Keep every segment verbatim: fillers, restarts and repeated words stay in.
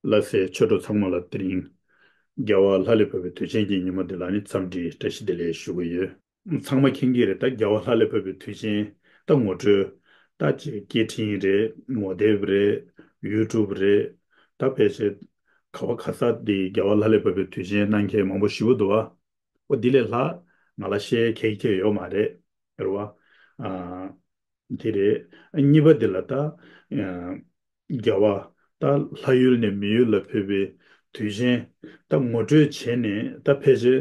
བླ་སེར་ཆོས་གྲོགས་ཚང་མ་ལ་དེ་རིང་རྒྱལ་བ་ལྷ་ལས་བབས་པའི་དུས་ཆེན་གྱི་ཉིན་མོ་འདི་ལ་ནི་འཚམས་འདྲི་བཀྲ་ཤིས་བདེ་ལེགས་ཞུ་གི་ཡོད། ཚང་མ་མཁྱེན་གྱི་རེད། ད་རྒྱལ་བ་ལྷ་ལས་བབས་པའི་དུས་ཆེན་ད་ངོ་སྤྲོད་ད་ཅིག་སྐད་འཕྲིན་རེད། ངོ་དེབ་རེད། ཡུ་ཊུབ་རེད། ད་ཕལ་ཆེར་ག་བ་ག་ས་དེ་རྒྱལ་བ་ལྷ་ལས་བབས་པའི་དུས་ཆེན་གནང་མཁན་མང་པོ་ཞེ་པོ་འདུག་བ། འོ་དེ་ལས་ལྷག་ང་ལ་བཤད་ཁེལ་ཁེལ་ཡོད་མ་རེད། རེད་བ། ཨ། དེ་རེད། གཉིས་པ་དེ་ལ་ད། ཨ། རྒྱལ་བ་ད་ལྷ་ཡུལ་ནས་མི་ཡུལ་ལ་ཕེབས་པའི་དུས་ཆེན་ད་ངོ་སྤྲོད་བྱས་ནས་ད་ཕལ་ཆེར།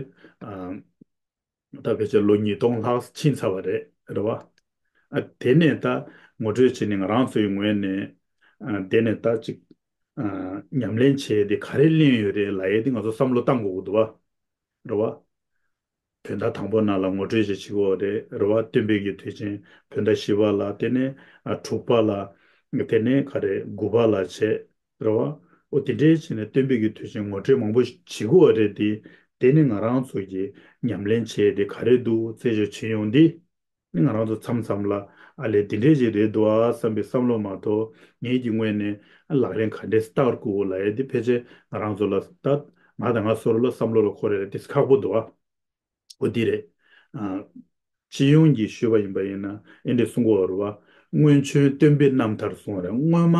ཨ། ད་ཕལ་ཆེར་ལོ་ཉིས་སྟོང་ལྷག་ཕྱིན་ཚར་བ་རེད། རེད་བ། ཨ། དེ་ནས་ད་ངོ་སྤྲོད་བྱས་ནས་ང་རང་ཚོའི་ངོས་ནས། ཨ། དེ་ནས་ད་ཅིག་ཨ། ཉམས་ལེན་བྱས་ཏེ་ག་རེ་ལེན་ཡོད་རེད་ལབ་ཡས་དེ་ང་ཚོ་བསམ་བློ་བཏང་དགོས་ཀྱི་འདུག་བ། རེད་བ། བོད་ཟླ་དང་པོ་ནང་ལ་ངོ་སྤྲོད་ཅིག་བྱེད་དགོས་རེད། རེད་བ། སྟོན་པའི་གི་དུས་ཆེན་བོད་ཟླ་བཞི་པ་ལ། དེ་ནས་ཨ་དྲུག་པ་ལ། དེ་ནས་ག་རེ་དགུ་པ་ལ་བྱས། རེད་བ། འོ་དེ་འདྲའི་བྱས་ནས་སྟོན་པའི་གི་དུས་ཆེན་ངོ་སྤྲོད་མང་པོ་བྱེད་དགོས་རེད་དེ། དེ་ནི་ང་རང་ཚོ་གི་ཉམས་ལེན་བྱས་ཏེ་ག་རེ་འདུག་རྩད་གཅོད་བྱེད་ཡོང་དུས། ནི་ང་རང་ཚོ་མཚམས་མཚམས་ལ་ཨ་ལས་འདི་འདྲས་ཅིག་རེད་འདུག་ཨ་བསམ་པའི་བསམ་བློ་མ་གཏོགས་ངེད་ཀྱི་ངོས་ནས་ཨ་ལག་ལེན་ག་འདྲས་བསྟར་དགོས་ལབ་ཡས་འདི་ཕལ་ཆེར་ང་རང་ཚོ་ལ་ད་ང་དང་ང་སོ་རུ་ལ་བསམ་བློ་ལ་འཁོར་ཡས་དེ་ཁག་པོ་འདུག་ཨ། འོ་འདི་རེད། ཨ། སྤྱི་ཡོངས་ཀྱིས་ཞུས་པ་ཡིན་པ་ཡིན་ན་ཨེ་འདྲས་གསུང་གི་ཡོད་རེད་བ། སྔོན་བྱོན་སྟོན་པའི་རྣམ་ཐར་གསུང་བ་རེད། སྔོན་མ་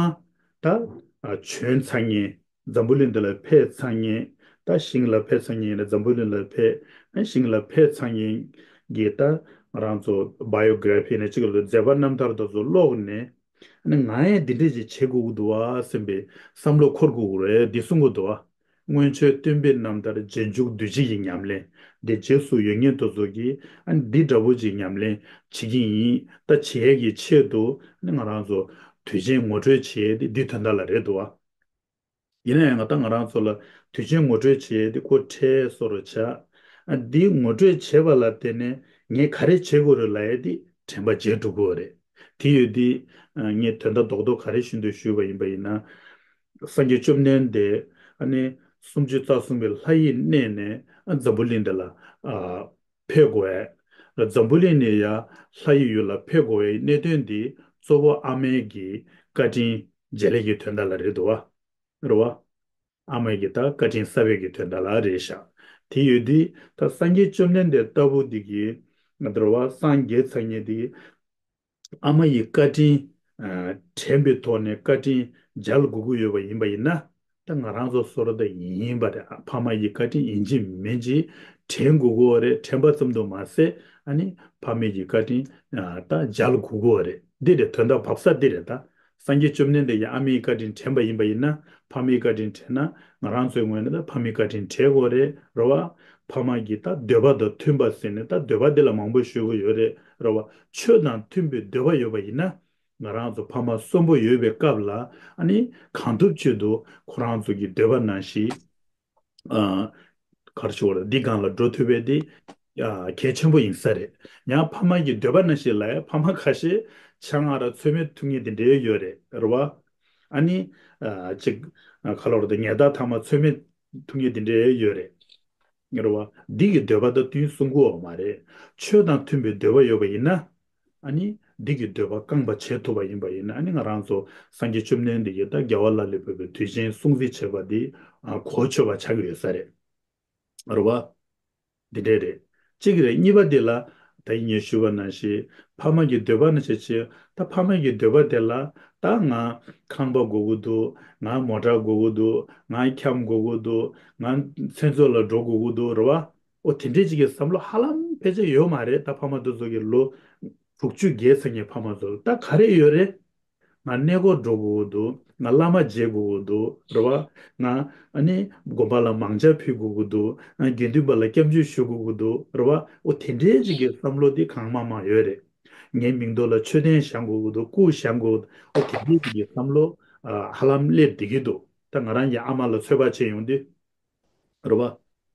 ད་ཨ་བྱོན་ཚར་མཁན། འཛམ་བུ་གླིང་འདི་ལ་ཕེབས་ཚར་མཁན། ད་ཞིང་ལ་ཕེབས་ཚར་མཁན་ཡིན་ན་འཛམ་བུ་གླིང་ལ་ཕེབས། ཨ་ཞིང་ལ་ཕེབས་ཚར་མཁན་གྱི་ད་ང་རང་ཚོ་བྷའི་ཡོ་གྷི་ར་ཕི་ནས་གཅིག་ལ་མཛད་པ་རྣམ་ཐར་དེ་ཚོ་ཀློག་ནས། ཨ་ནི་ང་ཡང་འདི་འདྲས་ཅིག་བྱེད་དགོས་ཀྱི་འདུག་བ་བསམ་པའི་བསམ་བློ་འཁོར་དགོས་ཀྱི་རེད་འདི་གསུང་གི་འདུག་བ། སྔོན་བྱོན་སྟོན་པའི་རྣམ་ཐར་རྗེས་འཇུག་འདུས་བྱས་ཀྱི་ཉམས་ལེན། དེ་རྗེས་སུ་ཡོད་མཁན་དེ་ཚོ་གིས་ཨ་ནི་འདི་འདྲ་བོ་ཅིག་ཉམས་ལེན་བྱེད་ཀྱི་ཡིན། ད་བྱེད་ཡས་ཀྱི་ཆེད་དུ་ཨ་ནི་ང་རང་ཚོ་དུས་ཆེན་ངོ་སྤྲོད་བྱེད་ཡས་དེ་འདི་དོན་དག་ལ་རེད་འདུག་བ། ཡིན་ན་ཡང་ད་ང་རང་ཚོ་ལ་དུས་ཆེན་ངོ་སྤྲོད་བྱེད་ཡས་དེ་ཁོ་ཁྲལ་བཟོ་འདྲ་བྱ། ཨ་འདི་ངོ་སྤྲོད་བྱེད་པ་ལ་བརྟེན་ནས་ངས་ག་རེ་བྱེད་དགོས་རེད་ལབ་ཡས་དེ་དྲན་པ་བརྗེད་འགྲོ་གི་ཡོད་རེད། དེ་ཡོད་དུས་ཨ་ངས་དོན་དག་རྡོག་རྡོག་ག་རེ་ཞུ་འདོད་ཞུས་པ་ཡིན་པ་ཡིན་ན། སངས་རྒྱས་བཅོམ་ལྡན་འདས་ཨ་ནི་སུམ་ཅུ་རྩ་གསུམ་པའི་ལྷ་ཡི་གནས་ནས་ཨ་འཛམ་བུ་གླིང་འདི་ལ་ཨ་ཕེབས་དགོས་ཡས། འཛམ་བུ་གླིང་ནས་ཡ་ལྷ་ཡི་ཡུལ་ལ་ཕེབས་དགོས་པའི་གནད་དོན་འདི་གཙོ་བོ་ཨ་མའི་གི་བཀའ་དྲིན་འཇལ་ཡས་ཀྱི་དོན་དག་ལ་རེད་འདུག་བ། རེད་བ། ཨ་མ་ཡི་ད་བཀའ་དྲིན་གསབ་པའི་གི་དོན་དག་ལ་རེད་ཤག་དེ་ཡོད་དུས་ད་སངས་རྒྱས་བཅོམ་ལྡན་འདས་ལྟ་བུ་འདི་གི་ང་འདྲ་བ་སངས་རྒྱས་ཚར་མཁན་འདི་ཨ་མ་ཡི་བཀའ་དྲིན་ཨ་དྲན་པའི་ཐོག་ནས་བཀའ་དྲིན་འཇལ་དགོས་ཀྱི་ཡོད་པ་ཡིན་པ་ཡིན་ན། ད་ང་རང་ཚོ་སོ་ར་ད་ཡིན་པ་རེད། ཕ་མ་ཡི་བཀའ་དྲིན་ཡིན་གཅིག་མིན་གཅིག་དྲན་དགོས་ཀྱི་ཡོད་རེད། དྲན་པ་ཙམ་དུ་མ་ཟད་ཨ་ནི་ཕ་མ་ཡི་བཀའ་དྲིན་ཨ་ད་འཇལ་དགོས་ཀྱི་ཡོད་རེད། འདི་རེད། དོན་དག་བབས་ས་འདི་རེད་ད། སངས་རྒྱས་བཅོམ་ལྡན་འདས་ཀྱིས་ཨ་མའི་བཀའ་དྲིན་དྲན་པ་ཡིན་པ་ཡིན་ན། ཕ་མའི་བཀའ་དྲིན་དྲན་ན་ང་རང་ཚོའི་ངོས་ནས་ད་ཕ་མའི་བཀའ་དྲིན་དྲན་དགོས་རེད། རེད་བ། ཕ་མ་གི་ད་འདོད་པ་དང་མཐུན་པ་ཟེར་ནས་ད་འདོད་པ་འདི་ལ་མང་པོ་ཞུ་གི་ཡོད་རེད། རེད་བ། ཆོས་དང་མཐུན་པའི་འདོད་པ་ཡོད་པ་ཡིན་ན། ང་རང་ཚོ་ཕ་མ་གསོན་པོ་ཡོད་པའི་སྐབས་ལ་ཨ་ནི་གང་ཐུབ་ཅི་ཐུབ་ཁོ་རང་ཚོ་གི་འདོད་པ་ནང་བཞིན། ཨ། ག་རེ་ཞུ་དགོས་རེད། འདི་སྒང་ལ་འགྲོ་ཐུབ་པའི་དེ་ཨ་གལ་ཆེན་པོ་ཡིན་ས་རེད། ཡང་ཕ་མ་གི་འདོད་པ་ནང་བཞིན་ལ་ཡང་ཕ་མ་ཁ་ཤས་ཆང་ཨ་རག་ཚོད་མེད་འཐུང་མཁན་དེ་འདྲའི་ཡོད་རེད། རེད་བ། ཨ་ནི་ཨ་ཅིག་ཨ་ག་ལབ་རེད། ཉལ་ཐ་མ་ཚོད་མེད་འཐུང་མཁན་དེ་འདྲའི་ཡོད་རེད། རེད་བ། འདི་གི་འདོད་པ་དང་བསྟུན་གསུང་གི་ཡོད་མ་རེད། ཆོས་དང་མཐུན་པའི་འདོད་པ་ཡོད་པ་ཡིན་ན། ཨ་ནི་འདི་གི་འདོད་པ་བསྐང་པ་བྱེད་ཐུབ་པ་ཡིན་པ་ཡིན་ན། ཨ་ནི་ང་རང་ཚོ་སངས་རྒྱས་བཅོམ་ལྡན་འདས་ཀྱིས་ད་རྒྱལ་བ་ལྷ་ལས་བབས་པའི་དུས་ཆེན་སྲུང་བརྩི་བྱེད་པ་འདི་ཨ་གོ་ཆོད་པ་ཆགས་ཀྱི་ཡོད་ས་རེད། རེད་བ། འདི་འདྲས་རེད། གཅིག་རེད། གཉིས་པ་འདི་ལ་ད་ངས་ཞུས་པ་ནང་བཞིན་ཕ་མ་གི་འདོད་པ་ནང་བཞིན་བྱས། ད་ཕ་མ་གི་འདོད་པ་དེ་ལ་ད་ང་ཁང་པ་དགོས་ཀྱི་འདུག་ང་མོ་ཊ་དགོས་ཀྱི་འདུག་ང་ཁྱམས་དགོས་ཀྱི་འདུག་ང་མཚན་ཚོགས་ལ་འགྲོ་དགོས་ཀྱི་འདུག་རེད་བ། འོ་དེ་འདྲས་ཅིག་གི་བསམ་བློ་ཧ་ལམ་ཕལ་ཆེར་ཡོད་མ་རེད། ད་ཕ་མ་དེ་ཚོ་གི་ལོ་དྲུག་ཅུ་བརྒལ་ཚར་མཁན་ཕ་མ་ཚོ་ད་ག་རེ་ཡོད་རེད། ང་གནས་སྐོར་འགྲོ་དགོས་ཀྱི་འདུག་ང་བླ་མ་མཇལ་དགོས་ཀྱི་འདུག་རེད་བ། ང་ཨ་ནི་དགོན་པ་ལ་མང་ཇ་ཕུལ་དགོས་ཀྱི་འདུག་ང་དགེ་འདུན་པ་ལ་སྐྱབས་འཇུག་ཞུ་དགོས་ཀྱི་འདུག་རེད་བ། འོ་དེ་འདྲའི་ཅིག་གི་བསམ་བློ་དེ་གང་མང་མང་ཡོད་རེད། ངའི་མིང་ཐོག་ལ་མཆོད་རྟེན་བཞེངས་དགོས་ཀྱི་འདུག་སྐུ་བཞེངས་དགོས། འོ་དེ་འདྲའི་ཅིག་གི་བསམ་བློ་ཨ་ཧ་ལམ་སླེབས་བསྡད་ཀྱི་འདུག་ད་ང་རང་གི་ཨ་མ་ལ་ཚོད་དཔག་བྱས་ཡོང་དུས། རེད་བ།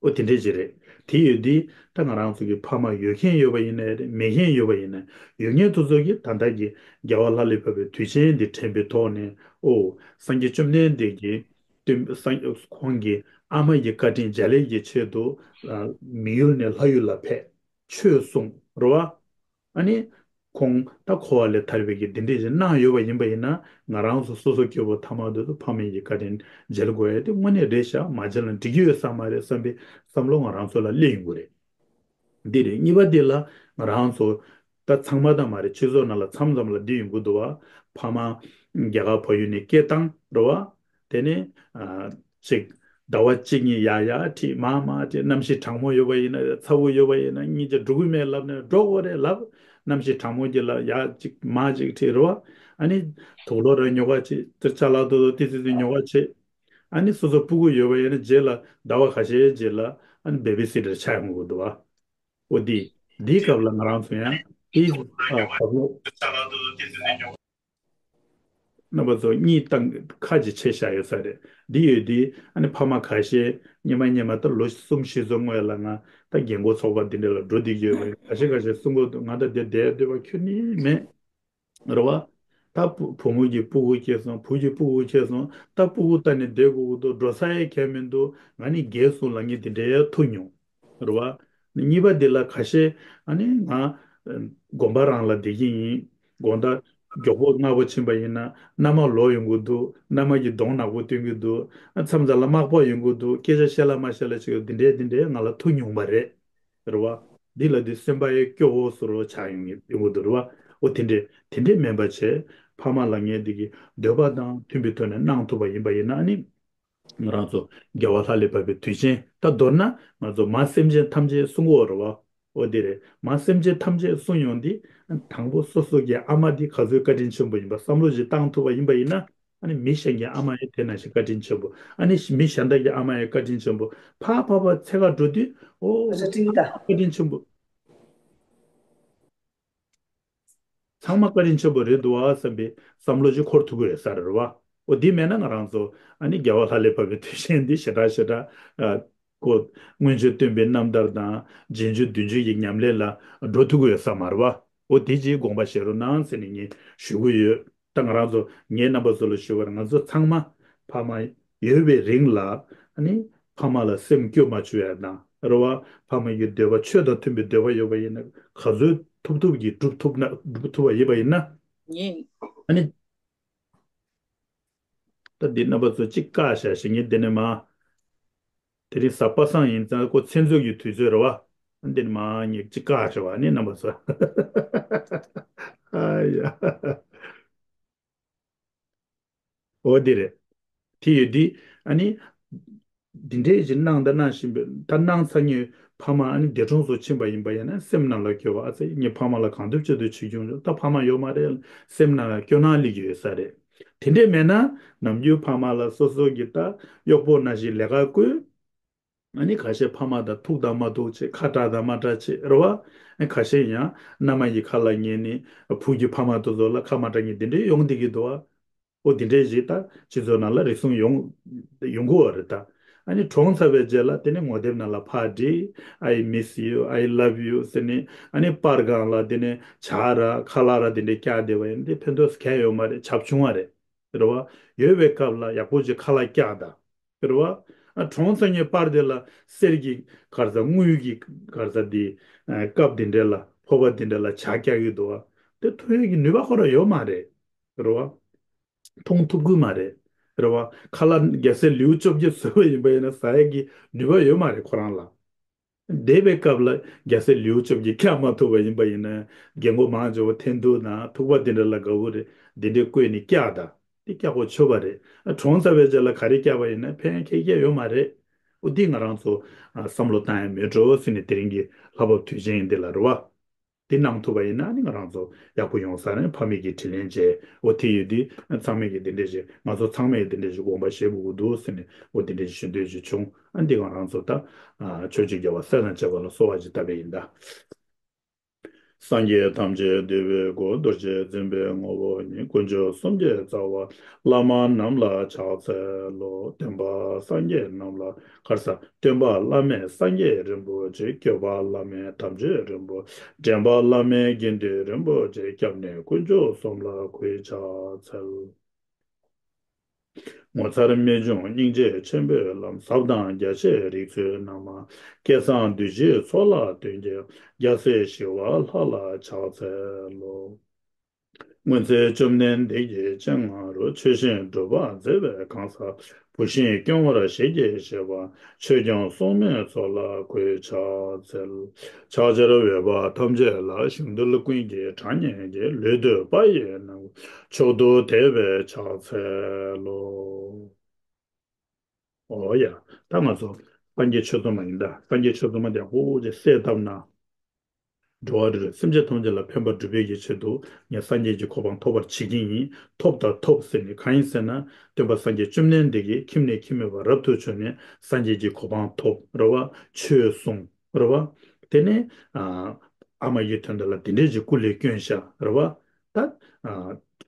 ཨོ་དེ་འདྲས་ཅིག་རེད། དེ་ཡོད་དུས་ད་ང་རང་ཚོ་གི་ཕ་མ་ཡོད་མཁན་ཡོད་པ་ཡིན་ནའི་རེད། མེད་མཁན་ཡོད་པ་ཡིན་ནའི། ཡོད་མཁན་དེ་ཚོ་གིས་ད་ལྟ་གི་རྒྱལ་བ་ལྷ་ལས་བབས་པའི་དུས་ཆེན་འདི་དྲན་པའི་ཐོག་ནས། ཨོ། སངས་རྒྱས་བཅོམ་ལྡན་འདས་ཀྱིས་སྟོན་སངས་ཁོང་གི་ཨ་མ་ཡི་བཀའ་དྲིན་འཇལ་ཡས་ཀྱི་ཆེད་དུ་ཨ་མི་ཡུལ་ནས་ལྷ་ཡུལ་ལ་ཕེབས། ཆོས་གསུངས། རེད་བ། ཨ་ནི། ཁོང་ད་འཁོར་བ་ལས་ཐར་བའི་གི་འདི་འདྲས་ཞིག་གནང་ཡོད་པ་ཡིན་པ་ཡིན་ན། ང་རང་ཚོ་སོ་སོ་སྐྱེ་བོ་ཐ་མ་དེ་ཚོ་ཕ་མའི་གི་བཀའ་དྲིན་འཇལ་དགོས་ཡ་དེ་དངོས་གནས་རེད་ཤག་མ་འཇལ་ན་འགྲིག་གི་ཡོད་ས་མ་རེད་བསམ་པའི་བསམ་བློ་ང་རང་ཚོ་ལ་སླེབས་ཡོང་གི་རེད། འདི་རེད། གཉིས་པ་འདི་ལ་ང་རང་ཚོ་ད་ཚང་མ་ད་མ་རེད། སྤྱི་ཚོགས་ནང་ལ་མཚམས་མཚམས་ལ་འདི་ཡོང་གི་འདུག་བ། ཕ་མ་རྒྱ་གར་བལ་ཡུལ་ནས་སྐད་བཏང་རེད་བ། དེ་ནས་ཨ་ཅིག་ཟླ་བ་གཅིག་གཉིས་ཡར་ཡར་ཁྲིད་མར་མར་ཁྲིད། གནམ་གཤིས་གྲང་མོ་ཡོད་པ་ཡིན་ན་ཚ་བོ་ཡོད་པ་ཡིན་ན་གཉིས་ཆ་འགྲོ་གི་མེད་ལབ་ནས་འགྲོ་དགོས་རེད་ལབ། གནམ་གཤིས་གྲང་མོ་གྱི་ལ་ཡར་གཅིག་མར་གཅིག་ཁྲིད་རེད་བ། ཨ་ནི་དུག་ལོག་ར་ཉོ་ག་ཆེ་ཏི་ཅ་ལག་ཏོ་ཏི་ཙི་ཙི་ཉོ་ག་ཆེ། ཨ་ནི་སོ་སོ་སྤུ་གུ་ཡོད་པ་ཡིན་ན་རྗེས་ལ་ཟླ་བ་ཁ་ཤས་རྗེས་ལ་ཨ་ནི་བེ་བི་སི་ཊར་ཆགས་ཡོང་གི་འདུག་བ། འོ་འདི་འདིའི་སྐབས་ལ་ང་རང་ཚོ་ཡང་དེའི་ཨ་བབ་ལོག་རྣམ་པ་ཚོ་གཉིད་བཏང་ཁ་ཅིག་ཆེ་བཞག་ཡོད་ས་རེད། འདི་ཡོད་དུས་ཨ་ནི་ཕ་མ་ཁ་ཤས་སྔོན་མ་སྔོན་མ་ད་ལོ་གསུམ་བཞི་ཙམ་སྔོན་ལ་ང་ད་རྒན་གོག་ཚོགས་པ་འདི་འདྲ་ལ་འགྲོ་བསྡད་ཀྱི་ཡོད་པ་ཡིན། ཁ་ཤས་ཁ་ཤས་གསུང་གི་འདུག་ང་ད་འདིར་བསྡད་སྡོད་པ་ཁྱོན་ནས་མེད། རེད་བ། ད་བུ་བུ་མོ་གི་སྤུ་གུ་སྐྱེས་སོང་། བུ་གི་སྤུ་གུ་སྐྱེས་སོང་། ད་སྤུ་གུ་ལྟ་ནས་བསྡད་དགོས་ཀྱི་འདུག་འགྲོ་ས་ཡང་གང་ཡང་མི་འདུག་ང་ནི་རྒས་སོང་ལབ་མཁན་དེ་འདྲ་ཡང་ཐུག་མྱོང་། རེད་བ། གཉིས་པ་འདི་ལ་ཁ་ཤས་ཨ་ནི་ང་དགོན་པ་རང་ལ་བསྡད་ཀྱི་ཡིན། དགོང་དག་མགྱོགས་པོ་སྔ་པོ་ཕྱིན་པ་ཡིན་ན་མནའ་མ་ལོག་ཡོང་གི་འདུག་མནའ་མ་གིས་གདོང་ནག་པོ་སྟོན་གྱི་འདུག་མཚམས་མཚམས་ལ་དམག་པ་ཡོང་གི་འདུག་སྐད་ཆ་བཤད་ལ་མ་བཤད་ལ་བྱེད་ཀྱི་འདི་འདྲའི་འདི་འདྲའི་ང་ལ་ཐུག་མྱོང་པ་རེད། རེད་བ། འདི་ལ་འདི་སེམས་པ་ཡང་སྐྱོ་བོ་བཟོ་འདྲ་ཆགས་ཡོང་གི་ཡོང་གི་འདུག་རེད་བ། འོ་དེ་འདྲས་དེ་འདྲས་མིན་པ་བྱས། ཕ་མ་ལ་ངས་འདི་གི་འདོད་པ་དང་མཐུན་པའི་ཐོག་ནས་གནང་ཐུབ་པ་ཡིན་པ་ཡིན་ན་ཨ་ནི། ང་རང་ཚོ་རྒྱལ་བ་ལྷ་ལས་བབས་པའི་དུས་ཆེན་ད་མདོར་ན་ང་ཚོ་མ་སེམས་ཅན་ཐམས་ཅད་གསུང་གི་ཡོད་རེད་བ། འོ་དེ་རེད། མ་སེམས་ཅན་ཐམས་ཅད་གསུང་ཡོང་དུས་དང་པོ་སོ་སོ་གི་ཨ་མ་འདི་ག་ཚོད་བཀའ་དྲིན་ཆེན་པོ་ཡིན་པ་བསམ་བློ་ཞིག་བཏང་ཐུབ་པ་ཡིན་པ་ཡིན་ན། ཨ་ནི་མི་གཞན་གྱི་ཨ་མ་ཡང་དེ་ནང་བཞིན་བཀའ་དྲིན་ཆེན་པོ། ཨ་ནི་མི་གཞན་དག་གི་ཨ་མ་ཡང་བཀའ་དྲིན་ཆེན་པོ། ཕར་ཕར་ཕར་འཚོལ་ག་འགྲོ་དུས་ཨོ་ཨ་ཅག་སྤྲིན་ད་བཀའ་དྲིན་ཆེན་པོ། ཚང་མ་བཀའ་དྲིན་ཆེན་པོ་རེད་འདུག་ཨ་བསམ་པའི་བསམ་བློ་ཅིག་འཁོར་ཐུབ་ཀྱི་ཡོད་ས་རེད་བ། ཨོ་འདི་མེད་ན་ང་རང་ཚོ་ཨ་ནི་རྒྱལ་བ་ལྷ་ལས་བབས་པའི་དུས་ཆེན་འདི་ཞེ་དྲག་ཞེ་དྲག་ཨ་ཁོ་སྔོན་བྱོན་སྟོན་པའི་རྣམ་ཐར་དང་རྗེས་འཇུག་མདུན་བྱོན་གྱི་ཉམས་ལེན་ལ་འགྲོ་ཐུབ་ཀྱི་ཡོད་ས་མ་རེད་བ། ཨོ་དེ་ཅིག་དགོངས་པ་བཞེས་རོགས་གནང་ཟེར་ནས་ངས་ཞུ་གི་ཡོད། ད་ང་རང་ཚོ་ངའི་རྣམ་པ་ཚོ་ལ་ཞུ་བར་ང་ཚོ་ཚང་མ་ཕ་མ་ཡོད་པའི་རིང་ལ་ཨ་ནི་ཕ་མ་ལ་སེམས་སྐྱོ་མ་བཅུག་ཡ་དང་རེད་བ། ཕ་མ་གི་འདོད་པ་ཆོས་དང་མཐུན་པའི་འདོད་པ་ཡོད་པ་ཡིན་ན་ག་ཚོད་ཐུབ་ཐུབ་ཀྱིས་སྒྲུབ་ཐུབ་ན་སྒྲུབ་ཐུབ་པ་ཡིན་པ་ཡིན་ན་ངས་ཨ་ནི། ད་འདི་རྣམ་པ་ཚོ་གཅིག་བཀག་བཞག་ཞིག་ངས་འདི་ནས་མ། དེ་རིང་གཟའ་པ་སངས་ཡིན་ཙང་ཁོ་མཚན་ཚོགས་ཀྱི་དུས་ཚོད་རེད་བ། འདི་ནས་མ་ངས་གཅིག་བཀག་བཞག་པ་ནི་རྣམ་པ་ཚོ། ཨ་ཡ། འོ་འདི་རེད། དེ་ཡོད་དུས་ཨ་ནི། འདི་འདྲས་ཞིག་གནང་དང་གནང་བཞིན་པའི་ད་གནང་ཚར་ངས་ཕ་མ་ཨ་ནི་འདས་གྲོངས་སུ་ཕྱིན་པ་ཡིན་པ་ཡིན་ན་སེམས་ནང་ལ་སྐྱོ་བ་ཨ་ཙི་ངས་ཕ་མ་ལ་གང་ཐུབ་ཅི་ཐུབ་བྱེད་ཀྱི་ཡོང་ད་ཕ་མ་ཡོད་མ་རེད་སེམས་ནང་ལ་སྐྱོ་སྣང་སླེབས་ཀྱི་ཡོད་ས་རེད། དེ་འདྲས་མེད་ན་ནམ་རྒྱུན་ཕ་མ་ལ་སོ་སོ་གི་ད་གཡོག་པོ་ནང་བཞིན་ལས་ཀ་བསྐོས། ཨ་ནི་ཁ་ཤས་ཕ་མ་དང་ཐུག་དང་མ་ཐུག་བྱེད་ཁ་གྲག་དང་མ་གྲག་བྱེད་རེད་བ། ཨ་ཁ་ཤས་ཡང་མནའ་མ་ཡི་ཁ་ལ་ཉན་ནས་བུ་གི་ཕ་མ་དེ་ཚོ་ལ་ཁ་མ་གྲག་མཁན་དེ་འདྲས་ཡོང་བསྡད་ཀྱི་འདུག་བ། ཨོ་དེ་འདྲས་ཞིག་ད་སྤྱི་ཚོགས་ནང་ལ་རེ་ཟུང་ཡོང་ཡོང་གི་ཡོད་རེད་ད། ཨ་ནི་གྲོངས་ཚར་བའི་རྗེས་ལ་དེ་ནས་ངོ་དེབ་ནང་ལ་ཕར་བྲིས། I miss you, I love you ཟེར་ནས་ཨ་ནི་པར་སྒང་ལ་དེ་ནས་ཇ་ར་ཁ་ལག་ར་དེ་འདྲས་བཀྱག་བསྡད་པ་ཡིན་དེ་ཕན་ཐོགས་གང་ཡང་ཡོད་མ་རེད། བྱབ་ཆུང་བ་རེད། རེད་བ། ཡོད་པའི་སྐབས་ལ་ཡག་པོ་ཅིག་ཁ་ལག་བཀྱག་དང་། རེད་བ། ཨ་གྲོངས་ཚར་ངེས་པར་དེ་ལ་གསེར་གྱི་ག་རེ་ཟ་དངུལ་གྱི་ག་རེ་ཟ་དེ་ཨ་ཀབ་དེ་འདྲ་ལ་ཕོར་པ་དེ་འདྲ་ལ་ཇ་བཀྱག་གི་འདུག་བ། དེ་འཐུང་ཡས་ཀྱི་ནུས་པ་ཁོ་རང་ཡོད་མ་རེད། རེད་བ། འཐུང་ཐུབ་ཀྱི་མ་རེད། རེད་བ། ཁ་ལག་རྒྱལ་སྲས་ལེའུ་བཅོ་བརྒྱད་བཟོས་པ་ཡིན་པ་ཡིན་ན་ཟ་ཡས་ཀྱི་ནུས་པ་ཡོད་མ་རེད་ཁོ་རང་ལ། འདས་པའི་སྐབས་ལ་རྒྱལ་སྲས་ལེའུ་བཅོ་བརྒྱད་བཀྱག་མ་ཐུབ་པ་ཡིན་པ་ཡིན་ན་རྒན་གོག་མང་ཆེ་བ་འཐེན་ཐུག་དང་ཐུག་པ་དེ་འདྲ་ལ་དགའ་བོ་རེད། འདི་འདྲའི་བསྐོས་ནས་བཀྱག་དང་དེ་བཀྱག་གོ་ཆོད་པ་རེད། གྲོངས་ཚར་བའི་རྗེས་ལ་ག་རེ་བཀྱག་པ་ཡིན་ན་ཕན་ཁེ་ཁེ་ཡོད་མ་རེད། འོ་འདི་ང་རང་ཚོ་བསམ་བློ་བཏང་ཡ་མེད་འགྲོ་ཟེར་ནས་དེ་རིང་གི་ལྷག་པ་དུས་ཆེན་འདི་ལ་རེད་བ། འདི་གནང་ཐུབ་པ་ཡིན་ན་ནི་ང་རང་ཚོ་ཡག་པོ་ཡོང་ས་རེད། ཕ་མེས་ཀྱི་དྲིན་ལན་འཇལ་འོ་དེ་ཡོད་དུས་ཚང་མས་ཀྱི་འདི་འདྲས་ཞིག་ང་ཚོ་ཚང་མས་འདི་འདྲས་ཞིག་དགོངས་པ་བཞེས་དགོས་ཀྱི་འདུག་ཟེར་ནས་འོ་འདི་འདྲས་ཞིག་ཞུ་འདོད་ཅིག་བྱུང་། ཨ་འདི་ང་རང་ཚོ་ད་ཆོས་ཀྱི་རྒྱལ་བ་སྲས་དང་བཅས་པ་ལ་གསོལ་བ་ཅིག་བཏབ་པ་ཡིན་ད། སངས་རྒྱས་ཐམས་ཅད་འདུས་པའི་སྐུ། རྡོ་རྗེ་འཛིན་པའི་ངོ་བོ་ཉིད། དཀོན་མཆོག་གསུམ་གྱི་རྩ་བ། བླ་མ་རྣམས་ལ་ཕྱག་འཚལ་ལོ། སྟོན་པ་སངས་རྒྱས་རྣམས་ལ་གར་ས། སྟོན་པ་བླ་མེད་སངས་རྒྱས་རིན་པོ་ཆེ། སྐྱོབ་པ་བླ་མེད་དམ་ཆོས་རིན་པོ། འདྲེན་པ་བླ་མེད་དགེ་འདུན་རིན་པོ་ཆེ། སྐྱབས་གནས་དཀོན་མཆོག་གསུམ་ལ་གུས་ཕྱག་འཚལ། ངོ་མཚར་རྨད་བྱུང་སྙིང་རྗེ་ཆེན་པོའི་ལམ། ཟབ་དང་རྒྱ་ཆེའི་རིགས་ཚུལ་རྣམས། སྐལ་བཟང་གདུལ་བྱའི་ཚོགས་ལ་བསྟུན་ཅིང་། རྒྱལ་སྲས་ཞི་བ་ལྷ་ལ་ཕྱག་འཚལ་ལོ། སྔོན་ཚེ་བཅོམ་ལྡན་འདས་ཀྱི་སྤྱན་སྔ་རུ། ཆོས་བཞིན་སྒྲུབ་པར་མཛད་པའི་གང་ཟག་བུ་ཤིང་སྐྱོང་བར་ཞལ་གྱིས་བཞེས་པ། ཆོས་སྐྱོང་སྲུང་མའི་ཚོགས་ལ་གུས་ཕྱག་འཚལ། ཕྱག་བྱར་འོས་པ་ཐམས་ཅད་ལ། ཞིང་རྡུལ་ཀུན་གྱི་གྲངས་སྙེད་ཀྱི། ལུས་བཏུད་པ་ཡི་ནང་མཆོག་ཏུ་དད་པས་ཕྱག་འཚལ་ལོ། ཨོ་ཡ། ད་ང་ཚོ་སངས་རྒྱས་ཆོས་ཚོགས་མ་ཡིན་ད། སངས་རྒྱས་ཆོས་ཚོགས་མ་དེ་ཧོ་ཅེ་གསལ་བཏབ་ན། འགྲོ་བ་རིགས་སེམས་ཅན་ཐམས་ཅད་ལ་ཕན་པ་སྒྲུབ་པའི་གི་ཆེད་དུ་ངས་སངས་རྒྱས་ཀྱི་གོ་འཕང་ཐོབ་པར་བྱེད་ཀྱི་ཡིན། ཐོབ་དང་ཐོབ་ཟེར་ནས་གང་ཡིན་ཟེར་ན། སྟོན་པ་སངས་རྒྱས་བཅོམ་ལྡན་འདས་ཀྱིས་ཁྱིམ་ནས་ཁྱིམ་མེད་པར་རབ་ཏུ་བྱུང་ནས་སངས་རྒྱས་ཀྱི་གོ་འཕང་ཐོབ་རེད་བ། ཆོས་གསུངས་རེད་བ། དེ་ནས་ཨ་ཨ་མ་ཡི་དོན་དག་ལ་དེ་འདྲས་ཀྱི་སྐུ་ལས་བསྐྱོན་བཞག་རེད་བ། ད་ཨ་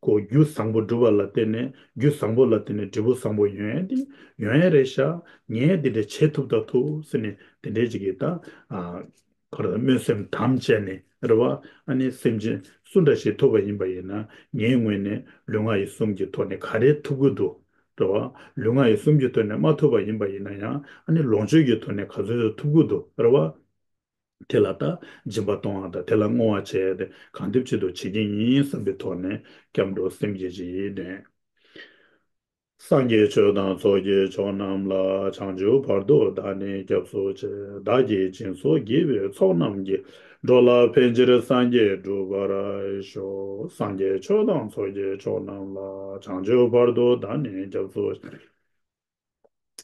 ཁོ་རྒྱུ་བཟང་པོ་སྒྲུབ་པ་ལ་བརྟེན་ནས། རྒྱུ་བཟང་པོ་ལ་བརྟེན་ནས་འབྲས་བུ་བཟང་པོ་ཡོང་ཡ་དེ་ཡོང་ཡ་རེད་ཤག་ངས་དེ་འདྲ་བྱེད་ཐུབ་ད་ཐུབ་ཟེར་ནས་དེ་འདྲའི་ཅིག་གིས་ད་ཨ་ཁོ་རང་སྨོན་སེམས་དམ་བཅས་ནས་རེད་བ། ཨ་ནི་སེམས་ཅན་སུ་འདྲ་ཞིག་ཐུབ་པ་ཡིན་པ་ཡིན་ན། ངའི་ངོས་ནས་ལུས་ངག་ཡིད་གསུམ་གྱི་ཐོག་ནས་ག་རེ་ཐུབ་ཀྱི་འདུག་རེད་བ། ལུས་ངག་ཡིད་གསུམ་གྱི་ཐོག་ནས་མ་ཐུབ་པ་ཡིན་པ་ཡིན་ན་ཡང་། ཨ་ནི་ལོངས་སྤྱོད་ཀྱི་ཐོག་ནས་ག་ཚོད་ཐུབ་ཀྱི་འདུག་རེད་བ། དེ་ལ་ད་སྦྱིན་པ་གཏོང་བ་དང་། དེ་ལ་བསྔོ་བ་བྱས་ཏེ་གང་ཐུབ་ཅི་ཐུབ་བྱེད་ཀྱི་ཡིན་བསམ་པའི་ཐོག་ནས་སྐྱབས་འགྲོ་སེམས་བསྐྱེད་ཅིག་ཡིན་ནས། སངས་རྒྱས་ཆོས་དང་ཚོགས་ཀྱི་མཆོག་རྣམས་ལ། བྱང་ཆུབ་བར་དུ་བདག་ནི་སྐྱབས་སུ་མཆི། བདག་གིས་སྦྱིན་སོགས་བགྱིས་པའི་ཚོགས་རྣམས་ཀྱིས། འགྲོ་ལ་ཕན་ཕྱིར་སངས་རྒྱས་འགྲུབ་པར་ཤོག་སངས་རྒྱས་ཆོས་དང་ཚོགས་ཀྱི་མཆོག་རྣམས་ལ། བྱང་ཆུབ་བར་དུ་བདག་ནི་སྐྱབས་སུ་མཆི།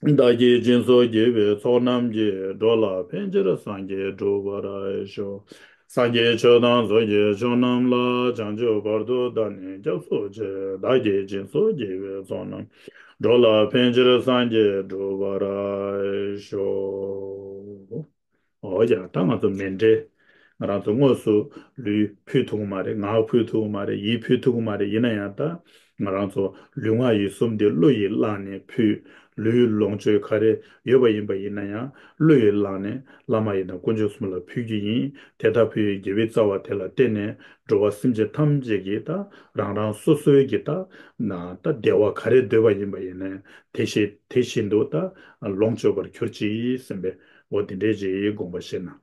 བདག་གིས་སྦྱིན་སོགས་བགྱིས་པའི་ཚོགས་རྣམས་ཀྱིས། འགྲོ་ལ་ཕན་ཕྱིར་སངས་རྒྱས་འགྲུབ་པར་ཤོག་སངས་རྒྱས་ཆོས་དང་ཚོགས་ཀྱི་མཆོག་རྣམས་ལ། བྱང་ཆུབ་བར་དུ་བདག་ནི་སྐྱབས་སུ་མཆི། བདག་གིས་སྦྱིན་སོགས་བགྱིས་པའི་ཚོགས་རྣམས། འགྲོ་ལ་ཕན་ཕྱིར་སངས་རྒྱས་འགྲུབ་པར་ཤོག་ཨོ་ཡ། ད་ང་ཚོ་མཎྜལ། ང་རང་ཚོ་དངོས་སུ་ལུས་ཕུལ་ཐུབ་ཀྱི་མ་རེད། ངག་ཕུལ་ཐུབ་ཀྱི་མ་རེད། ཡིད་ཕུལ་ཐུབ་ཀྱི་མ་རེད། ཡིན་ན་ཡང་ད་ང་རང་ཚོ་ལུས་ངག་ཡིད་གསུམ་དེ་བློ་ཡིས་བླངས་ནས་ཕུལ། ལུས་ལོངས་སྤྱོད་ག་རེ་ཡོད་པ་ཡིན་པ་ཡིན་ན་ཡང་བློ་ཡིས་བླངས་ནས་བླ་མ་ཡི་དམ་དཀོན་མཆོག་གསུམ་ལ་ཕུལ་རྒྱུ་ཡིན། དེ་ལྟར་ཕུལ་བའི་དགེ་བའི་རྩ་བ་དེ་ལ་བརྟེན་ནས་འགྲོ་བ་སེམས་ཅན་ཐམས་ཅད་ཀྱིས་ད་རང་རང་སོ་སོའི་གི་ད་ན་ད་བདེ་བ་ག་རེ་འདོད་པ་ཡིན་པ་ཡིན་ན་དེ་བཞིན་དེ་བཞིན་དུ་ད་ལོངས་སྤྱོད་པར་གྱུར་ཅིག་ཟེར་བའི་འོ་དེ་འདྲའི་ཅིག་དགོངས་པ་བཞེས་ན།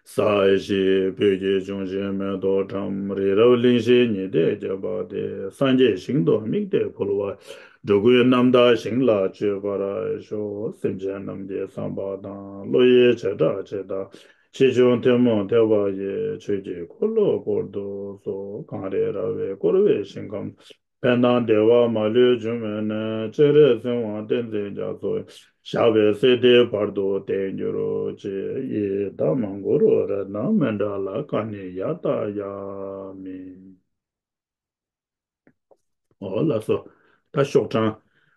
ས་གཞི་སྤོས་ཀྱི་འབྱུང་བཞི་མེ་ཏོག་བཀྲམ། རི་རབ་གླིང་བཞི་ཉི་ཟླས་ཁྱབ་པ་དེ། སངས་རྒྱས་ཞིང་དུ་དམིགས་ཏེ་འཕོ་བ། འགྲོ་ཀུན་རྣམ་དག་ཞིང་ལ་སྤྱོད་པར་ཤོག་སེམས་ཅན་རྣམས་ཀྱི་བསམ་པ་དང་། བློ་ཡི་བྱེ་བྲག་ཇི་ལྟ་བ། ཆེ་ཆུང་ཐུན་མོང་ཐེག་པ་ཡི། ཆོས་ཀྱི་འཁོར་ལོ་བསྐོར་དུ་གསོལ། གངས་རི་ར་བས་བསྐོར་བའི་ཞིང་ཁམས། ཕན་དང་བདེ་བ་མ་ལུས་འབྱུང་བའི་གནས། སྤྱན་རས་གཟིགས་དབང་བསྟན་འཛིན་རྒྱ་མཚོ། ཞབས་པད་སྲིད་མཐའི་བར་དུ་བརྟན་གྱུར་ཅིག་ཡི་དམ་གུ་རུ་རཏྣ་མཎྜལ་ཀ་ཎི་ཡ་ཏ་ཡ་མི། ཨོ་ལགས་སོ། ད་ཤོག་གྲངས་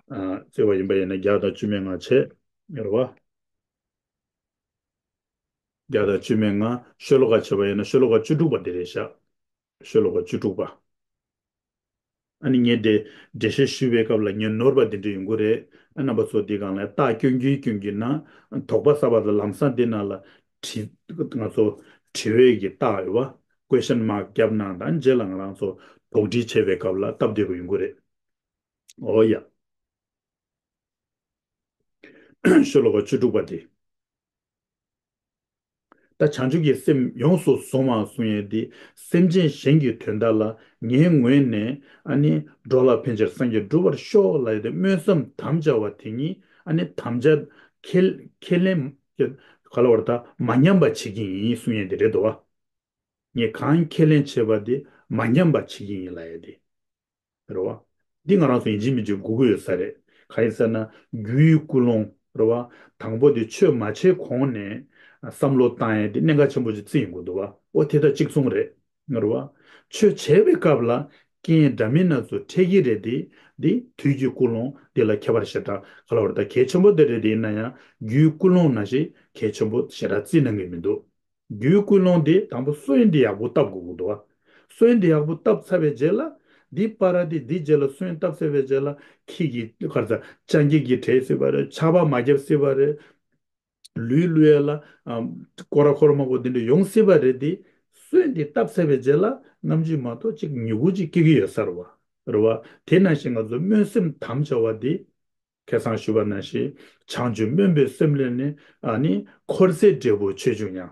ཨ་བརྩི་བ་ཡིན་པ་ཡིན་ན་བརྒྱ་དང་བཅུ་མེད་ལྔ་བྱས་རེད་བ། བརྒྱ་དང་བཅུ་མེད་ལྔ། ཤོ་ལོ་ཀ་བྱས་པ་ཡིན་ན་ཤོ་ལོ་ཀ་བཅུ་དྲུག་པ་དེ་རེད་ཤག་ཤོ་ལོ་ཀ་བཅུ་དྲུག་པ། ཨ་ནི་ངས་དེ་འགྲེལ་བཤད་ཞུ་བའི་སྐབས་ལ་ངས་ནོར་བ་འདི་འདྲ་ཡོང་གི་རེད། ཨ་རྣམ་པ་ཚོ་འདི་སྒང་ལ་རྟགས་སྐྱོན་གྱིན་སྐྱོན་གྱིན་ན་དོགས་པ་ཟ་བ་དང་ལམ་སང་འདི་ནང་ལ་དྲི་ང་ཚོ་དྲི་བའི་གི་རྟགས་ཡོད་པ། ཀུའེ་ཤན་མཱག་བརྒྱབ་གནང་དང་། རྗེས་ལ་ང་རང་ཚོ་དོགས་འདྲི་བྱེད་པའི་སྐབས་ལ་སྟབས་བདེ་པོ་ཡོང་གི་རེད། ཨོ་ཡ། ཤོ་ལོ་ཀ་བཅུ་དྲུག་པ་དེ། ད་བྱང་ཆུབ་ཀྱི་སེམས་ཡོངས་སུ་བཟུང་བ་གསུང་ཡས་འདི་སེམས་ཅན་གཞན་གྱི་དོན་དག་ལ་ངའི་ངོས་ནས་ཨ་ནི་འགྲོ་ལ་ཕན་ཕྱིར་སངས་རྒྱས་འགྲུབ་པར་ཤོག་ལབ་ཡས་དེ་སྨོན་བསམ་དམ་བཅའ་བ་དེ་ཉིད་ཨ་ནི་དམ་བཅའ་ཁས་ཁས་ལེན་ག་ལ་བར་ད་མ་ཉམས་པ་བྱེད་ཀྱི་ཡིན་གསུང་ཡས་འདི་རེད་དོ། ངས་གང་ཁས་ལེན་བྱས་པ་དེ་མ་ཉམས་པ་བྱེད་ཀྱི་ཡིན་ལབ་ཡས་དེ། རེད་བ། འདི་ང་རང་ཚོ་ཡིན་གཅིག་མིན་གཅིག་དགོས་ཀྱི་ཡོད་ས་རེད། གང་ཡིན་ཟེར་ན་རྒྱུའི་ཀུན་སློང་རེད་བ། དང་པོ་དེ་ཆོས་མ་བྱས་གོང་ནས་བསམ་བློ་བཏང་ཡས་དེ་གནད་འགག་ཆེན་པོ་ཅིག་བརྩི་ཡོང་གི་འདུག་བ། འོ་དེ་དང་གཅིག་མཚུངས་རེད། རེད་བ། ཆོས་བྱས་པའི་སྐབས་ལ་རྐྱེན་འདྲ་མིན་སྣ་ཚོགས་འཕྲད་ཀྱི་རེད་དེ། འདི་དུས་ཀྱི་ཀུན་སློང་འདི་ལ་ཁྱད་པར་ཞེ་དྲག་ག་ལ་བར་ད་གལ་ཆེན་པོ་དེ་རེད། དེ་ཡིན་ན་ཡང་རྒྱུའི་ཀུན་སློང་ནང་བཞིན་གལ་ཆེན་པོ་ཞེ་དྲག་བརྩི་གནང་གི་མི་འདུག་རྒྱུའི་ཀུན་སློང་དེ་དང་པོ་སོན་དེ་ཡག་པོ་བཏབ་དགོས་ཀྱི་འདུག་བ། སོན་དེ་ཡག་པོ་བཏབ་ཚར་བའི་རྗེས་ལ། འདི་པར་དེ་འདི་རྗེས་ལ་སོན་བཏབ་ཚར་བའི་རྗེས་ལ་ཁྱི་གི་ག་རེ་ཟ་སྤྱང་ཀི་གི་བྲེལ་སྲིད་པ་རེད། ཆར་པ་མ་བརྒྱབ་སྲིད་པ་རེད། ལུད་བླུག་ཡ་ལ་ཨམ་སྐོར་ར་འཁོར་མང་པོ་འདི་འདྲ་ཡོང་སྲིད་པ་རེད་དེ། སོན་དེ་བཏབ་ཚར་བའི་རྗེས་ལ་ནམ་རྒྱུན་མ་གཏོགས་ཅིག་མྱུ་གུ་ཅིག་སྐྱེ་གི་ཡོད་ས་རེད་བ། རེད་བ། དེ་ནང་བཞིན་ང་ཚོ་སྨོན་སེམས་དམ་བཅའ་བ་འདི། ཁ་སང་ཞུས་པ་ནང་བཞིན་བྱང་ཆུབ་སྨོན་པའི་སེམས་ལས་ནི་ཨ་ནི་འཁོར་ཚེ་འབྲས་བུ་ཆོས་འབྱུང་ཡང་།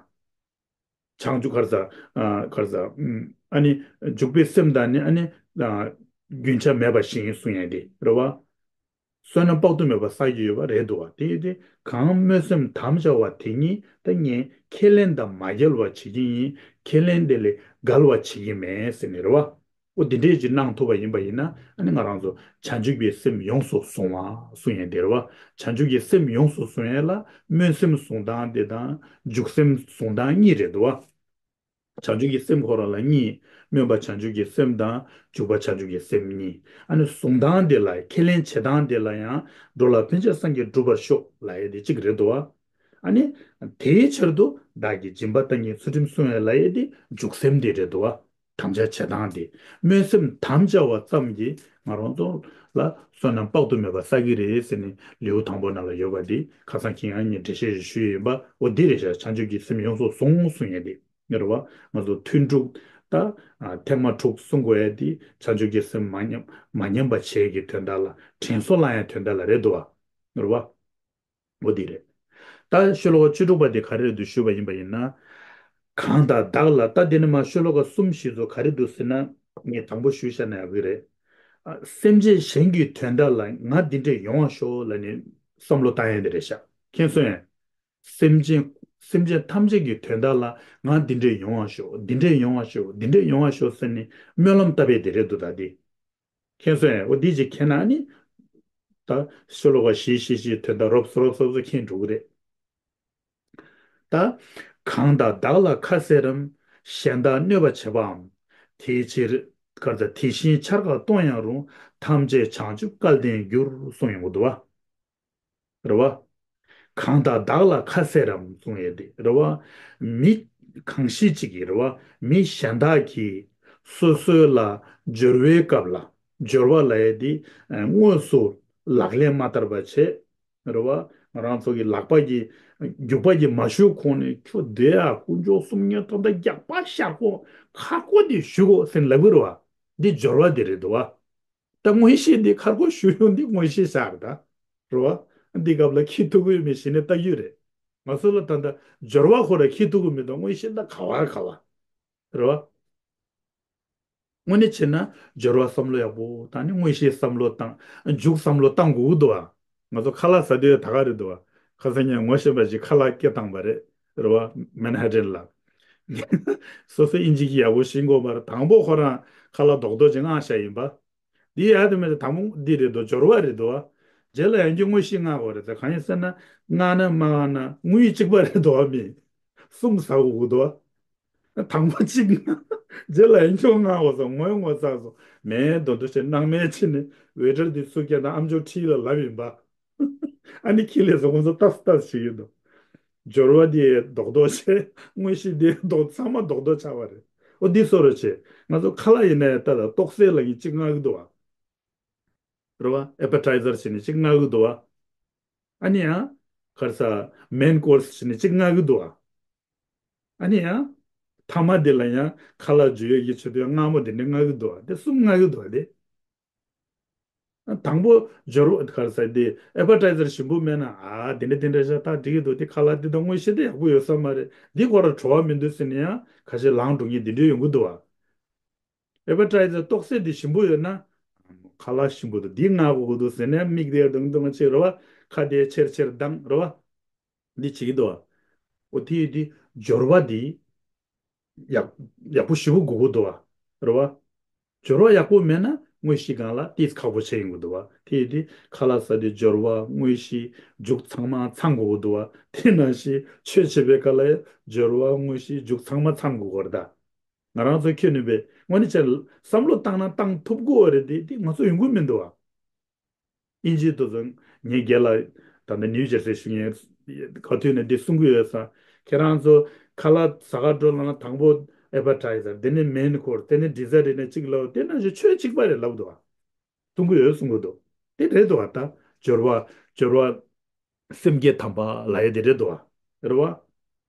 བྱང་ཆུབ་ག་རེ་ཟ། ཨ་ག་རེ་ཟ། ཨ་ནི་འཇུག་པའི་སེམས་དང་ནི་ཨ་ནི་རྒྱུན་ཆད་མེད་པ་ཞིག་ཡིན་གསུང་ཡས་དེ་རེད་བ། བསོད་ནམས་དཔག་ཏུ་མེད་པ་བསགས་ཀྱི་ཡོད་པ་རེད་འདུག་བ། དེ་ཡིན་དུས་གང་སྨོན་སེམས་དམ་བཅའ་བ་དེ་ཉིད་ད་ངས་ཁས་ལེན་དང་མ་འགལ་བ་བྱེད་ཀྱི་ཡིན། ཁས་ལེན་དེ་ལས་འགལ་བ་བྱེད་ཀྱི་མེད་ཟེར་ནས་རེད་བ། འོ་འདི་འདྲས་ཅིག་གནང་ཐུབ་པ་ཡིན་པ་ཡིན་ན་ཨ་ནི་ང་རང་ཚོ་བྱང་ཆུབ་ཀྱི་སེམས་ཡོངས་སུ་བཟུང་བ་གསུང་ཡས་དེ་རེད་བ། བྱང་ཆུབ་ཀྱི་སེམས་ཡོངས་སུ་བཟུང་ཡས་ལ་སྨོན་སེམས་བཟུང་སྟངས་དེ་དང་འཇུག་སེམས་བཟུང་སྟངས་གཉིས་རེད་འདུག་བ། བྱང་ཆུབ་ཀྱི་སེམས་ཁོ་རང་ལ་གཉིས། སྨོན་པ་བྱང་ཆུབ་ཀྱི་སེམས་དང་འཇུག་པ་བྱང་ཆུབ་ཀྱི་སེམས་གཉིས། ཨ་ནི་བཟུང་སྟངས་དེ་ལ་ཁས་ལེན་བྱེད་སྟངས་དེ་ལ་ཡང་འགྲོ་ལ་ཕན་ཕྱིར་སངས་རྒྱས་འགྲུབ་པར་ཤོག་ལབ་ཡས་དེ་གཅིག་རེད་འདུག་བ། ཨ་ནི། དེའི་ཕྱིར་དུ་བདག་གིས་སྦྱིན་པ་བཏང་གིན་ཚུལ་ཁྲིམས་སྲུང་ཡས་ལབ་ཡས་དེ་འཇུག་སེམས་དེ་རེད་འདུག་བ། དམ་བཅའ་བྱེད་སྟངས་དེ། སྨོན་སེམས་དམ་བཅའ་བ་ཙམ་གྱིས་ང་རང་ཚོ་ལ་བསོད་ནམས་དཔག་ཏུ་མེད་པ་བསགས་ཀྱི་རེད་ཟེར་ནས་ལེའུ་དང་པོ་ནང་ལ་ཡོད་པ་འདི་ཁ་སང་ཁྱེད་རང་གཉིས་འགྲེལ་བཤད་ཞུས་ཡིན་པ་འོ་འདི་རེད་ཤག་བྱང་ཆུབ་ཀྱི་སེམས་ཡོངས་སུ་བཟུང་གསུང་ཡས་དེ་རེད་བ། ང་ཚོ་ཐུན་དྲུག་ད་ཐེངས་མ་དྲུག་གསུང་དགོས་ཡས་དེ་བྱང་ཆུབ་ཀྱི་སེམས་མ་ཉམས་མ་ཉམས་པ་བྱེད་ཀྱི་དོན་དག་ལ་དྲན་གསོ་བསླང་ཡས་དོན་དག་ལ་རེད་འདུག་བ། རེད་བ། འོ་དེ་རེད། ད་ཤོ་ལོ་ཀ་བཅུ་དྲུག་པ་དེ་ག་རེ་རེད་འདུག་ཞུས་པ་ཡིན་པ་ཡིན་ན། གང་དང་བདག་ལ་ད་དེ་ནི་མ་ཤོ་ལོ་ཀ་གསུམ་བཞི་ཚོ་ག་རེ་འདུག་ཟེར་ན་ངས་དང་པོ་ཞུས་བཞག་ན་ཡག་གི་རེད། ཨ། སེམས་ཅན་གཞན་གྱི་དོན་དག་ལ་ང་འདི་འདྲས་ཡོང་བ་ཤོག་ལབ་ནས་བསམ་བློ་བཏང་ཡས་དེ་རེད་ཤག་མཁྱེན་སོང་ངས། སེམས་ཅན་སེམས་ཅན་ཐམས་ཅད་ཀྱི་དོན་དག་ལ་ང་འདི་འདྲས་ཡོང་བ་ཤོག་འདི་འདྲས་ཡོང་བ་ཤོག་འདི་འདྲས་ཡོང་བ་ཤོག་ཟེར་ནས་སྨོན་ལམ་བཏབ་པའི་དེ་རེད་འདུག་ད་དེ། མཁྱེན་སོང་ངས། འོ་འདི་ཅིག་མཁྱེན་ན་ནི། ད་ཤོ་ལོ་ཀ་བཞི་བཞི་བཞི་དོན་དག་རོབ་ཙམ་རོབ་ཙམ་ཙམ་མཁྱེན་འགྲོ་གི་རེད། ད། གང་དག་བདག་ལ་ཁ་ཟེར་རམ། གཞན་དག་གནོད་པ་བྱེད་པའམ། དེའི་ཕྱིར། གར་ད་དེ་བཞིན་འཆར་ཀ་སྟོང་ཡང་རུང་། ཐམས་ཅད་བྱང་ཆུབ་སྐལ་ལྡན་འགྱུར་གསུངས་ཡོང་གི་འདུག་བ། རེད་བ། གང་དག་བདག་ལ་ཁ་ཟེར་རམ་གསུངས་ཡས་དེ་རེད་བ། མི་གང་ཞིག་ཅིག་གིས་རེད་བ། མི་གཞན་དག་གིས་སོ་སོའི་ལ་སྦྱོར་བའི་སྐབས་ལ་སྦྱོར་བ་ལབ་ཡས་དེ་དངོས་སུ་ལག་ལེན་མ་བསྟར་བ་བྱས། རེད་བ། ང་རང་ཚོ་གི་ལག་པ་གི་རྒྱུག་པ་གི་མ་ཞུགས་གོང་ནས་ཁྱོད་བསྡད་ཡ་དཀོན་མཆོག་གསུམ་མཉེས་ཐོག་མཐའ་རྒྱག་པ་ཤར་ཁོ་ཁ་ཁོ་དེ་ཞུ་གོ་ཟེར་ལབ་གི་རེད་བ། འདི་སྦྱོར་བ་དེ་རེད་འདུག་བ། ད་མངོན་ཤེས་འདི་ཁར་ཁོ་ཞུ་ཡོང་འདི་མངོན་ཤེས་ཤར་ད། རེད་བ། འདི་སྐབས་ལ་ཁྱི་ཐུག་གི་མི་ཞི་ནས་ལྟ་རྒྱུ་རེད། ང་ཚོ་ལ་ད་ལྟ་སྦྱོར་བ་ཁོ་ར་ཁྱི་ཐུག་གི་མི་འདུག་མངོན་ཤེས་ད་ག་བ་ག་བ། རེད་བ། དངོས་གནས་བྱས་ན་སྦྱོར་བ་བསམ་བློ་ཡག་པོ་བཏང་ནས་མངོན་ཤེས་བསམ་བློ་བཏང་། འཇུག་བསམ་བློ་བཏང་དགོས་ཀྱི་འདུག་ཨ། ང་ཚོ་ཁ་ལག་ཟ་དུས་ད་ག་རེད་འདུག་ཨ། ཁ་སང་ཉིན་ངོ་ཤེས་པ་ཞིག་ཁ་ལག་སྐད་བཏང་པ་རེད། རེད་བ། མན་ཧ་ཏན་ལ། སོ་སོ་ཨིན་ཇི་གི་ཡག་པོ་ཤེས་དགོས་པར་དང་པོ་ཁོ་རང་ཁ་ལག་རྡོག་རྡོག་ཅིག་མངགས་བཞག་ཡིན་པ། འདི་ཡ་དེ་མེད་དེ་དང་པོ་འདི་རེད་འདུག་སྦྱོར་བ་རེད་འདུག་ཨ། རྗེས་ལ་ཡང་བསྐྱར་དངོས་གཞི་མངགས་དགོས་རེད་ད་གང་ཡིན་ཟེར་ན། མངགས་ན་མ་མངགས་ན་དངོས་གཞི་གཅིག་པ་རེད་འདུག་ཨ། མི་གསུམ་ཟ་དགོས་ཀྱི་འདུག་ཨ། དང་པོ་གཅིག་ན། རྗེས་ལ་ཡང་ཁྱོད་ང་འོ་ཟོ་ངོ་ངོ་ཚ་སོ། མེད་དོ་འདུ་ཞེས་སྣང་མེད་ཕྱིན་ནས་ཝེ་ཊར་འདི་ཚུར་བསྐྱལ་དང་ཨ་མཆོག་ཁྲིད་ལ་ལབ་ཡིན་པ། ཨ་ནི་ཁྱི་ལས་སོ་ཁོང་ཚོ་ཏག་ཏག་བྱེད་ཀྱི་འདུག་སྦྱོར་བ་འདི་རྡོག་རྡོག་བྱས་དངོས་གཞི་འདི་རྡོག་ཚང་མ་རྡོག་རྡོག་ཆགས་པ་རེད། འོ་འདི་སོ་རུ་བྱས་ང་ཚོ་ཁ་ལག་ཡིན་ན་ཡང་ད་ལ་ཏོག་ཙེ་ལ་ཡིན་གཅིག་མངགས་ཀྱི་འདུག་བ། རེད་བ། ཨེ་པ་ཊའི་ཛར་བྱས་ནས་གཅིག་མངགས་ཀྱི་འདུག་བ། ཨ་ནི་ཡང་། ག་རེ་ཟ། མེན་ཀོར་སི་བྱས་ནས་གཅིག་མངགས་ཀྱི་འདུག་བ། ཨ་ནི་ཡང་། ཐ་མ་དེ་ལ་ཡང་ཁ་ལག་འཇུ་ཡས་ཀྱི་ཆེད་དུ་ཡང་མངར་མོ་དེ་འདྲ་མངགས་ཀྱི་འདུག་བ། དེ་གསུམ་མངགས་ཀྱི་འདུག་བ་དེ། དང་པོ་སྦྱོར་བ་ག་རེ་ཟ་དེ་ཨེ་པ་ཊའི་ཛར་ཞིམ་པོ་མེད་ན་ཨ་དེ་འདྲ་དེ་འདྲ་བྱ་ཐག་འགྲིག་གི་འདུག་དེ་ཁ་ལག་དེ་དང་དངོས་གཞི་དེ་ཡག་པོ་ཡོད་ས་མ་རེད། འདི་ཁོ་ར་བྲོ་བ་མི་འདུག་ཟེར་ནས་ཡང་ཁ་ཤས་ལངས་འགྲོ་མཁན་དེ་འདྲ་ཡོང་གི་འདུག་བ། ཨེ་པ་ཊའི་ཛར་ཏོག་ཙེ་འདི་ཞིམ་པོ་ཡོད་ན། ཁ་ལག་ཞིམ་པོ་འདུག་འདི་མངགས་དགོས་ཀྱི་འདུག་ཟེར་ནས་མིག་དེ་རྡུང་རྡུང་བྱེད་རེད་བ། ཁ་དེ་ཆེར་ཆེར་གདངས་རེད་བ། འདི་བྱེད་ཀྱི་འདུག་བ། འོ་དེ་ཡོད་དུས་སྦྱོར་བ་འདི། ཡག་ཡག་པོ་ཞེ་པོ་དགོས་ཀྱི་འདུག་བ། རེད་བ། སྦྱོར་བ་ཡག་པོ་མེད་ན་དངོས་གཞི་སྒང་ལ་ཏོག་ཙམ་ཁག་པོ་ཆགས་ཡོང་གི་འདུག་བ། དེ་ཡོད་དུས་ཁ་ལག་ཟ་དུས་སྦྱོར་བ་དངོས་གཞི་མཇུག་ཚང་མ་ཚང་དགོས་ཀྱི་འདུག་བ། དེ་ནང་བཞིན་ཆོས་བྱེད་པའི་སྐབས་ལ་ཡང་སྦྱོར་བ་དངོས་གཞི་མཇུག་ཚང་མ་ཚང་དགོས་ཀྱི་རེད་ད། ང་རང་ཚོ་ཁྱོན་ནས་པས་དངོས་གནས་བྱས་ན་བསམ་བློ་བཏང་ན་བཏང་ཐུབ་དགོས་རེད་དེ་དེ་ང་ཚོ་ཡོང་གི་མི་འདུག་བ། ཨིན་ཇིའི་དུ་ཚོ་ངའི་རྒན་ལགས་ད་ལྟ་ནིའུ་ཇར་སི་བཞུགས་མཁན་ག་དུས་ནས་འདི་གསུང་གི་ཡོད་ས། ཁྱེད་རང་ཚོ་ཁ་ལག་ཟ་ག་འགྲོ་ལབ་ན་དང་པོ་ཨེ་པ་ཊའི་ཛར། དེ་ནས་མེན་ཀོར་སི། དེ་ནས་ཌི་ཟར་ཊི། དེ་ནས་གཅིག་ལབ། དེ་ནང་བཞིན་ཆོས་གཅིག་པ་རེད་ལབ་འདུག་བ། གསུང་གི་ཡོད་གསུང་གི་འདུག་དེ་རེད་འདུག་བ། ད་སྦྱོར་བ་སྦྱོར་བ་སེམས་བསྐྱེད་དམ་པ་ལབ་ཡ་དེ་རེད་འདུག་བ། རེད་བ།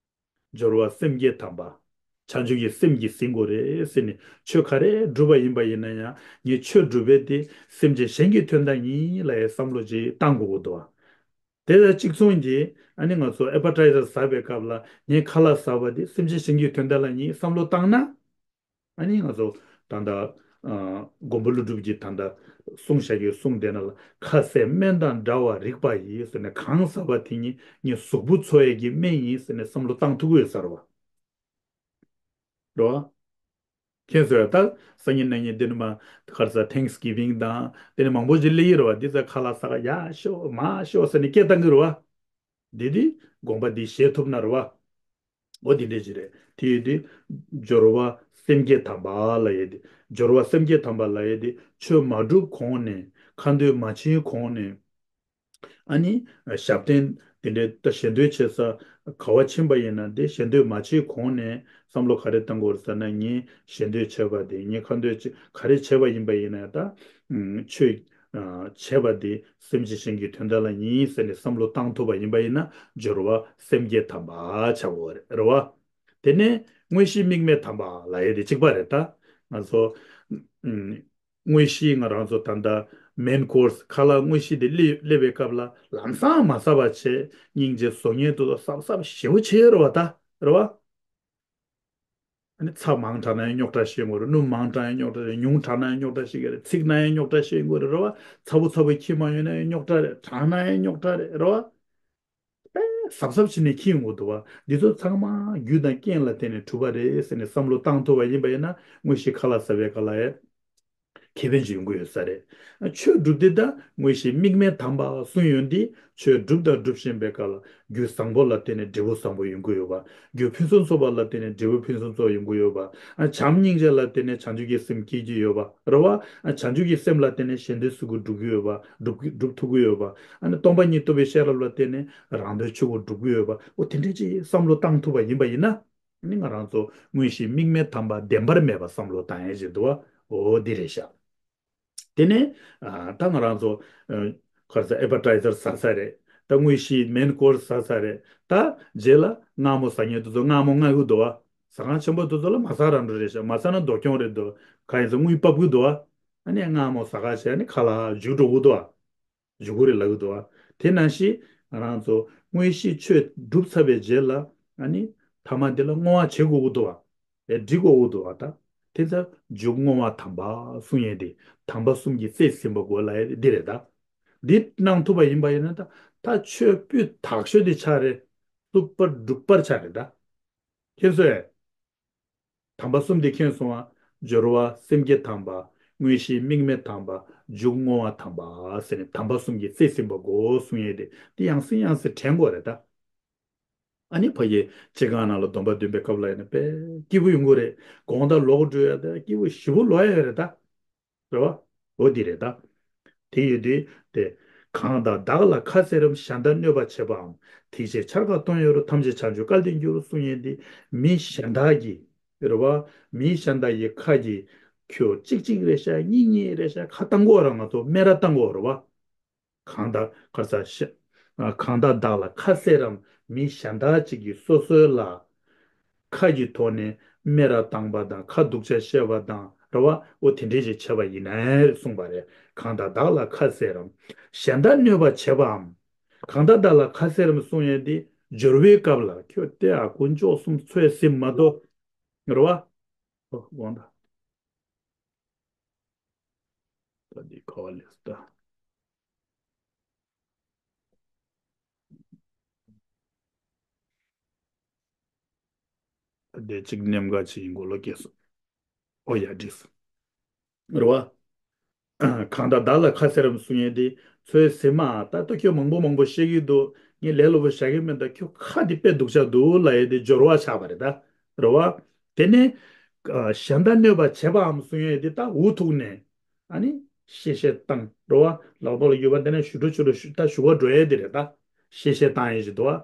སྦྱོར་བ་སེམས་བསྐྱེད་དམ་པ། བྱང་ཆུབ་ཀྱི་སེམས་ཀྱིས་ཟིན་དགོས་རེད་ཟེར་ནས། ཆོས་ག་རེ་སྒྲུབ་པ་ཡིན་པ་ཡིན་ན་ཡང་། ངས་ཆོས་སྒྲུབ་པ་དེ་སེམས་ཅན་གཞན་གྱི་དོན་དག་ཡིན་ལབ་ཡའི་བསམ་བློ་ཅིག་བཏང་དགོས་ཀྱི་འདུག་བ། དེ་ལ་གཅིག་མཚུངས་ཀྱིས། ཨ་ནི་ང་ཚོ་ཨེ་པ་ཊའི་ཛར་ཟ་བའི་སྐབས་ལ། ངས་ཁ་ལག་ཟ་བ་དེ་སེམས་ཅན་གཞན་གྱི་དོན་དག་ལ་ཡིན་བསམ་བློ་བཏང་ན། ཨ་ནི་ང་ཚོ་ད་ལྟ་ཨ་མགོན་པོ་ཀླུ་སྒྲུབ་ཀྱིས་ད་ལྟ་གསུངས་བཞག་གི་གསུང་དེ་ནང་ལ། ཁ་ཟས་སྨན་དང་འདྲ་བར་རིགས་པ་ཡིས་ཟེར་ནས། གང་ཟ་བ་དེ་ཉིད་ངའི་གཟུགས་པོ་འཚོ་ཡས་ཀྱི་སྨན་ཡིན་ཟེར་ནས་བསམ་བློ་བཏང་ཐུབ་ཀྱི་ཡོད་ས་རེད་བ། རེད་བ། ཁྱེད་ཚོས་ད་སང་ཉིན་གནངས་ཉིན་དེ་ནི་མ། ག་རེ་ཟ། ཐེངས་གིབ་ཝིང་དང་དེ་ནི་མང་པོ་ཅིག་སླེབས་ཀྱི་རེད་བ། འདི་ཚོ་ཁ་ལག་ཟ་ག་ཡར་ཤོག་མར་ཤོག་ཟེར་ནས་སྐད་བཏང་གི་རེད་བ། འདི་དེ་དགོངས་པ་འདི་བཞེས་ཐུབ་ན་རེད་བ། འོ་དེ་འདྲས་ཅིག་རེད། དེ་ཡོད་དུས་སྦྱོར་བ་སེམས་བསྐྱེད་དམ་པ་ལབ་ཡས་དེ། སྦྱོར་བ་སེམས་བསྐྱེད་དམ་པ་ལབ་ཡས་དེ། ཆོས་མ་སྒྲུབ་གོང་ནས། ཁ་འདོན་མ་བྱེད་གོང་ནས། ཨ་ནི་ཞབས་བརྟན་དེ་འདྲའི་ད་ཞལ་འདོན་བྱེད་ས་ག་བ་ཕྱིན་པ་ཡིན་ན། དེ་ཞལ་འདོན་མ་བྱེད་གོང་ནས་བསམ་བློ་ག་རེ་བཏང་དགོས་རེད་ཟེར་ན། ངས་ཞལ་འདོན་བྱས་པ་དེ། ངས་ཁ་འདོན་བྱེད། ག་རེ་བྱས་པ་ཡིན་པ་ཡིན་ན་ཡང་། ད་ཆོས་བྱས་པ་དེ་སེམས་ཅན་གཞན་གྱི་དོན་དག་ལ་ཡིན་ཟེར་ནས་བསམ་བློ་བཏང་ཐུབ་པ་ཡིན་པ་ཡིན་ན། སྦྱོར་བ་སེམས་བསྐྱེད་དམ་པ་བྱ་དགོས་རེད། རེད་བ། དེ་ནས་དངོས་གཞི་དམིགས་མེད་དམ་པ་ལབ་ཡས་དེ་གཅིག་པ་རེད། ད་ང་ཚོ་ཨུམ། དངོས་གཞི་ང་རང་ཚོ་ད་ལྟ་མེན་ཀོར་སི་ཁ་ལག་དངོས་གཞི་དེ་སླེབས་སླེབས་པའི་སྐབས་ལ། ལམ་སང་མ་ཟ་བ་བྱས། སྙིང་རྗེ་བཟོ་མཁན་དེ་ཚོ་ཟབ་ཟབ་ཞེ་པོ་བྱས་ཡོད་རེད་བ། ད་རེད་བ། ཨ་ནི་ཚྭ་མང་དྲགས་ན་ཡང་རྙོག་དྲ་ཞེ་པོ་རེད། སྣུམ་མང་དྲགས་ཡང་རྙོག་དྲ་རེད། ཉུང་དྲགས་ན་ཡང་རྙོག་དྲ་ཞིག་རེད། ཚིག་ན་ཡང་རྙོག་དྲ་ཞེ་པོ་རེད། རེད་བ། ཚ་པོ་ཚ་པོ་ཁྱི་མ་ཡོང་ན་ཡང་རྙོག་དྲ་རེད། གྲང་ན་ཡང་རྙོག་དྲ་རེད། རེད་བ། དཔེ་གཟབ་གཟབ་བྱས་ནས་འཁྱེར་ཡོང་གི་འདུག་བ། འདི་ཚོ་ཚང་མ་རྒྱུ་དང་རྐྱེན་ལ་བརྟེན་ནས་གྲུབ་པ་རེད་ཟེར་ནས་བསམ་བློ་བཏང་ཐུབ་པ་ཡིན་པ་ཡིན་ན། དངོས་གཞི་ཁ་ལག་ཟ་བའི་སྐབས་ལ་ཡང་ཁེ་ཕན་ཅིག་ཡོང་གི་ཡོད་ས་རེད། ཆོས་སྒྲུབ་འདི་ད་དངོས་གཞི་དམིགས་མེད་དམ་པ་གསུངས་ཡོད་འདི། ཆོས་སྒྲུབ་དང་སྒྲུབ་བཞིན་པའི་སྐབས་ལ་རྒྱུ་བཟང་པོ་ལ་བརྟེན་ནས་འབྲས་བུ་བཟང་པོ་ཡོང་གི་ཡོད་པ། རྒྱུ་ཕུན་སུམ་ཚོགས་པ་ལ་བརྟེན་ནས་འབྲས་བུ་ཕུན་སུམ་ཚོགས་ཡོང་གི་ཡོད་པ། ཨ་བྱམས་སྙིང་རྗེ་ལ་བརྟེན་ནས་བྱང་ཆུབ་ཀྱི་སེམས་སྐྱེ་གི་ཡོད་པ། རེད་བ། ཨ་བྱང་ཆུབ་ཀྱི་སེམས་ལ་བརྟེན་ནས་གཞན་དོན་སུ་གུ་སྒྲུབ་ཀྱི་ཡོད་པ། སྒྲུབ་ཀྱི་སྒྲུབ་ཐུབ་ཀྱི་ཡོད་པ། ཨ་ནི་སྟོང་པ་ཉིད་རྟོགས་པའི་ཤེས་རབ་ལ་བརྟེན་ནས་རང་དོན་ཆོས་སྐུ་སྒྲུབ་ཀྱི་ཡོད་པ། འོ་དེ་འདྲས་ཅིག་བསམ་བློ་བཏང་ཐུབ་པ་ཡིན་པ་ཡིན་ན། ཨ་ནི་ང་རང་ཚོ་དངོས་གཞི་དམིགས་མེད་དམ་པ་བདེན་པར་མེད་པ་བསམ་བློ་བཏང་ཡས་ཅིག་འདུག་བ། འོ་འདི་རེད་ཤག་དེ་ནས་ཨ་ད་ང་རང་ཚོ་ཨ་ག་རེ་ཟ། ཨེ་པ་ཊའི་ཛར་ཟ་ས་རེད། ད་དངོས་གཞི་མེན་ཀོར་སི་ཟ་ས་རེད། ད་རྗེས་ལ་མངར་མོ་ཟ་མཁན་དེ་ཚོ་མངར་མོ་མངར་གི་འདུག་བ། ཟ་ཁང་ཆེན་པོ་དེ་ཚོ་ལ་མ་ཟ་རང་འགྲོ་རེད་ཤག་མ་ཟ་ན་སྡུག་གྱོང་རེད་འདུག་གང་ཡིན་ཟེར་དངུལ་ཕབ་གི་འདུག་བ། ཨ་ནི་མངར་མོ་ཟ་ག་བྱས། ཨ་ནི་ཁ་ལག་འཇུ་འགྲོ་གི་འདུག་བ། འཇུ་གི་རེད་ལབ་ཀྱི་འདུག་བ། དེ་ནང་བཞིན་ང་རང་ཚོ་དངོས་གཞི་ཆོས་སྒྲུབ་ཚར་བའི་རྗེས་ལ། ཨ་ནི་ཐ་མ་འདི་ལ་བསྔོ་བ་བྱེད་དགོས་ཀྱི་འདུག་བ། ཨེ་འབྲི་དགོས་ཀྱི་འདུག་བ། ད་དེ་ཚོ་མཇུག་བསྔོ་བ་དམ་པ་གསུང་ཡས་དེ། དམ་པ་གསུམ་གྱི་རྩིས་ཟིན་པ་དགོས་ལབ་ཡས་དེ་འདི་རེད། ད་འདི་གནང་ཐུབ་པ་ཡིན་པ་ཡིན་ན། ད་ད་ཆོས་སྤུས་དག་ཤོས་དེ་ཆགས་རེད། བསྒྲུབ་པར་སྒྲུབ་པར་ཆགས་རེད། ད་ཁྱེད་ཚོས། དམ་པ་གསུམ་དེ་མཁྱེན་སོང་ང་། སྦྱོར་བ་སེམས་བསྐྱེད་དམ་པ། དངོས་གཞི་དམིགས་མེད་དམ་པ། མཇུག་བསྔོ་བ་དམ་པ་ཟེར་ནས། དམ་པ་གསུམ་གྱི་རྩིས་ཟིན་པ་དགོས་གསུང་ཡས་དེ། དེ་ཡང་སེ་ཡང་སེ་དྲན་དགོས་རེད་ད། ཨ་ནི་ཕ་གི་སྤྱི་ཁང་ནང་ལ་སྡོམ་པ་འདོན་པའི་སྐབས་ལ་ཡིན་ན་དཔེ་སྐྱིད་པོ་ཡོང་གི་རེད། དགོང་དག་ལོག་འགྲོ་ཡ་ད་སྐྱིད་པོ་ཞེ་པོ་ལོག་ཡ་ཡོད་རེད་ད། རེད་བ། འོ་འདི་རེད་ད། དེ་ཡོད་དུས་དེ། གང་དག་བདག་ལ་ཁ་ཟེར་རམ། གཞན་དག་གནོད་པ་བྱེད་པའམ། དེ་ཕྱིར་ཆར་ཁ་གཏོང་ཡོང་རུང་། ཐམས་ཅད་བྱང་ཆུབ་སྐལ་ལྡན་འགྱུར། གསུང་ཡས་འདི་མི་གཞན་དག་གི། རེད་བ། མི་གཞན་དག་གི་ཁ་གིས་ཁྱོད་གཅིག་གཅིག་རེད་ཤག་གཉིས་གཉིས་རེད་ཤག་ཁ་བཏང་གི་ཡོད་རེད། ང་ཚོ་སྨད་ར་བཏང་གི་ཡོད་རེད་བ། གང་དག་ག་རེ་ཟ། ཤ་ཨ་གང་དག་བདག་ལ་ཁ་ཟེར་རམ། མི་གཞན་དག་ཅིག་གིས་སོ་སོའི་ལ་ཁ་གི་ཐོག་ནས་སྨད་ར་བཏང་པ་དང་། ཁ་སྡུག་ཅག་བཤད་པ་དང་། རེད་བ། འོ་དེ་འདྲས་ཅིག་བྱས་པ་ཡིན་ན་གསུངས་པ་རེད། གང་དག་བདག་ལ་ཁ་ཟེར་རམ། གཞན་དག་གནོད་པ་བྱེད་པའམ། གང་དག་བདག་ལ་ཁ་ཟེར་རམ་གསུང་ཡས་དེ་སྦྱོར་བའི་སྐབས་ལ། ཁྱོད་དེ་ཨ་དཀོན་མཆོག་གསུམ་ཚོད་ཟིན་མ་གཏོགས། རེད་བ། ཨོ་དགོངས་དག་ད་འདི་ག་བ་ལས་སུ་ད། ད་འདི་གཅིག་ཉམས་དགའ་ཅིག་ཡིན་གོ་ལོ་སྐྱེས་སོང་། ཨོ་ཡ་འགྲིག་སོང་། རེད་བ། གང་དག་བདག་ལ་ཁ་ཟེར་རམ་གསུང་ཡས་དེ། ཚོད་ཟིན་མ། ད་ལྟ་ཁྱོད་མང་པོ་མང་པོ་བཤད་ཀྱི་འདུག་ངས་ལས་སླ་པོ་བཞག་གི་མིན། ད་ཁྱོད་ཁ་འདི་དཔེ་སྡུག་ཅག་འདུག་ལབ་ཡས་དེ་སྦྱོར་བ་ཆགས་པ་རེད་ད། རེད་བ། དེ་ནས་གཞན་དག་གནོད་པ་བྱེད་པའམ་གསུང་ཡས་དེ། ད་འུ་ཐུག་ནས་ཨ་ནི་གཤེ་གཤེ་བཏང་། རེད་བ། ལག་ཐོག་ལ་ཡོད་པ་དེ་ནས་ཞུ་འགྲོ་ཆུ་འགྲོ་ཞུ། ད་ཞུ་བ་འགྲོ་ཡས་དེ་རེད་ད། གཤེ་གཤེ་བཏང་ཡས་ཅིག་འདུག་བ།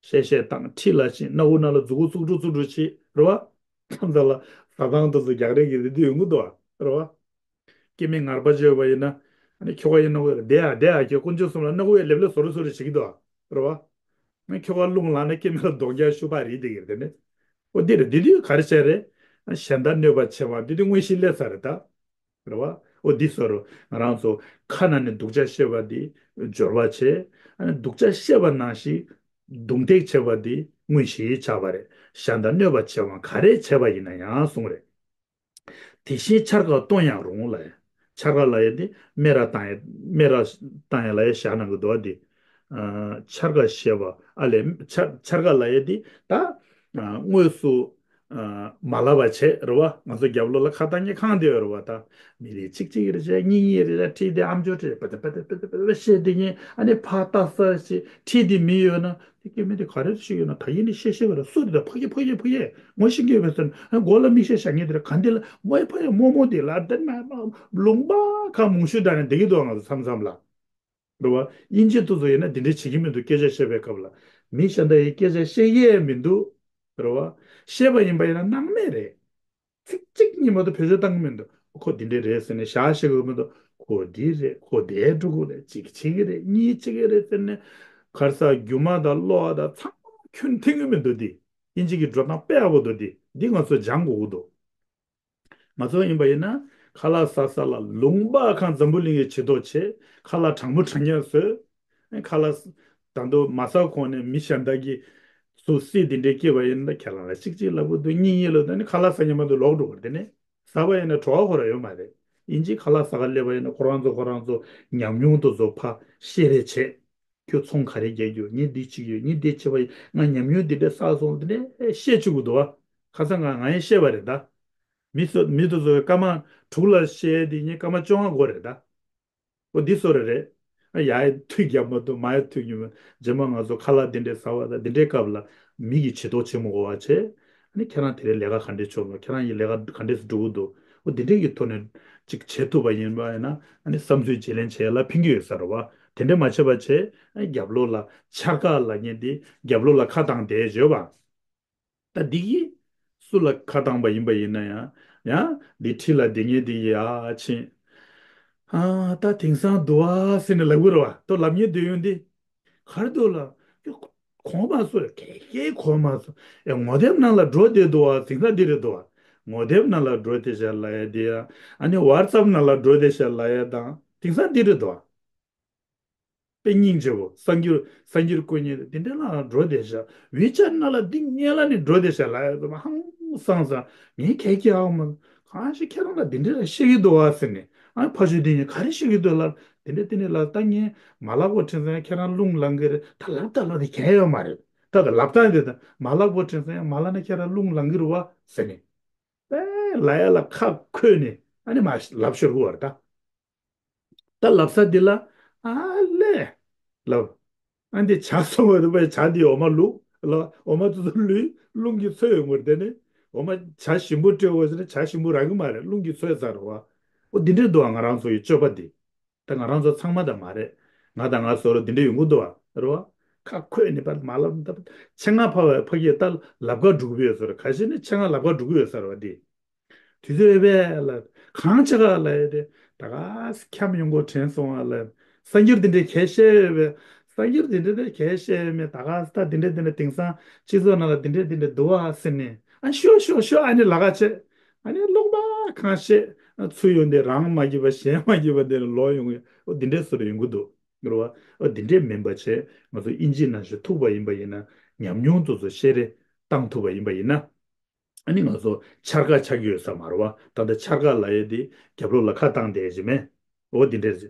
གཤེ་གཤེ་བཏང་། ཁྲིད་ལ་ཕྱིན། སྣ་བུག་ནང་ལ་མཛུ་གུ་བཙུགས་འགྲོ་བཙུགས་འགྲོ་བྱེད། རེད་བ། མཚམས་མཚམས་ལ་ཟ་ཁང་དེ་ཚོ་རྒྱག་རེས་ཀྱི་རེ་འདུན་ཡོང་གི་འདུག་བ། རེད་བ། སྐྱེ་དམན་ངར་པ་བྱས་པ་ཡིན་ན། ཨ་ནི་ཁྱོ་ག་ཡིན་ན་འོ་བསྡད་ཡ་བསྡད་ཡ། ཁྱོད་དཀོན་མཆོག་གསུམ་ལ་སྣ་བུག་ཡ་ལེབ་ལེབ་བཟོ་རེ་བཟོ་རེ་བྱེད་ཀྱི་འདུག་བ། རེད་བ། ཨ་ནི་ཁྱོ་ག་རླུང་ལངས་ན་སྐྱེ་དམན་ལ་གདོང་རྒྱག་ཤུག་པ་རེད་དེ་གི་རེད། དེ་ནས་ ཨོ་འདི་རེད། འདི་དུས་ག་རེ་བྱས་རེད། གཞན་དག་གནོད་པ་བྱེད་པ་འདི་དུས་དངོས་གཞི་སླེབས་ཚར་རེད་ད། རེད་བ། ཨོ་འདི་བཟོ་རུ་ང་རང་ཚོ་ཁ་ནང་ནས་སྡུག་ཅག་བཤད་པ་འདི་སྦྱོར་བ་བྱས། ཨ་ནི་སྡུག་ཅག་བཤད་པ་ནང་བཞིན་རྡུང་རྡེག་བྱས་པ་འདི་དངོས་གཞི་ཆགས་པ་རེད། གཞན་དག་གནོད་པ་བྱེད་པ་ག་རེ་བྱས་པ་ཡིན་ན་ཡང་གསུངས་རེད། དེ་བཞིན་འཕྱར་ཀ་གཏོང་ཡང་རུང་ལབ་ཡ། འཕྱར་ཀ་ལབ་ཡ་དེ་སྨད་ར་བཏང་ཡ། སྨད་ར་བཏང་ཡ་ལབ་ཡ་བཞག་གནང་གི་འདུག་བ་དེ། ཨ། འཕྱར་ཀ་ཞེས་པ་ཨ་ལས། འཕྱར་འཕྱར་ཀ་ལབ་ཡ་དེ་ད། ཨ། དངོས་སུ། ཨ། མ་ལབ་པ་བྱས་རེད་བ། ང་ཚོ་རྒྱབ་ལོགས་ལ་ཁ་བཏང་མཁན་གང་དེ་ཡོད་རེད་བ་ད། མི་དེ་གཅིག་གཅིག་རེད་བྱས་གཉིས་གཉིས་རེད་བྱས་ཁྲིད་དེ་ཨམ་ཅོག་ཁྲིད་པ་དེ་པ་དེ་པ་དེ་པ་དེ་བཤད་དེ་ཉན། ཨ་ནི་ཕར་ལྟ་ས་ཞིག་ཁྲིད་དེ་མི་ཡོད་ན། དེ་སྐྱེ་དམན་དེ་ག་རེ་ཞིག་ཡོད་ན་ད་ཡིན་ནི་བཤད་བཤད་པ་རེད། སུ་དེ་ད་ཕ་གི་ཕ་གི་ཕ་གི་ངོ་ཤེས་ཀྱི་ཡོད་པས་ཟེར་ན། མགོ་ལ་མིག་ཤེལ་བཞག་མཁན་དེ་རེད། ག་འདི་ལ་ཝའི་ཕ་ཡ་རྨོ་མོ་དེ་ལ་དེ་མ་ལུང་པ་ཁ་མུང་ཤུ་དང་ནས་བསྡད་ཀྱི་འདུག་ང་ཚོ་མཚམས་མཚམས་ལ། རེད་བ། དབྱིན་ཇི་དེ་ཚོ་ཡིན་ན་དེ་འདྲས་བྱེད་ཀྱི་མི་འདུག་སྐད་ཆ་བཤད་པའི་སྐབས་ལ་མི་གཞན་དག་གིས་སྐད་ཆ་བཤད་ཡས་མི་འདུག་རེད་བ། བཤད་པ་ཡིན་པ་ཡིན་ན་སྣང་མེད་རེད། ཚིག་གཅིག་གཉིས་མ་གཏོགས་བེད་སྤྱོད་བཏང་གི་མི་འདུག་ཁོ་འདི་འདྲས་རེད་ཟེར་ནས་བཞག་ཤེས་གི་མི་འདུག་ཁོ་འདི་རེད། ཁོ་དེ་འགྲོ་གི་རེད། གཅིག་བྱེད་ཀྱི་རེད། གཉིས་བྱེད་ཀྱི་རེད་ཟེར་ནས། ག་རེ་ཟ། རྒྱུ་མ་དང་བློ་དང་ཚང་མ་ཁྱོན་འཐེན་གི་མི་འདུག་འདི་དབྱིན་ཇི་གི་འགྲོ་སྟངས་དཔེ་ཡག་པོ་འདུག་འདི་འདི་ང་ཚོ་སྦྱང་དགོས་ཀྱི་འདུག་ང་ཚོ་ཡིན་པ་ཡིན་ན་ཁ་ལག་ཟ་ས་ལ་ལུང་པ་གང་འཛམ་བུ་གླིང་གི་བྱེད་དོ་བྱེད། ཁ་ལག་དྲང་པོ་དྲང་ཉག་བཟོས། ཁ་ལག་ད་དུང་མ་ཟ་གོང་ནས་མི་གཞན་དག་གིས་སུ་སྲིད་འདི་འདྲས་སྐྱེས་པ་ཡིན་ན་ཁྱེད་རང་ལ་གཅིག་གཅིག་ལབ་གི་འདུག་གཉིས་གཉིས་ལབ་འདུག་ཨ་ནི་ཁ་ལག་ཟ་མཁན་མ་གཏོགས་ལོག་འགྲོ་བ་རེད། དེ་ནས་ཟ་བ་ཡིན་ན་བྲོ་བ་ཁོ་རང་ཡོད་མ་རེད། དབྱིན་ཇིའི་ཁ་ལག་ཟ་ག་སླེབས་པ་ཡིན་ན་ཁོ་རང་ཚོ་ཁོ་རང་ཚོ་ཉམས་མྱོང་དེ་ཚོ་ཕར་བཤད་རེས་བྱེད། ཁྱོད་ཚོང་ག་རེ་རྒྱག་རྒྱུ། ངས་འདི་བྱེད་ཀྱི་ཡོད། ངས་འདི་བྱེད་པ་ཡིན། ང་ཉམས་མྱོང་འདི་འདྲ་བསགས་སོང་། འདི་འདྲ་བཤད་བཅུག་གི་འདུག་བ། ཁ་སང་ང་ང་ཡང་བཤད་པ་རེད་ད། མི་ཚོ་མི་དེ་ཚོ་སྐར་མ་དྲུག་ལ་བཤད་དེ་ངས་སྐར་མ་བཅོ་ལྔ་འགོར་རེད་ད། ཨོ་འདི་སོ་རེ་རེད། ཨ་ཡ་ཡ་མཐུད་རྒྱབ་མ་གཏོགས་མ་ཡ་མཐུད་རྒྱུ་མ། རྗེས་མ་ང་ཚོ་ཁ་ལག་འདི་འདྲའི་ཟ་བ་དང་འདི་འདྲའི་སྐབས་ལ་མི་གི་བྱེད་དོ་བྱེད་མ་དགོས་པ་བྱས། ཨ་ནི་ཁྱེད་རང་དེ་རིང་ལས་ཀ་ག་འདྲས་བྱུང་སོང་། ཁྱེད་རང་གི་ལས་ཀ་ག་འདྲས་སུ་འགྲོ་གི་འདུག་ཨོ་འདི་འདྲས་ཀྱི་ཐོག་ནས་ཅིག་བྱེད་ཐུབ་པ་ཡིན་པ་ཡིན་ན་ཨ་ནི་བསམ་ཚུལ་བརྗེ་ལེན་བྱེད་ཡ་ལ་ཕན་གྱི་ཡོད་ས་རེད་བ། དེ་འདྲས་མ་བྱས་པ་བྱས་ཨ་ནི་རྒྱབ་ལོགས་ལ་འཕྱར་ཀ་ལབ་མཁན་དེ་རྒྱབ་ལོགས་ལ་ཁ་བཏང་བསྡད་བྱས་པ། ད་འདི་གིས་སུ་ལ་ཁ་བཏང་པ་ཡིན་པ་ཡིན་ན་ཡང་། ཡང་འདི་འཁྲིས་ལ་བསྡད་མཁན་འདི་ཡ་ཕྱིན། ཨ་ད་དེང་སང་འདུག་ཨ་ཟེར་ནས་ལབ་གི་རེད་བ། ད་ལབ་མཁན་འདི་ཡོང་འདི། ག་རེ་འདུག་ལ། གོ་མ་སོང་། ག་གེ་གོ་མ་སོང་། ཨེ་ངོ་དེབ་ནང་ལ་འགྲོ་བསྡད་འདུག་ཨ། དེང་སང་འདི་རེད་འདུག་ཨ། ངོ་དེབ་ནང་ལ་འགྲོ་བསྡད་ཤག་ལབ་ཡ་འདི་ཡ། ཨ་ནི་ཝ་ཊི་སེབ་ནང་ལ་འགྲོ་བསྡད་ཤག་ལབ་ཡ་དང་དེང་སང་འདི་རེད་འདུག་ཨ། དཔེ་སྙིང་རྗེ་བོ། གསར་འགྱུར་གསར་འགྱུར་བཀོད་མཁན་དེ་འདྲ་ལ་འགྲོ་བསྡད་ཤག་ཝི་ཆེ་ཊི་ནང་ལ་འདི་སྔོན་ལ་ནས་འགྲོ་བསྡད་ཤག་ལབ་ཡ་དེ་མ་ཧང་སངས་ས། ངས་གལ་གྱི་ཨ་མ་གང་ཞིག་ཁྱེད་རང་ལ་འདི་འདྲ་ལ་བཤད་ཀྱི་འདུག་ཨ་ཟེར་ནས། ཨ་ཕ་ཆོས་ལྡན་གྱིས་ག་རེ་བཤད་ཀྱི་འདུག་ལབ། དེ་འདྲ་དེ་འདྲ་ལབ། ད་ངས་མ་ལབ་གོ་དྲན་སོང་། ཁྱེད་རང་རླུང་ལངས་ཀྱི་རེད། ད་ལབ་ད་ལབ་དེ་གལ་ཡོད་མ་རེད། ད་ད་ལབ་སྟངས་དེ་ད་མ་ལབ་གོ་དྲན་སོང་། ཡང་མ་ལབ་ན་ཁྱེད་རང་རླུང་ལངས་ཀྱི་རེད་བ་ཟེར་ནས། ཨེ་ལབ་ཡ་ལ་ཁ་འཁོད་ནས་ཨ་ནི་མ་ལབ་ཤོར་གི་བ་རེད་ད། ད་ལབ་ས་འདི་ལ་ཨ་ལས་ལབ། ཨ་འདི་ཇ་སོང་བ་རེད་པས། ཇ་འདི་འོ་མ་བླུགས་ལ། འོ་མ་ཙུ་ཙུ་བླུགས། རླུང་གིས་འཚོས་ཡོང་གི་རེད། དེ་ནས་འོ་མ་ཇ་ཞིམ་པོ་སྤྲད་འོ་ཟེར་ན་ཇ་ཞིམ་པོ་རག་གི་མ་རེད། རླུང་གིས་འཚོས་ཚར་རེད་བ། ཨོ་འདི་འདྲས་འདུག་ཨ། ང་རང་ཚོ་ཡི་སྤྱོད་པ་འདི། ད་ང་རང་ཚོ་ཚང་མ་ད་མ་རེད། ང་དང་ང་བཟོ་རོ་འདི་འདྲས་ཡོང་གི་འདུག་ཨ། རེད་བ། ཁ་འཁོད་ནས་པར་མ་ལབ་ད། ཆེད་མངགས་ཕ་བའི་ཕ་གིའི་ད་ལབ་ཀ་འགྲོ་གི་ཡོད་ས་རེད། ཁ་ཤས་ནི་ཆེད་མངགས་ལབ་ཀ་འགྲོ་གི་ཡོད་ས་རེད་བ་འདི། དུས་ཚོད་ཡོད་པས་ལ། གང་བྱེད་ག་ལ་ཡོད་དེ། ད་ག་ཁྱམས་ཡོང་གོ་དྲན་སོང་བ་ལ། གསར་འགྱུར་འདི་འདྲའི་གས་བཤད་ཡོད་པས། གསར་འགྱུར་འདི་འདྲའི་གས་བཤད་ཡོད་མེད། ད་ག་ད་འདི་འདྲའི་འདི་འདྲའི་དེང་སང་སྤྱི་ཚོགས་ནང་ལ་འདི་འདྲའི་འདི་འདྲའི་འདུག་ཨ་ཟེར་ནས། ཨ་ཤོ་ཤོ་ཤོ་ཨ་ནི་ལ་ག་བྱེད། ཨ་ནི་ལོག་པ་གང་བཤད། ཚུར་ཡོང་དེ་རང་མ་སྐྱིད་པ་གཞན་མ་སྐྱིད་པ་འདི་ལ་ལོག་ཡོང་གི། ཨོ་འདི་འདྲའི་བཟོ་འདྲ་ཡོང་གི་འདུག་རེད་བ། ཨོ་འདི་འདྲའི་མིན་པ་བྱས་ང་ཚོ་དབྱིན་ཇི་ནང་བཞིན་ཐུག་པ་ཡིན་པ་ཡིན་ན། ཉམས་མྱོང་དེ་ཚོ་བཤད་རེས་བཏང་ཐུབ་པ་ཡིན་པ་ཡིན་ན། ཨ་ནི་ང་ཚོ་འཕྱར་ཀ་ཆགས་ཀྱི་ཡོད་ས་མ་རེད་བ། ད་ལྟ་འཕྱར་ཀ་ལབ་ཡས་དེ་རྒྱབ་ལོགས་ལ་ཁ་བཏང་བསྡད་ཀྱི་མེད། འོ་འདི་འདྲས་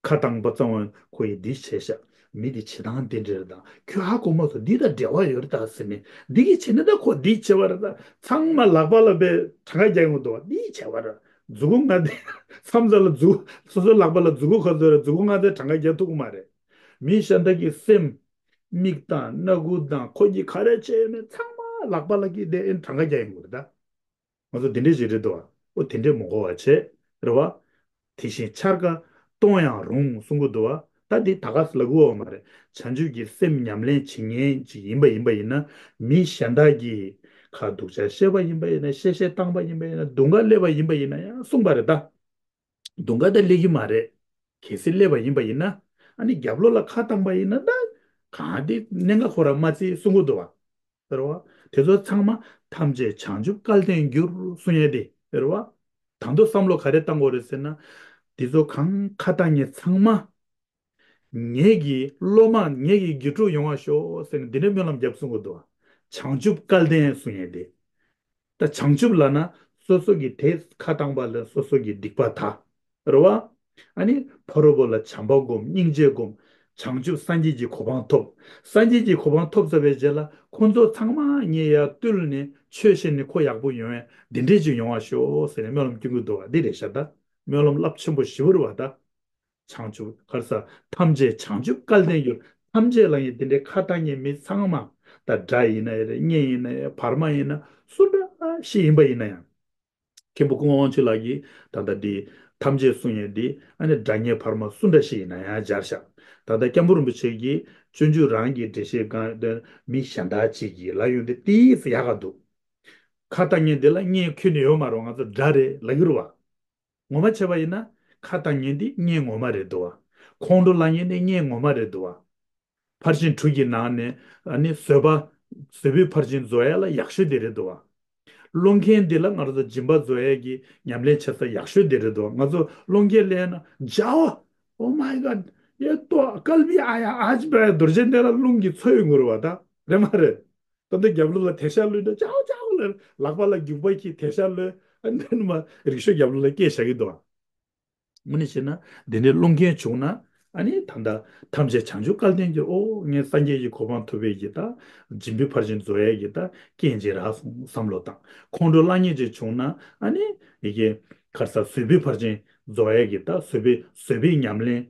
ཁ་བཏང་པ་ཙམ་པ་ཁོ་ཡིས་འདི་བྱས་ཤག་མི་འདི་བྱེད་སྟངས་འདི་འདྲས་རེད་ད། ཁྱོད་ཧ་གོ་མ་སོང་། འདི་དང་འབྲེལ་བ་ཡོད་རེད་ད་ཟེར་ནས། འདི་གིས་བྱས་ན་ད་ཁོ་འདི་བྱས་པ་རེད་ད། ཚང་མ་ལག་པ་ལ་བས་གྲངས་ཀ་རྒྱག་ཡོང་འདུག་བ། འདི་བྱས་པ་རེད། མཛུ་གུ་ལྔ་དེ་མཚམས་མཚམས་ལ་མཛུ་སོ་སོའི་ལག་པ་ལ་མཛུ་གུ་ག་ཚོད་རེད། མཛུ་གུ་ལྔ་དེ་གྲངས་ཀ་རྒྱག་ཐུབ་ཀྱི་མ་རེད། མི་གཞན་དག་གི་སེམས། མིག་དང་སྣ་ཁུག་དང་ཁོ་གཉིས་ག་རེ་བྱས་ཡོད་མེད་ཚང་མ་ལག་པ་ལ་གི་དེ་ཨེ་གྲངས་ཀ་རྒྱག་ཡོང་གི་རེད་ད། ང་ཚོ་དེ་འདྲས་ཞིག་རེད་འདུག་བ། ཨོ་དེ་འདྲས་མ་གོ་བ་བྱས་རེད་བ། དེ་བཞིན་འཕྱར་ཀ་གཏོང་ཡང་རུང་གསུང་གི་འདུག་བ། ད་འདི་ད་ག་ལབ་དགོས་བ་མ་རེད། བྱང་ཆུབ་ཀྱི་སེམས་ཉམས་ལེན་བྱེད་མཁན་ཅིག་ཡིན་པ་ཡིན་པ་ཡིན་ན། མི་གཞན་དག་གིས་ཁ་སྡུག་ཅག་བཤད་པ་ཡིན་པ་ཡིན་ན། གཤེ་གཤེ་བཏང་པ་ཡིན་པ་ཡིན་ན། རྡུང་ག་སླེབས་པ་ཡིན་པ་ཡིན་ན་ཡང་གསུངས་པ་རེད་ད། རྡུང་ག་ད་སླེབས་ཀྱི་མ་རེད། གལ་སྲིད་སླེབས་པ་ཡིན་པ་ཡིན་ན། ཨ་ནི་རྒྱབ་ལོགས་ལ་ཁ་བཏང་པ་ཡིན་ན་ད། གང་དེ་གནད་འགག་ཁོ་རང་མ་བརྩིས་གསུང་གི་འདུག་བ། ཟེར་བ། དེ་ཚོ་ཚང་མ་ཐམས་ཅད་བྱང་ཆུབ་སྐལ་ལྡན་འགྱུར་གསུང་ཡས་དེ་རེད་བ། ད་དུང་བསམ་བློ་ག་རེ་བཏང་དགོས་རེད་ཟེར་ན། དེ་ཚོ་གང་ཁ་བཏང་མཁན་ཚང་མ། ངེད་ཀྱི་སློབ་མ་ངེད་ཀྱི་དགེ་ཕྲུག་ཡོང་བ་ཤོག་ཟེར་ནས་འདི་འདྲའི་སྨོན་ལམ་རྒྱབ་གསུང་གི་འདུག་བྱང་ཆུབ་སྐལ་ལྡན་གསུང་ཡས་དེ། ད་བྱང་ཆུབ་ལབ་ན་སོ་སོ་གི་དེ་ཁ་བཏང་པ་ལ་སོ་སོ་གི་སྡིག་པ་དག་རེད་བ། ཨ་ནི་ཕ་རོལ་པོ་ལ་བྱམས་པ་སྒོམ། སྙིང་རྗེ་སྒོམ། བྱང་ཆུབ་སངས་རྒྱས་ཀྱི་གོ་འཕང་ཐོབ། སངས་རྒྱས་ཀྱི་གོ་འཕང་ཐོབ་ཚར་བའི་རྗེས་ལ་ཁོང་ཚོ་ཚང་མ་ངས་ཡར་བཏུལ་ནས་ཆོས་བཤད་ནས་ཁོ་ཡག་པོ་ཡོང་ཡས་འདི་འདྲས་ཅིག་ཡོང་བ་ཤོག་ཟེར་ནས་སྨོན་ལམ་སྐྱོན་གྱི་འདུག་བ། འདི་རེད་ཤག་ད་སྨོན་ལམ་རླབས་ཆེན་པོ་ཞེ་པོ་རེད་བ་ད། བྱང་ཆུབ་ག་རེ་ཟ། ཐམས་ཅད་བྱང་ཆུབ་སྐལ་ལྡན་འགྱུར། ཐམས་ཅད་ལ་ཡང་དེ་འདྲའི་ཁ་བཏང་མཁན་མི་ཚང་མ། ད་དགྲ་ཡིན་ན་ཡང་རེད། གཉེན་ཡིན་ན་ཡང་། བར་མ་ཡིན་ན། སུ་འདྲ་ཞིག་ཡིན་པ་ཡིན་ན་ཡང་། མཁན་པོ་ཀུན་དགའ་དབང་ཕྱུག་ལགས་ཀྱིས་ད་ལྟ་འདི་ཐམས་ཅད་གསུང་ཡས་འདི་ཨ་ནི་དགྲ་གཉེན་བར་མ་སུ་འདྲ་ཞིག་ཡིན་ན་ཡང་སྦྱར་བཞག་ད་ལྟ་སྐྱབས་མགོན་རིན་པོ་ཆེ་གིས་སྤྱོད་འཇུག་རང་གི་འགྲེལ་བཤད་སྒང་དེ་མི་གཞན་དག་ཅིག་གིས་ལབ་ཡོང་དུས་ཏོག་ཙམ་ཡག་ག་འདུག་ཁ་བཏང་མཁན་འདི་ལ་གཉེན་ཁྱོན་ནས་ཡོད་མ་རེད། ང་ཚོ་དགྲ་རེད་ལབ་ཀྱི་རེད་བ། ངོ་མ་བྱས་པ་ཡིན་ན་ཁ་བཏང་མཁན་འདི་གཉེན་ངོ་མ་རེད་འདུག་བ། ཁོང་ཁྲོ་ལངས་མཁན་འདི་གཉེན་ངོ་མ་རེད་འདུག་བ། ཕར་ཕྱིན་དྲུག་གི་ནང་ནས་ཨ་ནི་བཟོད་པ། བཟོད་པའི་ཕར་ཕྱིན་རྫོགས་ཡ་ལ་ཡག་ཤོས་དེ་རེད་འདུག་བ། སློང་མཁན་འདི་ལ་ང་རང་ཚོ་སྦྱིན་པ་རྫོགས་ཡ་གི་ཉམས་ལེན་བྱེད་ས་ཡག་ཤོས་དེ་རེད་འདུག་བ། ང་ཚོ་སློང་མཁན་སླེབས་ན་མཇལ་བ། Oh my God, ཡེ་ཏོ་ཀལ་བི་ཨ་ཡ་ཨ་ཅི་བ་རྡོ་རྗེ་གདན་ལ་རླུང་གིས་འཚོ་ཡོང་གི་རེད་བ། ད་རེད་མ་རེད། ད་ལྟ་རྒྱབ་ལོགས་ལ་དེ་ཤ་ལོས་འདྲ་ཅའོ་ཅའོ་ལ་ལག་པ་ལ་རྒྱུག་པ་གྱིས་དེ་ཤ་ལོས། ཨ་ནི་མ་རིག་ཤོས་རྒྱབ་ལོགས་ལ་སྐད་བཞག་གི་འདུག་ཨ། དངོས་གནས་བྱས་ན་འདི་འདྲའི་སློང་མཁན་བྱུང་ན་ཨ་ནི་ད་ལྟ་ཐམས་ཅད་བྱང་ཆུབ་སྐལ་ལྡན་གྱི་ཨོ་ངས་སངས་རྒྱས་ཀྱི་གོ་འཕང་ཐོབ་པའི་གི་ད་སྦྱིན་པའི་ཕར་ཕྱིན་རྫོགས་ཡས་ཀྱི་ད་རྐྱེན་ཅིག་རག་སོང་བསམ་བློ་བཏང་། ཁོང་ཁྲོ་ལངས་མཁན་ཅིག་བྱུང་ན་ཨ་ནི་ཡི་གེ་ག་རེ་ཟ་བཟོད་པའི་ཕར་ཕྱིན་རྫོགས་ཡས་ཀྱི་ད་བཟོད་པའི་བཟོད་པའི་ཉམས་ལེན།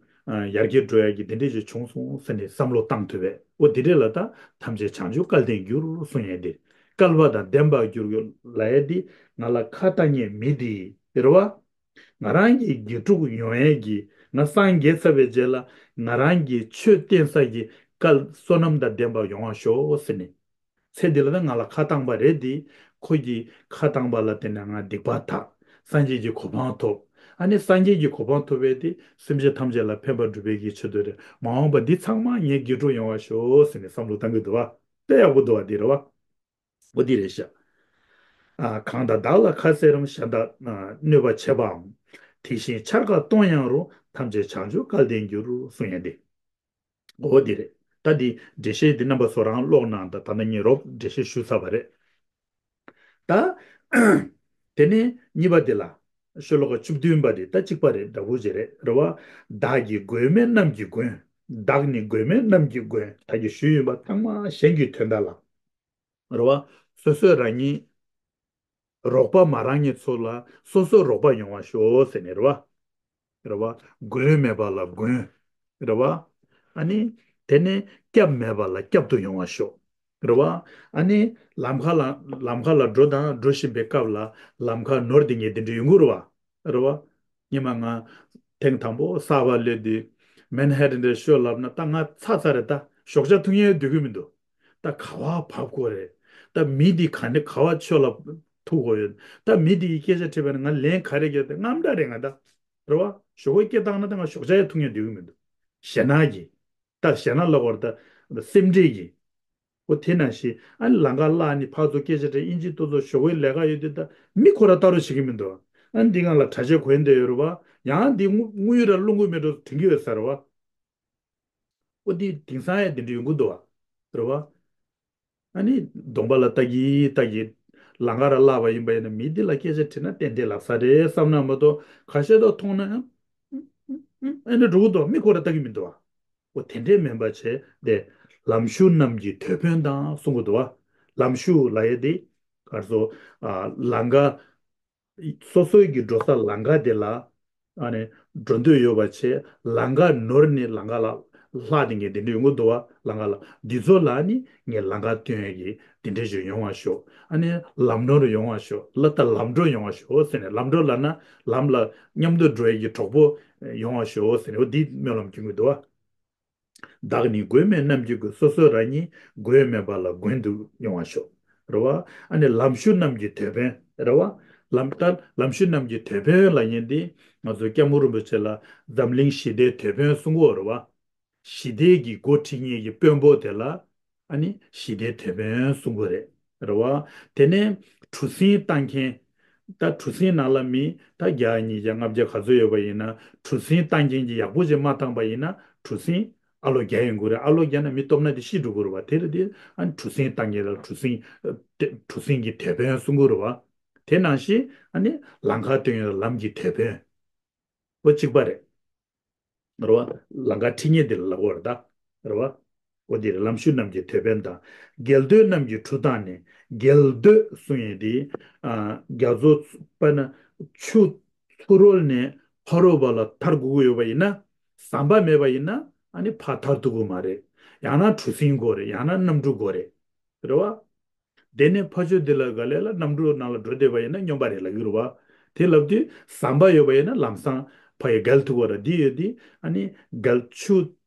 ཡར་རྒྱས་འགྲོ་ཡ་གི་དེ་འདྲས་ཅིག་བྱུང་སོང་ཟེར་ནས་བསམ་བློ་བཏང་ཐུབ་པས། འོ་དེ་འདྲས་ལ་ད་ཐམས་ཅད་བྱང་ཆུབ་སྐལ་ལྡན་འགྱུར་གསུང་ཡས་དེ། སྐལ་བ་དང་ལྡན་པར་འགྱུར་ལབ་ཡས་དེ་ང་ལ་ཁ་བཏང་མཁན་མི་དེ་རེད་བ། ང་རང་གི་དགེ་ཕྲུག་ཡོང་ཡས་ཀྱི་ང་སངས་རྒྱས་ཚར་བའི་རྗེས་ལ་ང་རང་གི་ཆོས་བསྟན་ས་ཀྱི་སྐལ་བསོད་ནམས་དང་ལྡན་པ་ཡོང་བ་ཤོག་ཟེར་ནས། ཚེ་འདི་ལ་ད་ང་ལ་ཁ་བཏང་པ་རེད་དེ། ཁོ་གིས་ཁ་བཏང་པ་ལ་བརྟེན་ནས་ང་སྡིག་པ་དག་སངས་རྒྱས་ཀྱི་གོ་འཕང་ཐོབ། ཨ་ནི་སངས་རྒྱས་ཀྱི་གོ་འཕང་ཐོབ་པས་དེ་སེམས་ཅན་ཐམས་ཅད་ལ་ཕན་པ་སྒྲུབ་པའི་གི་ཆེད་དུ་རེད། མ་འོངས་པ་འདི་ཚང་མ་ངའི་དགེ་ཕྲུག་ཡོང་བ་ཤོག་ཟེར་ནས་བསམ་བློ་བཏང་གི་འདུག་བ། དཔེ་ཡག་པོ་འདུག་བ་འདི་རེད་བ། འོ་འདི་རེད་ཤག་ཨ་གང་དག་བདག་ལ་ཁ་ཟེར་རམ། གཞན་དག་གནོད་པ་བྱེད་པའམ། དེ་བཞིན་ཆར་ཁ་གཏོང་ཡང་རུང་། ཐམས་ཅད་བྱང་ཆུབ་སྐལ་ལྡན་འགྱུར། གསུང་ཡས་འདི། འོ་འདི་རེད། ད་འདི་འགྲེལ་བཤད་འདི་རྣམ་པ་ཚོ་རང་ཀློག་གནང་དང་། ད་ལྟ་ངས་རོབ་འགྲེལ་བཤད་ཞུས་ཚར་བ་རེད། ད་དེ་ནས་གཉིས་པ་འདི་ལ་ཤོ་ལོ་ཀ་བཅུ་བདུན་པ་འདི་ད་གཅིག་པ་རེད། འདྲ་པོ་ཅིག་རེད། རེད་བ། བདག་གི་མགོན་མེད་རྣམས་ཀྱི་མགོན། བདག་ནི་མགོན་མེད་རྣམས་ཀྱི་མགོན། ད་གིན་ཞུས་ཡོད་པ་ཚང་མ་གཞན་གྱི་དོན་དག་ལ། རེད་བ། སོ་སོས་རང་ཉིད་རོགས་པ་མ་རག་མཁན་ཚོ་ལ་སོ་སོ་རོགས་པ་ཡོང་བ་ཤོག་ཟེར་ནས་རེད་བ། རེད་བ། མགོན་མེད་པ་ལ་མགོན། རེད་བ། ཨ་ནི། དེ་ནས་སྐྱབས་མེད་པ་ལ་སྐྱབས་སུ་ཡོང་བ་ཤོག་རེད་བ། ཨ་ནི། ལམ་ཁ་ལ་ལམ་ཁ་ལ་འགྲོ་དང་འགྲོ་བཞིན་པའི་སྐབས་ལ་ལམ་ཁ་ནོར་དེ་ངས་དེ་འདྲ་ཡོང་གི་རེད་བ། རེད་བ། ཉི་མ་ང་ཐེངས་དང་པོ་གསར་པ་སླེབས་དུས་མན་ཧེ་ཏན་འདིར་ཤོག་ལབ་ན་ད་ང་ཚ་ཚ་རེད། ད་ཞོགས་ཇ་འཐུང་ཡས་འདོད་གི་མི་འདུག་ད་ག་བ་བབས་དགོས་རེད། ད་མི་འདི་ག་ནས་ག་བ་ཆོས་ལ་ཐུག་དགོས་ཡོད། ད་མི་འདི་གི་སྐད་ཆ་དྲིས་པ་ན་ང་ལན་ག་རེ་རྒྱབ། ད་དངངས་སྐྲག་རེད་ང་ད། རེད་བ། ཞོགས་པ་སྐད་བཏང་ན་ད་ང་ཞོགས་ཇ་ཡང་འཐུང་ཡས་འདོད་གི་མི་འདུག་ཞེད་སྣང་གིས། ད་ཞེད་སྣང་ལབ་དགོས་རེད་ད། སེམས་ཁྲལ་གྱིས། འོ་དེ་ནང་བཞིན་ཨ་ནི་ལམ་ཁ་བརླག་ནས་ཕར་ཚུར་སྐད་ཆ་དྲིས། ཨིན་ཇི་ཏོག་ཙམ་ཞོགས་པའི་ལས་ཀ་ཡོད་དུས་ད་མི་ཁོ་ར་ལྟ་རོགས་བྱེད་ཀྱི་མི་འདུག་ཨ་ནི་འདི་སྒང་ལ་གྲྭ་ཆས་གོན་བསྡད་ཡོད་རེད་བ། ཡང་འདི་དངུལ་དངུལ་ར་རླུང་དགོས་མེད་འགྲོ་དྲན་གྱི་ཡོད་ས་རེད་བ། འོ་འདི་དེང་སང་ཡང་འདི་འདྲ་ཡོང་གི་འདུག་བ། རེད་བ། ཨ་ནི་གདོང་པ་ལ་ལྟ་གི་ལྟ་གི་ལམ་ཁ་ར་བརླག་པ་ཡིན་པ་ཡིན་ན་མི་འདི་ལ་སྐད་ཆ་དྲིས་ན་ཏན་ཏན་ལབ་ས་རེད་བསམ་ན་མ་གཏོགས་ཁ་ཤས་ད་མཐོང་ན་ཡང་ཨ་ནི་འགྲོ་གི་འདུག་མི་ཁོ་ར་ལྟ་གི་མི་འདུག་བ། འོ་དེ་འདྲས་མིན་པ་བྱས་ཏེ་ལམ་ཞུགས་རྣམས་ཀྱི་དེད་དཔོན་དང་གསུང་གི་འདུག་བ། ལམ་ཞུགས་ལབ་ཡས་དེ་ག་རེ་ཟེར། ཨ་ལམ་ཁ། སོ་སོའི་གི་འགྲོ་ས་ལམ་ཁ་དེ་ལ་ཨ་ནི་འགྲོ་འདོད་ཡོད་པ་བྱས་ལམ་ཁ་ནོར་ནས་ལམ་ཁ་ལ་ལྷག་དེ་ངས་དེ་འདྲ་ཡོང་གི་འདུག་བ། ལམ་ཁ་ལ་འདི་ཚོ་ལ་ནི་ངས་ལམ་ཁ་སྟོན་ཡས་ཀྱི་དེ་འདྲ་ཞིག་ཡོང་བ་ཤོག་ཨ་ནི་ལམ་ནོར་ཡོང་བ་ཤོག་ལ་ད་ལམ་འགྲོ་ཡོང་བ་ཤོག་ཟེར་ནས། ལམ་འགྲོ་ལབ་ན་ལམ་ལ་མཉམ་དུ་འགྲོ་ཡས་ཀྱི་གྲོགས་པོ་ཡོང་བ་ཤོག་ཟེར་ནས། འོ་འདི་སྨོན་ལམ་སྐྱོན་གྱི་འདུག་བ། བདག་ནི་མགོན་མེད་རྣམས་ཀྱི་མགོན། སོ་སོ་རང་ཉིད་མགོན་མེད་པ་ལ་མགོན་དུ་ཡོང་བར་ཤོག་རེད་བ། ཨ་ནི་ལམ་ཞུགས་རྣམས་ཀྱི་དེད་དཔོན་རེད་བ། ལམ་ལྟར་ལམ་ཞུགས་རྣམས་ཀྱི་དེད་དཔོན་ལབ་མཁན་འདི་ང་ཚོ་སྐྱབས་མགོན་རིན་པོ་ཆེ་ལ་འཛམ་གླིང་ཞི་བདེའི་དེད་དཔོན་གསུང་གི་ཡོད་རེད་བ། ཞི་བདེ་གི་འགོ་ཁྲིད་མཁན་གྱི་དཔོན་པོ་དེ་ལ་ཨ་ནི་ཞི་བདེའི་དེད་དཔོན་གསུང་གི་ཡོད་རེད། རེད་བ། དེ་ནས་གྲུ་གཟིངས་བཏང་མཁན། ད་གྲུ་གཟིངས་ནང་ལ་མི་ད་བརྒྱ་ཉིས་བརྒྱ་ལྔ་བརྒྱ་ག་ཚོད་ཡོད་པ་ཡིན་ན། གྲུ་གཟིངས་བཏང་མཁན་གྱིས་ཡག་པོ་ཅིག་མ་བཏང་པ་ཡིན་ན། གྲུ་གཟིངས་ཨ་ལོ་བརྒྱབ་ཡོང་གི་རེད། ཨ་ལོ་བརྒྱབ་ན་མི་སྟོབས་ན་དེ་ཤི་འགྲོ་གི་རེད་བ། དེ་རེད་དེ། ཨ་ནི་གྲུ་གཟིངས་བཏང་མཁན་ལ་གྲུ་གཟིངས། ཨ། དེ་གྲུ་གཟིངས་ཀྱི་དེད་དཔོན་གསུང་གི་རེད་བ། དེ་ནང་བཞིན་ཨ་ནི་ལམ་ཁ་སྟོན་ཡོད་ལམ་གྱི་དེད་དཔོན། འོ་གཅིག་པ་རེད། རེད་བ། ལམ་ཁ་ཁྲིད་མཁན་དེ་ལ་ལབ་དགོས་རེད་ད། རེད་བ། འོ་དེ་རེད། ལམ་ཞུགས་རྣམས་ཀྱི་དེད་དཔོན་དང་། རྒྱལ་སྡོད་རྣམས་ཀྱིས་གྲུ་བཏང་ནས། རྒྱལ་སྡོད་གསུང་ཡས་དེ། ཨ། རྒྱ་མཚོ་དཔེར་ན་ཆུ་ཚུར་རོལ་ནས་ཕ་རོལ་བ་ལ་ཐར་དགོས་ཀྱི་ཡོད་པ་ཡིན་ན། ཟམ་པ་མེད་པ་ཡིན་ན། ཨ་ནི་ཕར་ཐར་ཐུབ་ཀྱི་མ་རེད། ཡང་ན་གྲུ་གཟིངས་དགོས་རེད། ཡང་ན་གནམ་གྲུ་དགོས་རེད། རེད་བ། དེ་ནས་ཕ་ཆོས་འདི་ལ་ག་ལེ་ལ་གནམ་གྲུ་ནང་ལ་འགྲོ་བསྡད་པ་ཡིན་ན་སྨྱོན་པ་རེད་ལབ་ཀྱི་རེད་བ། དེ་ལབ་དུས་ཟམ་པ་ཡོད་པ་ཡིན་ན་ལམ་སང་ཕ་ཡི་བརྒལ་ཐུབ་པ་ར། འདི་ཡོད་དུས་ཨ་ནི་བརྒལ། ཆུ་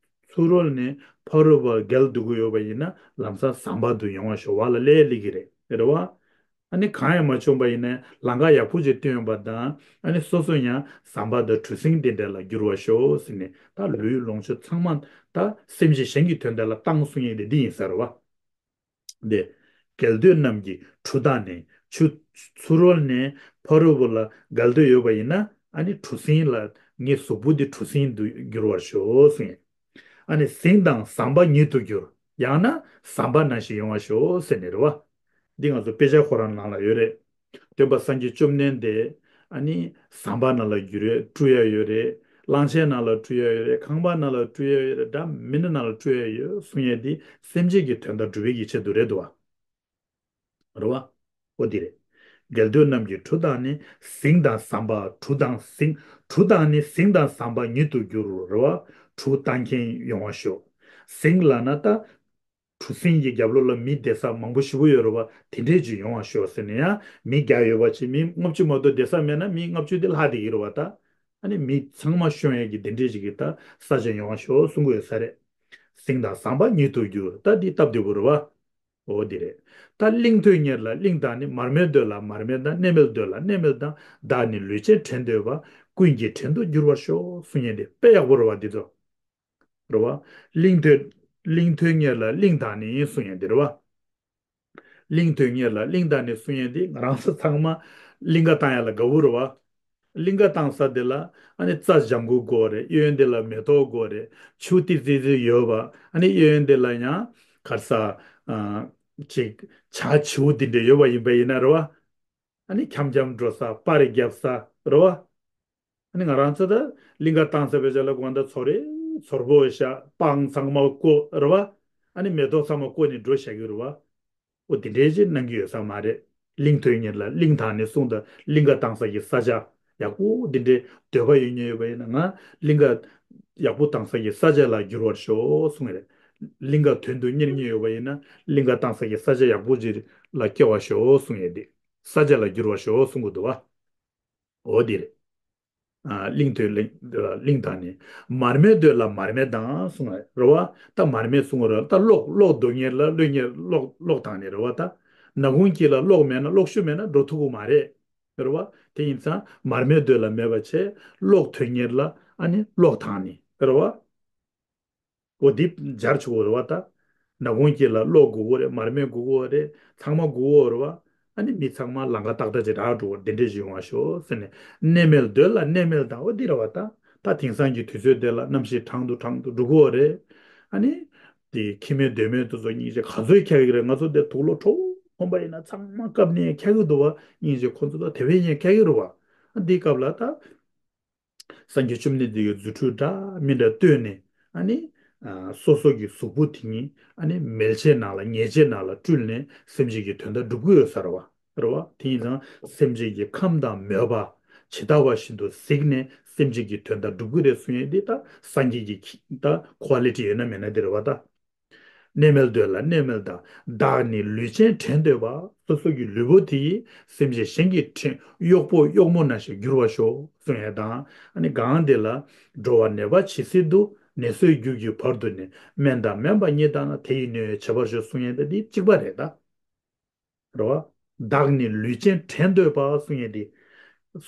ཚུར་རོལ་ནས་ཕ་རོལ་བར་བརྒལ་འདུག་གི་ཡོད་པ་ཡིན་ན་ལམ་སང་ཟམ་པ་དུ་ཡོང་བ་ཞོག་བ་ལ་ལས་ལི་གི་རེད། རེད་བ། ཨ་ནི་གང་ཡང་མ་བྱུང་པ་ཡིན་ན་ལམ་ཁ་ཡག་པོ་ཅིག་བསྟན་ཡོང་པ་དང་། ཨ་ནི་སོ་སོ་ཡང་ཟམ་པ་དང་གྲུ་གཟིངས་དེ་འདྲ་ལ་འགྱུར་བ་ཤོག་ཟེར་ནས། ད་ལུས་ལོངས་སྤྱོད་ཚང་མ་ད་སེམས་ཅན་གཞན་གྱི་དོན་དག་ལ་བཏང་གསུང་ཡས་དེ་འདི་ཡིན་ས་རེད་བ། དེ། རྒྱལ་སྡོད་རྣམས་ཀྱིས་གྲུ་བཏང་ནས། ཆུ་ཚུར་རོལ་ནས་ཕ་རོལ་པོ་ལ་བརྒལ་འདོད་ཡོད་པ་ཡིན་ན། ཨ་ནི་གྲུ་གཟིངས་ལ། ངའི་གཟུགས་པོ་འདི་གྲུ་གཟིངས་དུ་འགྱུར་བར་ཤོག་གསུངས། ཨ་ནི་གཟིངས་དང་ཟམ་པ་ཉིད་དུ་འགྱུར། ཡང་ན་ཟམ་པ་ནང་བཞིན་ཡོང་བར་ཤོག་ཟེར་ནས་རེད་བ། འདི་ང་ཚོ་དཔེ་ཆ་ཁོ་རང་ནང་ལ་ཡོད་རེད། སྟོན་པ་སངས་རྒྱས་བཅོམ་ལྡན་འདས། ཨ་ནི་ཟམ་པ་ནང་ལ་འགྱུར་ཡ། བཀྲུ་ཡ་ཡོད་རེད། གླང་ཆེན་ནང་ལ་བཀྲུ་ཡ་ཡོད་རེད། ཁང་པ་ནང་ལ་བཀྲུ་ཡ་ཡོད་རེད། འདྲ་མི་འདྲ་ནང་ལ་བཀྲུ་ཡ་ཡོད་གསུང་ཡ་འདི་སེམས་ཅན་གྱི་དོན་དག་སྒྲུབ་པའི་ཡིད་ཆེད་དུ་རེད་འདུག་བ། རེད་བ། འོ་འདི་རེད། རྒྱལ་སྡོད་རྣམས་ཀྱིས་གྲུ་བཏང་ནས། གཟིངས་དང་ཟམ་པ། གྲུ་དང་གཟིངས། གྲུ་བཏང་ནས་གཟིངས་དང་ཟམ་པ་ཉིད་དུ་འགྱུར། རེད་བ། གྲུ་བཏང་མཁན་ཡོང་བ་ཤོག། གཟིངས་ལབ་ན་ད། གྲུ་གཟིངས་ཀྱི་རྒྱབ་ལོགས་ལ་མི་བསྡད་ས་མང་པོ་ཞེ་པོ་ཡོད་རེད་བ། དེ་འདྲས་ཅིག་ཡོང་བ་ཤོག་ཟེར་ནས་ཡང་མི་བརྒྱ་ཡོད་པ་ཅིག་མི་ལྔ་བཅུ་མ་གཏོགས་བསྡད་ས་མེད་ན་མི་ལྔ་བཅུ་དེ་ལྷག་བསྡད་ཀྱི་རེད་བ་ད། ཨ་ནི་མི་ཚང་མ་ཤོང་ཡས་ཀྱི་དེ་འདྲས་ཅིག་གི་ད་ས་ཆ་ཡོང་བ་ཤོག་གསུང་གི་ཡོད་ས་རེད། གཟིངས་དང་ཟམ་པ་ཉིད་དུ་འགྱུར། ད་འདི་སྟབས་བདེ་པོ་རེད་བ། འོ་འདི་རེད། ད་གླིང་ཐོས་གཉེར་ལ་གླིང་དང་ནི། མར་མེ་འདོད་ལ་མར་མེ་དང་། གནས་མལ་འདོད་ལ་གནས་མལ་དང་། བདག་ནི་ལུས་ཅན་བྲན་འདོད་པ། ཀུན་གྱི་བྲན་དུ་འགྱུར་བར་ཤོག་གསུང་ཡས་འདི་དཔེ་ཡག་པོ་རེད་བ་འདི་ཚོ། རེད་བ། གླིང་ཐོས། གླིང་ཐོས་གཉེར་ལ་གླིང་དང་ནི་གསུང་ཡས་འདི་རེད་བ། གླིང་ཐོས་གཉེར་ལ་གླིང་དང་ནི་གསུང་ཡས་འདི་ང་རང་ཚོ་ཚང་མ་གླིང་ག་བཏང་ཡ་ལ་དགའ་བོ་རེད་བ། གླིང་ག་བཏང་ས་དེ་ལ་ཨ་ནི་རྩྭ་ལྗང་གུ་དགོས་རེད། གཡོན་དེ་ལ་མེ་ཏོག་དགོས་རེད། ཆུ་ཏི་ཙི་ཙི་ཡོད་པ། ཨ་ནི་གཡོན་དེ་ལ་ཡང་གར་ས་ཨ་ཅིག་བྱ་བྱིའུ་དེ་འདྲ་ཡོད་པ་ཡིན་པ་ཡིན་ན་རེད་བ། ཨ་ནི་འཁྱམ་འཁྱམ་འགྲོ་ས། པར་རྒྱབ་ས་རེད་བ། ཨ་ནི་ང་རང་ཚོ་ད་གླིང་ག་བཏང་ས་བེ་ཅ་ལ་དགོང་དག་ཚོ་རེ་ཚོར་པོ་བཞག། སྤང་ཚང་མ་བརྐོ་རེད་བ། ཨ་ནི་མེ་ཏོག་ཚང་མ་བརྐོ་ནས་འགྲོ་བཞག་གི་རེད་བ། འོ་དེ་འདྲའི་ཅིག་གནང་གི་ཡོད་ས་མ་རེད། གླིང་ཐོས་གཉེར་ལ་གླིང་དང་ནི་གསུངས་དང་། གླིང་ག་བཏང་ས་ཀྱི་ས་ཆ་ཡག་པོ་འདི་འདྲའི་འདོད་པ་ཡོད་མཁན་ཡོད་པ་ཡིན་ན། ང་གླིང་ག་ཡག་པོ་བཏང་ས་ཀྱི་ས་ཆ་ལ་འགྱུར་བར་ཤོག་གསུངས་རེད། གླིང་ག་དོན་དུ་གཉེར་མཁན་ཡོད་པ་ཡིན་ན་གླིང་ག་བཏང་ས་ཀྱི་ས་ཆ་ཡག་པོ་ཅིག་ལ་སྐྱེ་བར་ཤོག་གསུངས་ཡོད་དེ། ས་ཆ་ལ་འགྱུར་བར་ཤོག་གསུང་གི་འདུག་བ། འོ་འདི་རེད། ཨ། གླིང་ཐོས་གླིང་། གླིང་དང་ནི། མར་མེ་འདོད་ལ་མར་མེ་དང་གསུངས་པ་རེད་བ། ད་མར་མེ་གསུངས་པ་རེད། ད་གློག་གློག་འདོད་མཁན་ལ་གློག་གཉེར། གློག་གློག་དང་ནི་རེད་བ། ད་ནག་ཁུང་དཀྱིལ་ལ་གློག་མེད་ན། གློག་ཤུགས་མེད་ན་འགྲོ་ཐུབ་ཀྱི་མ་རེད། རེད་བ། དེ་ཡིན་ཙང་མར་མེ་འདོད་ལ་མེད་པ་བྱས། གློག་ཐོས་གཉེར་ལ་ཨ་ནི་གློག་དང་ནི་རེད་བ། འོ་འདི་སྦྱར་ཆོག་གི་རེད་བ་ད། ནག་ཁུང་དཀྱིལ་ལ་གློག་དགོས་ཀྱི་རེད། མར་མེ་དགོས་ཀྱི་རེད། ཚང་མ་དགོས་ཀྱི་རེད་བ། ཨ་ནི་མི་ཚང་མ་ལམ་ཁ་ཏག་ཏག་ཅིག་རག་འགྲོ་བ་འདི་འདྲས་ཞིག་ཡོང་བ་ཤོག་ཟེར་ནས། གནས་མལ་འདོད་ལ་གནས་མལ་དང་། འོ་འདི་རེད་བ་ད། ད་དེང་སང་གི་དུས་ཚོད་འདི་ལ་གནམ་གཤིས་གྲང་དུ་གྲང་དུ་འགྲོ་གི་རེད། ཨ་ནི་དེ་ཁྱི་མེད་སྡོད་མེད་དུ་ཚོ་སྙིང་རྗེ་ག་ཚོད་ཁྱག་གི་རེད། ང་ཚོ་འདི་དུག་ལོག་ཁྲོ་བོ་ཁོམ་པ་ཡིན་ན་ཚང་མ་བཀབ་ནས་ཁྱག་གི་འདུག་བ། སྙིང་རྗེ་ཁོ་ཚོ་ད་དེ་བས་ཡང་ཁྱག་གི་རེད་བ། ཨ་འདི་སྐབས་ལ་ད། སངས་རྒྱས་བཅོམ་ལྡན་འདས་ཀྱི་རྫུ་འཕྲུལ་འདྲ་མི་འདྲ་བཏོན་ནས། ཨ་ནི་ཨ་སོ་སོ་གི་གཟུགས་པོ་དེ་ཉིད་ཨ་ནི་མེ་ལྕེ་ནང་ལ་ཉེས་ཅན་ནང་ལ་སྤྲུལ་ནས་སེམས་ཅན་གྱི་དོན་དག་སྒྲུབ་ཀྱི་ཡོད་ས་རེད་བ། རེད་བ། དེ་ཡིན་ཙང་སེམས་ཅན་གྱི་ཁམས་དང་མོས་པ་ཇི་ལྟ་བ་བཞིན་དུ་གཟིགས་ནས་སེམས་ཅན་གྱི་དོན་དག་སྒྲུབ་ཀྱི་རེད་གསུང་ཡས་འདི་ད་སངས་རྒྱས་ཀྱི་ད་ཁོ་ལི་ཊི་ཡོད་ན་མེད་ན་དེ་རེད་བ་ད། གནས་མལ་འདོད་ལ་གནས་མལ་དང་། བདག་ནི་ལུས་ཅན་བྲན་འདོད་པ། སོ་སོ་གི་ལུས་པོ་དེ་ཡིས་སེམས་ཅན་གཞན་གྱི་བྲན་གཡོག་པོ་གཡོག་མོ་ནང་བཞིན་འགྱུར་བར་ཤོག་གསུང་ཡས་དང་། ཨ་ནི་གང་དེ་ལ། འགྲོ་བ་ནད་པ་ཇི་སྲིད་དུ། ནད་སོས་རྒྱུ་གི་བར་དུ་ནི། སྨན་དང་སྨན་པ་ཉིད་དང་ན། དེ་ཡི་གནོད་ཡོན་བྱེད་པར་ཤོག་གསུང་ཡས་དེ་འདི་གཅིག་པ་རེད་ད། རེད་བ། བདག་ནི་ལུས་ཅན་བྲན་འདོད་པ་གསུང་ཡས་དེ།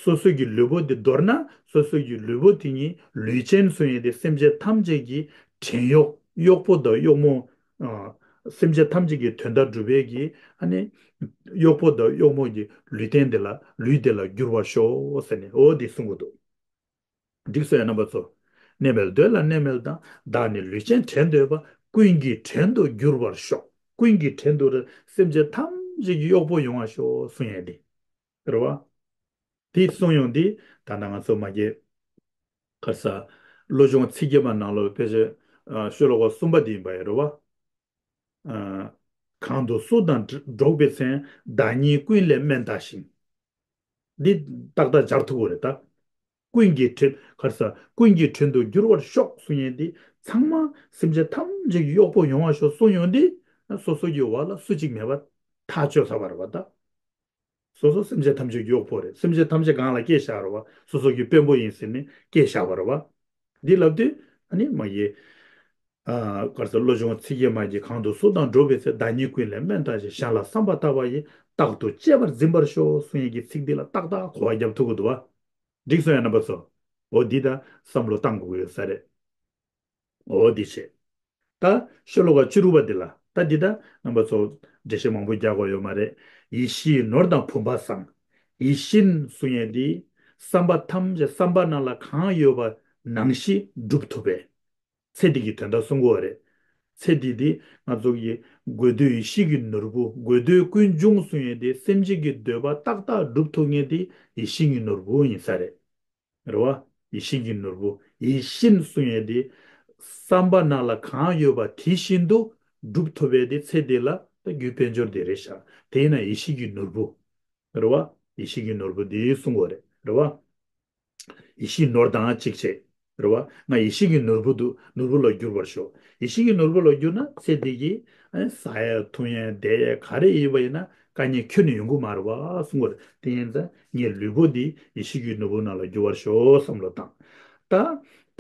སོ་སོ་གི་ལུས་པོ་དེ་མདོར་ན་སོ་སོ་གི་ལུས་པོ་དེ་ཉིད་ལུས་ཅན་གསུང་ཡས་དེ་སེམས་ཅན་ཐམས་ཅད་ཀྱི་བྲན་གཡོག་གཡོག་པོ་དང་གཡོག་མོ། ཨ། སེམས་ཅན་ཐམས་ཅད་ཀྱི་དོན་དག་སྒྲུབ་པའི་གི་ཨ་ནི་གཡོག་པོ་དང་གཡོག་མོ་གི་ལུས་རྟེན་དེ་ལ་ལུས་དེ་ལ་བསྒྱུར་བར་ཤོག་ཟེར་ནས་འོ་འདི་གསུང་གི་འདུག་འགྲིག་སོང་ཡ་རྣམ་པ་ཚོ། གནས་མལ་འདོད་ལ་གནས་མལ་དང་། བདག་ནི་ལུས་ཅན་བྲན་འདོད་པ། ཀུན་གྱི་བྲན་དུ་འགྱུར་བར་ཤོག་ཀུན་གྱི་བྲན་དུ་རེད། སེམས་ཅན་ཐམས་ཅད་ཀྱི་གཡོག་པོ་ཡོང་བར་ཤོག་གསུང་ཡ་འདི། རེད་བ། དེ་གསུང་ཡོང་འདི་ད་ལྟ་ང་ཚོ་མ་གི་ག་རེ་ཟ། བློ་སྦྱོང་ཚིག་བརྒྱད་པ་ནང་ལོགས་དཔེ་ཆ་ཤོ་ལོ་ཀ་གསུམ་པ་འདི་ཡིན་པ་ཡིན་རེད་བ། གང་དུ་སུ་དང་འགྲོགས་པའི་ཚེ། བདག་ཉིད་ཀུན་ལས་དམན་བལྟ་ཞིང་། འདི་ཏག་ཏག་སྦྱར་ཐུབ་ཀྱི་རེད་ད། ཀུན་གྱི་བྲན་ག་རེ་ཟ། ཀུན་གྱི་བྲན་དུ་འགྱུར་བར་ཤོག་གསུང་ཡས་འདི་ཚང་མ་སེམས་ཅན་ཐམས་ཅད་ཀྱི་གཡོག་པོ་ཡོང་བར་ཤོག་གསུང་ཡོང་འདི། སོ་སོ་གི་བར་ལ་སུ་གཅིག་མེད་པ་ཐག་ཆོད་ཚར་བ་རེད་བ་ད། སོ་སོ་སེམས་ཅན་ཐམས་ཅད་ཀྱི་གཡོག་པོ་རེད། སེམས་ཅན་ཐམས་ཅད་སྒང་ལ་སྐྱེས་བཞག་རེད་བ། སོ་སོ་གི་དཔོན་པོ་ཡིན་ཟེར་ནས་སྐྱེས་བཞག་པ་རེད་བ། འདི་ལབ་དུས་ཨ་ནི་མ་གི། ཨ་ག་རེ་ཟ། བློ་སྦྱོང་ཚིག་བརྒྱད་མ་གི་གང་དུ་སུ་དང་འགྲོགས་པའི་ཚེ། བདག་ཉིད་ཀུན་ལས་དམན་བལྟ་ཞིང་། གཞན་ལ་བསམ་པ་བཏང་བ་ཡིས། རྟག་ཏུ་གཅེས་པར་འཛིན་པར་ཤོག་གསུང་ཡས་ཀྱི་ཚིག་འདི་ལ་ཏག་ཏག་གོ་བ་རྒྱབ་ཐུབ་ཀྱི་འདུག་བ། འགྲིག་སོང་ཡ་རྣམ་པ་ཚོ། འོ་འདི་ད་བསམ་བློ་བཏང་དགོས་ཀྱི་ཡོད་ས་རེད། འོ་འདི་བྱས། ད་ཤོ་ལོ་ཀ་བཅུ་དྲུག་པ་འདི་ལ་ད་འདི་ད་རྣམ་པ་ཚོ་འགྲེལ་བཤད་མང་པོ་རྒྱག་དགོས་ཡོད་མ་རེད། ཡིད་བཞིན་ནོར་དང་བུམ་པ་བཟང་། ཡིད་བཞིན་གསུང་ཡས་འདི་བསམ་པ་ཐམས་ཅད་བསམ་པ་ནང་ལ་གང་ཡོད་པ་ནང་བཞིན་འགྲུབ་ཐུབ་པས། ཚེ་འདི་གི་དོན་དག་གསུང་གི་ཡོད་རེད། ཚེ་འདི་འདི་ང་ཚོ་གི་དགོས་འདོད་ཡིད་བཞིན་གྱི་ནོར་བུ། དགོས་འདོད་ཀུན་འབྱུང་གསུང་ཡས་འདི་སེམས་ཅན་གྱི་འདོད་པ་ཏག་ཏག་འགྲུབ་ཐུབ་མཁན་འདི་ཡིད་བཞིན་གྱི་ནོར་བུ་ཡིན་ས་རེད། རེད་བ། ཡིད་བཞིན་གྱི་ནོར་བུ། ཡིད་བཞིན་གསུང་ཡས་འདི་བསམ་པ་ནང་ལ་གང་ཡོད་པ་དེ་བཞིན་དུ་འགྲུབ་ཐུབ་པའི་འདི་ཚེ་འདི་ལ་ད་རྒྱུ་དཔལ་འབྱོར་འདི་རེད་ཤག་དེ་ཡིན་ན་ཡིད་བཞིན་གྱི་ནོར་བུ། རེད་བ། ཡིད་བཞིན་གྱི་ནོར་བུ་འདི་གསུང་གི་ཡོད་རེད། རེད་བ། ཡིད་བཞིན་ནོར་དང་གཅིག་བྱས། རེད་བ། ང་ཡིད་བཞིན་གྱི་ནོར་བུ་དུ་ནོར་བུ་ལ་འགྱུར་བར་ཤོག་ཡིད་བཞིན་གྱི་ནོར་བུ་ལ་འགྱུར་ན་ཚེ་འདི་གི་ཨ་ཟ་ཡས་འཐུང་ཡས་བསྡད་ཡས་ག་རེ་ཡིན་པ་ཡིན་ན་དཀའ་ངལ་ཁྱོན་ནས་ཡོང་གི་མ་རེད་བ་གསུང་གི་ཡོད་རེད། དེ་ཡིན་ཙང་ངའི་ལུས་པོ་འདི་ཡིད་བཞིན་གྱི་ནོར་བུ་ནང་ལ་འགྱུར་བར་ཤོག་བསམ་བློ་བཏང་། ད་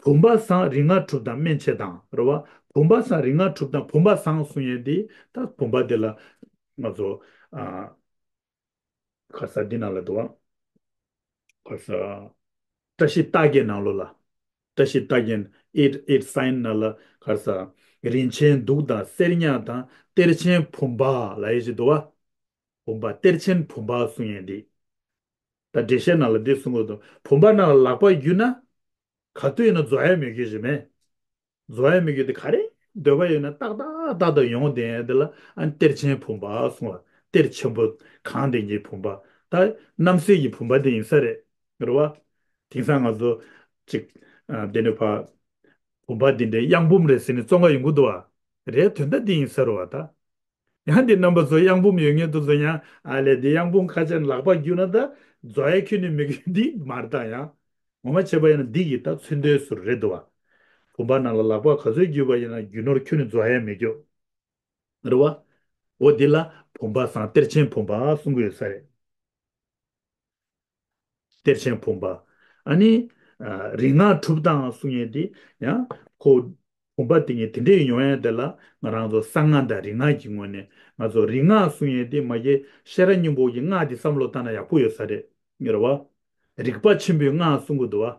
བུམ་པ་བཟང་རིག་སྔགས་གྲུབ་དང་སྨན་ཆེ་དང་། རེད་བ། བུམ་པ་བཟང་རིག་སྔགས་གྲུབ་དང་བུམ་པ་བཟང་གསུང་ཡས་འདི་ད་བུམ་པ་འདི་ལ་ང་ཚོ་ཨ། ག་རེ་ཟ་འདི་ནང་ལ་འདུག་བ། ག་རེ་ཟ། བཀྲ་ཤིས་རྟགས་བརྒྱད་ནང་ལོགས་ལ། བཀྲ་ཤིས་རྟགས་བརྒྱད་eight eight sign ནང་ལ་ག་རེ་ཟ། རིན་ཆེན་གདུགས་དང་གསེར་ཉ་དང་གཏེར་ཆེན་བུམ་པ་ལབ་ཡས་ཅིག་འདུག་བ། བུམ་པ་གཏེར་ཆེན་བུམ་པ་གསུང་ཡས་འདི། ད་འགྲེལ་བཤད་ནང་ལ་འདི་གསུང་གི་འདུག་བུམ་པ་ནང་ལ་ལག་པ་བརྒྱུས་ན། ག་དུས་ཡིན་ན་རྫོགས་ཡས་མེད་རྒྱུ་ཞིག་མེད། རྫོགས་ཡས་མེད་རྒྱུ་དེ་ག་རེ་འདོད་པ་ཡོད་ན་ཏག་ཏག་ཏག་ཏག་ཡོང་བསྡད་ཡས་དེ་ལ་ཨ་ནི་གཏེར་ཆེན་བུམ་པ་གསུང་བ། གཏེར་ཆེན་པོ་གང་ལྡན་གྱི་བུམ་པ། ད་རྣམ་སྲས་ཀྱི་བུམ་པ་དེ་ཡིན་ས་རེད། རེད་བ། དེང་སང་ང་ཚོ་ཅིག་ཨ་དེ་ནས་ཕ་བུམ་པ་འདི་འདྲའི་གཡང་འབུམ་རེད་ཟེར་ནས་བཙོང་ག་ཡོང་གི་འདུག་བ། རེད། དོན་དག་འདི་ཡིན་ས་རེད་བ་ད། ཡང་འདི་རྣམ་པ་ཚོ་གཡང་འབུམ་ཡོད་མཁན་དེ་ཚོ་ཡང་ཨ་ལས་འདི་གཡང་འབུམ་ཁ་ཆེ་ལག་པ་བརྒྱུས་ན་ད་རྫོགས་ཡས་ཁྱོན་ནས་མི་དགོས་འདི་མ་རེད་ད་ཡང་། ངོ་མ་བྱས་པ་ཡིན་ན་འདི་གི་ད་མཚོན་དོན་ཟུར་རེད་འདུག་བ། བུམ་པ་ནང་ལ་ལག་པ་ག་ཚོད་བརྒྱུས་པ་ཡིན་ན་རྒྱུ་ནོར་ཁྱོན་ནས་རྫོགས་ཡས་མེད་རྒྱུ། རེད་བ། འོ་འདི་ལ་བུམ་པ་བཟང་གཏེར་ཆེན་བུམ་པ་གསུང་གི་ཡོད་ས་རེད། གཏེར་ཆེན་བུམ་པ། ཨ་ནི། ཨ་རིག་སྔགས་གྲུབ་དང་གསུང་ཡས་འདི་ཡང་ཁོ། བུམ་པ་དེ་ངས་དེ་འདྲའི་ཡོང་ཡས་དེ་ལ་ང་རང་ཚོ་གསང་སྔགས་དང་རིག་སྔགས་ཀྱི་ངོས་ནས་ང་ཚོ་རིག་སྔགས་གསུང་ཡས་དེ་མ་གཞི་ཤེས་རབ་སྙིང་པོ་གི་སྔགས་དེ་བསམ་བློ་བཏང་ན་ཡག་པོ་ཡོད་ས་རེད། ངེས་རེད་བ། རིག་པ་ཆེན་པོའི་སྔགས་གསུང་གི་འདུག་བ།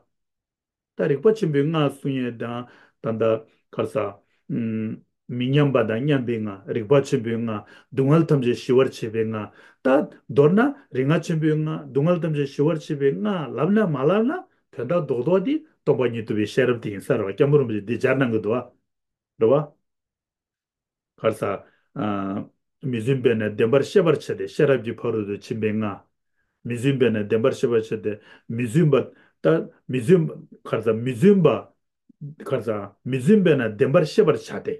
ད་རིག་པ་ཆེན་པོའི་སྔགས་གསུང་ཡས་དང་ད་ལྟ་ག་རེ་ཟ། ཨུམ། མི་མཉམ་པ་དང་མཉམ་པའི་སྔགས། རིག་པ་ཆེན་པོའི་སྔགས། སྡུག་བསྔལ་ཐམས་ཅད་ཞི་བར་བྱེད་པའི་སྔགས། ད་མདོར་ན་རིག་སྔགས་ཆེན་པོའི་སྔགས། སྡུག་བསྔལ་ཐམས་ཅད་ཞི་བར་བྱེད་པའི་སྔགས་ལབ་ན་མ་ལབ་ན་དོན་དག་རྡོག་རྡོག་འདི་སྟོང་པ་ཉིད་རྟོགས་པའི་ཤེས་རབ་དེ་ཡིན་ས་རེད་བ། སྐྱབས་མགོན་རིན་པོ་ཆེས་འདི་སྦྱར་གནང་གི་འདུག་བ། རེད་བ། ག་རེ་ཟ། ཨ། མི་བརྫུན་པས་ན་བདེན་པར་ཤེས་པར་བྱ་སྟེ། ཤེས་རབ་ཀྱི་ཕ་རོལ་ཏུ་ཕྱིན་པའི་སྔགས། མི་བརྫུན་པས་ན་བདེན་པར་ཤེས་པར་བྱ་སྟེ། མི་བརྫུན་པ། ད་མི་བརྫུན་པ། ག་རེ་ཟ། མི་བརྫུན་པ། ག་རེ་ཟ། མི་བརྫུན་པས་ན་བདེན་པར་ཤེས་པར་བྱ་སྟེ།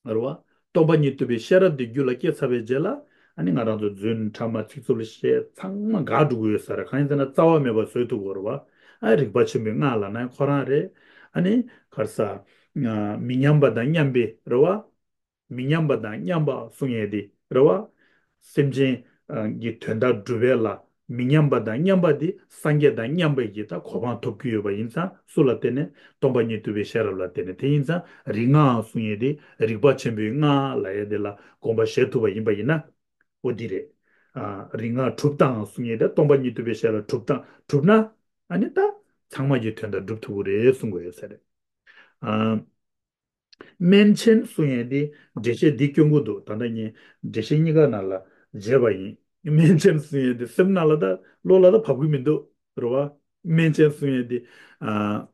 རེད་བ། སྟོང་པ་ཉིད་རྟོགས་པའི་ཤེས་རབ་དེ་རྒྱུད་ལ་སྐྱེས་ཚར་བའི་རྗེས་ལ་ཨ་ནི་ང་རང་ཚོ་རྫུན་ཕྲ་མ་ཚིག་རྩུབ་ལ་བཤད་ཚང་མ་འགག་འགྲོ་གི་ཡོད་ས་རེད། གང་ཡིན་ཟེར་ན་རྩ་བ་མེད་པ་བཟོས་ཐུབ་དགོས་རེད་བ། ཨ་རིག་པ་ཆེན་པོའི་སྔགས་ལབ་ན་ཁོ་རང་རེད། ཨ་ནི་ག་རེ་ཟ། མི་མཉམ་པ་དང་མཉམ་པའི་རེད་བ། མི་མཉམ་པ་དང་མཉམ་པ་གསུང་ཡས་དེ་རེད་བ། སེམས་ཅན་གྱི་དོན་དག་སྒྲུབ་པའི་ལ་མི་མཉམ་པ་དང་མཉམ་པ་དེ་སངས་རྒྱས་དང་མཉམ་པའི་གི་ད་གོ་འཕང་ཐོབ་ཀྱི་ཡོད་པ་ཡིན་ཙང་སུ་ལ་བརྟེན་ནས། སྟོང་པ་ཉིད་རྟོགས་པའི་ཤེས་རབ་ལ་བརྟེན་ནས། དེ་ཡིན་ཙང་རིག་སྔགས་གསུང་ཡས་དེ་རིག་པ་ཆེན་པོའི་སྔགས་ལབ་ཡས་དེ་ལ་དགོངས་པ་བཞེས་ཐུབ་པ་ཡིན་པ་ཡིན་ན། འོ་འདི་རེད། ཨ་རིག་སྔགས་གྲུབ་དང་གསུང་ཡས་དེ་སྟོང་པ་ཉིད་རྟོགས་པའི་ཤེས་རབ་གྲུབ་དང་གྲུབ་ན་ཨ་ནི་ད་ཚང་མ་གི་དོན་དག་སྒྲུབ་ཐུབ་ཀྱི་རེད་གསུང་གི་ཡོད་ས་རེད། ཨ། སྨན་ཆེན་གསུང་ཡས་དེ་འགྲེལ་བཤད་འདི་སྐྱོན་གྱི་འདུག་ད་ལྟ་ངས་འགྲེལ་བཤད་གཉིས་ཀ་ནང་ལ་བརྗེས་པ་ཡིན། སྨན་ཆེན་གསུང་ཡས་དེ་སེམས་ནང་ལ་ད་བློ་ལ་ད་བབས་ཀྱི་མི་འདུག་རེད་བ། སྨན་ཆེན་གསུང་ཡས་དེ། ཨ།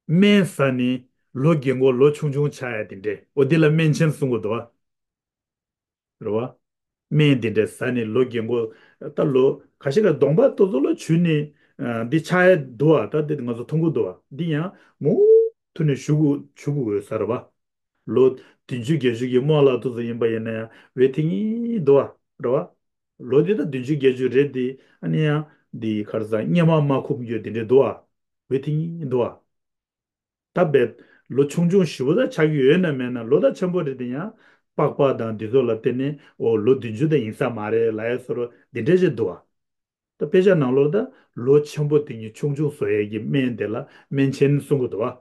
སྨན་ཟ་ནས་ལོ་རྒན་གོག་ལོ་ཆུང་ཆུང་ཆགས་ཡ་དེ་འདྲས། འོ་དེ་ལ་སྨན་ཆེན་གསུང་གི་འདུག་བ། རེད་བ། སྨན་དེ་འདྲས་ཟ་ནས་ལོ་རྒན་གོག་ད་ལོ་ཁ་ཤས་ཀ་གདོང་པ་ཏོག་ཙམ་ལོ་བྱུགས་ནས་ཨ། འདི་ཆགས་ཡ་འདུག་བ། ད་འདི་ང་ཚོ་མཐོང་གི་འདུག་བ། འདི་ཡང་མུ་མཐུད་ནས་བྱུག་དགོས་བྱུག་དགོས་ཡོད་ས་རེད་བ། ལོ་བདུན་ཅུ་བརྒྱད་ཅུ་གི་རྨོ་ལགས་ཏོག་ཙམ་ཡིན་པ་ཡིན་ན་ཡང་ཝེ་ཐིང་གི་འདུག་བ། རེད་བ། ལོ་འདི་ད་བདུན་ཅུ་བརྒྱད་ཅུ་རེད་དེ། ཨ་ནི་ཡང་འདི་ག་རེ་ཟ། གཉེར་མ་མ་ཁུག་རྒྱུ་དེ་འདྲས་འདུག་བ། ཝེ་ཐིང་གི་འདུག་བ། ད་བས་ལོ་ཆུང་ཆུང་ཞེ་པོ་ད་ཆགས་ཀྱི་ཡོད་ན་མེད་ན། ལོ་ད་ཆེན་པོ་རེད་དེ། ཡང་པགས་པ་དང་འདི་ཚོ་ལ་བརྟེན་ནས་འོ་ལོ་བདུན་ཅུ་ད་ཡིན་ས་མ་རེད་ལབ་ཡ་བཟོ་འདྲ་འདི་འདྲས་ཅིག་འདུག་བ། ད་དཔེ་ཆ་ནང་ལོགས་ད་ལོ་ཆེན་པོ་དེ་ཉིད་ཆུང་ཆུང་བཟོ་ཡས་ཀྱི་སྨན་དེ་ལ་སྨན་ཆེན་གསུང་གི་འདུག་བ།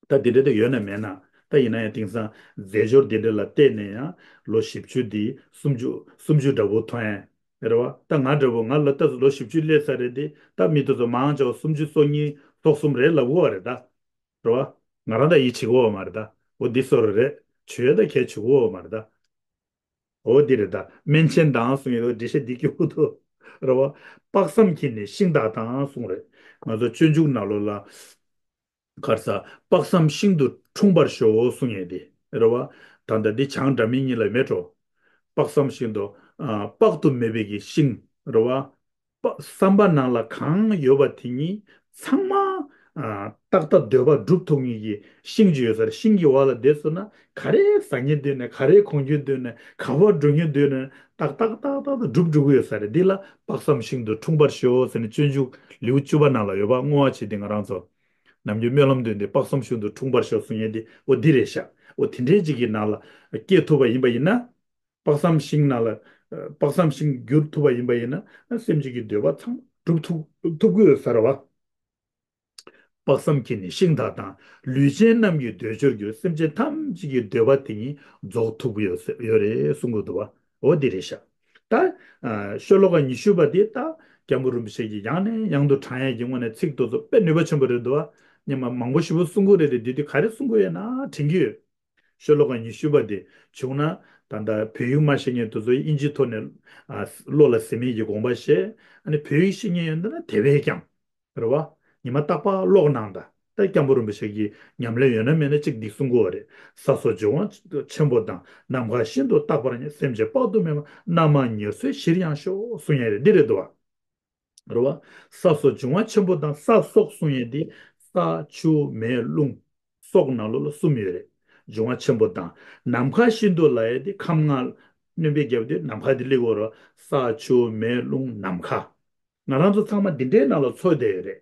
ད་འདི་འདྲ་ད་ཡོད་ན་མེད་ན། ད་ཡིན་ན་ཡང་དེང་སང་རྫས་སྦྱོར་འདི་འདྲ་ལ་བལྟས་ནས་ཡང་ལོ་བཞི་བཅུ་འདི་སུམ་ཅུ་སུམ་ཅུ་འདྲ་པོ་ཐོན་ཡ་རེད་བ། ད་ང་འདྲ་པོ་ང་ལ་ད་ལོ་བཞི་བཅུ་སླེབས་ཚར་རེད་དེ། ད་མི་དེ་ཚོ་མང་ཆེ་བ་སུམ་ཅུ་སོ་གཉིས་སོ་གསུམ་རེད་ལབ་གོ་བ་རེད་ད། རེད་བ། ང་རང་ད་ཡིད་ཆེས་གོ་བ་མ་རེད་ད། འོ་འདི་བཟོ་འདྲ་རེད། ཆོས་ད་གལ་ཆེ་གོ་བ་མ་རེད་ད། འོ་འདི་རེད་ད། སྨན་ཆེན་དང་གསུང་ཡོད་འགྲེལ་བཤད་འདི་སྐྱོ་པོ་འདུག་རེད་བ། དཔག་བསམ་གྱིས་ནི་ཤིང་དག་དང་གསུང་རེད། ང་ཚོ་སྤྱོད་འཇུག་ནང་ལོགས་ལ། ག་རེ་ཟ། དཔག་བསམ་ཤིང་དུ་འཁྲུངས་པར་ཤོག་གསུང་ཡས་དེ་རེད་བ། ད་ལྟ་འདི་བྱང་སྒྲ་མི་སྙན་ལ་མེད་འགྲོ། དཔག་བསམ་ཤིང་དུ། ཨ། དཔག་ཏུ་མེད་པའི་གི་ཤིང་རེད་བ། པ། བསམ་པ་ནང་ལ་གང་ཡོད་པ་དེ་ཉིད་ཚང་མ། ཨ། ཏག་ཏག་འདོད་པ་འགྲུབ་ཐུབ་མཁན་གྱི་ཤིང་ཅིག་ཡོད་ས་རེད། ཤིང་གི་འོག་ལ་བསྡད་སོང་ན་ག་རེ་ཟ་སྙིང་འདོད་ནས། ག་རེ་གོན་སྙིང་འདོད་ནས། ག་པར་འགྲོ་སྙིང་འདོད་ནས་ཏག་ཏག་ཏག་ཏག་ཏག་འགྲུབ་འགྲོ་གི་ཡོད་ས་རེད། འདི་ལ་དཔག་བསམ་ཤིང་དུ་འཁྲུངས་པར་ཤོག་ཟེར་ནས་སྤྱོད་འཇུག་ལེའུ་བཅུ་པ་ནང་ལ་ཡོད་པ་བསྔོ་བ་བྱེད་དེ། ང་རང་ཚོ་ནམ་རྒྱུན་སྨོན་ལམ་འདོན་ཏེ་དཔག་བསམ་ཤིང་དུ་འཁྲུངས་པར་ཤོག་གསུང་ཡས་དེ་འོ་འདི་རེད་ཤག་འོ་དེ་འདྲའི་ཅིག་གི་ནང་ལ་སྐྱེས་ཐུབ་པ་ཡིན་པ་ཡིན་ན། དཔག་བསམ་ཤིང་ནང་ལ། ཨ། དཔག་བསམ་ཤིང་གྱུར་ཐུབ་པ་ཡིན་པ་ཡིན་ན། སེམས་ཅན་གྱི་འདོད་པ་ཚང་མ་འགྲུབ་ཐུབ་ཐུབ་ཀྱི་ཡོད་ས་རེད་བ། དཔག་བསམ་གྱིས་ནི་ཤིང་དག་དང་། ལུས་ཅན་རྣམས་ཀྱི་འདོད་འབྱོར་གྱུར། སེམས་ཅན་ཐམས་ཅད་ཀྱི་འདོད་པ་དེ་ཉིད་རྫོགས་ཐུབ་ཀྱི་ཡོད་ས་ཡོད་རེད་གསུང་གི་འདུག་བ། འོ་འདི་རེད་ཤག་ད། ཨ། ཤོ་ལོ་ཀ་ཉི་ཤུ་པ་འདི་ད་སྐྱབས་མགོན་རིན་པོ་ཆེ་གིས་ཡང་ནས་ཡང་དུ་དྲངས་ཡས་ཀྱི་ངོས་ནས་ཚིག་དེ་ཚོ་དཔེ་ནུས་པ་ཆེན་པོ་རེད་འདུག་བ། སྔོན་མ་མང་པོ་ཞེ་པོ་གསུང་གི་རེད་དེ། འདི་དུས་ག་རེ་གསུང་གི་ཡོད་ན་དྲན་གྱི་ཡོད། ཤོ་ལོ་ཀ་ཉི་ཤུ་པ་དེ་བྱུང་ན། ད་ལྟ་བོད་ཡིག་མ་ཤེས་མཁན་དེ་ཚོ་དབྱིན་ཇིའི་ཐོག་ནས། ཨ། བློ་ལ་ཟིན་མེད་ཀྱི་དགོངས་པ་བཞེས། ཨ་ནི་བོད་ཡིག་ཤེས་མཁན་ཡོད་ན་དེ་བས་ཀྱང་། རེད་བ། ཉི་མ་རྟག་པར་ཀློག་གནང་དང་། ད་སྐྱབས་མགོན་རིན་པོ་ཆེ་གི་ཉམས་ལེན་ཡོད་ན་མེད་ན་གཅིག་འདི་གསུང་གི་ཡོད་རེད། ས་སོགས་འབྱུང་བ་ཆེན་པོ་དང་། ནམ་མཁའ་ཤིན་ཏུ་རྟག་པར་ཉིད། སེམས་ཅན་དཔག་ཏུ་མེད་པ། རྣམ་མང་ཉེར་འཚོའི་གཞིར་ཡང་ཤོག་གསུང་ཡས་རེད། འདི་རེད་འདུག་བ། རེད་བ། ས་སོགས་འབྱུང་བ་ཆེན་པོ་དང་། ས་སོགས་གསུང་ཡས་འདི་ས་ཆུ་མེ་རླུང་། སོགས་ནང་ལོགས་ལ་གསུམ་ཡོད་རེད། འབྱུང་བ་ཆེན་པོ་དང་། ནམ་མཁའ་ཤིན་ཏུ་ལབ་ཡས་འདི་ཁམས་ལྔ། སྣོན་པའི་རྒྱལ་པོ་འདི་ནམ་མཁའ་འདི་སླེབས་ཡོད་རེད། ས་ཆུ་མེ་རླུང་ནམ་མཁའ། ང་རང་ཚོ་ཚང་མ་འདི་འདྲའི་ནང་ལ་འཚོ་བསྡད་ཡོད་རེད།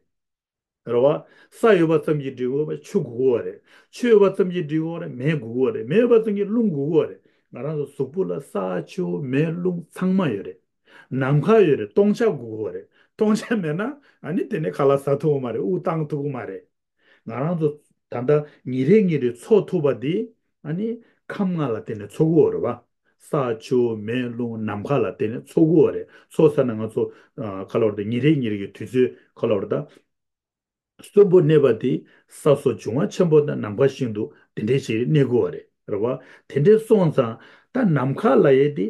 རེད་བ། ས་ཡོད་པ་ཙམ་གྱིས་འགྲིག་གི་མེད་པ་ཆུ་དགོས་ཀྱི་ཡོད་རེད། ཆུ་ཡོད་པ་ཙམ་གྱིས་འགྲིག་གི་མེད་པ་རེད། མེ་དགོས་ཀྱི་ཡོད་རེད། མེ་ཡོད་པ་ཙམ་གྱིས་རླུང་དགོས་ཀྱི་ཡོད་རེད། ང་རང་ཚོ་གཟུགས་པོ་ལ་ས་ཆུ་མེ་རླུང་ཚང་མ་ཡོད་རེད། ནམ་མཁའ་ཡོད་རེད། སྟོང་ཆ་དགོས་ཀྱི་ཡོད་རེད། སྟོང་ཆ་མེད་ན་ཨ་ནི་དེ་ནས་ཁ་ལག་ཟ་ཐུབ་ཀྱི་མ་རེད། དབུགས་བཏང་ཐུབ་ཀྱི་མ་རེད། ང་རང་ཚོ་ད་ལྟ་ཉིན་རེ་ཉིན་རེ་འཚོ་ཐུབ་པ་འདི་ཨ་ནི་ཁམས་ལྔ་ལ་བརྟེན་ནས་འཚོ་གི་ཡོད་རེད་བ། ས་ཆུ་མེ་རླུང་ནམ་མཁའ་ལ་བརྟེན་ནས་འཚོ་གི་ཡོད་རེད། འཚོ་ས་ན་ང་ཚོ་ཨ། ག་རེ་ལབ་དགོས་རེད། ཉིན་རེ་ཉིན་རེ་གི་དུས་ཚོད་ག་རེ་ལབ་དགོས་རེད། ད་གསོན་པོ་གནས་པ་དེ་ས་སོགས་འབྱུང་བ་ཆེན་པོ་དང་ནམ་མཁའ་བཞིན་དུ་དེ་འདྲའི་ཞིག་གནས་དགོས་པ་རེད། རེད་བ། དེ་འདྲའི་སོང་ཙང་ད་ནམ་མཁའ་ལབ་ཡས་དེ་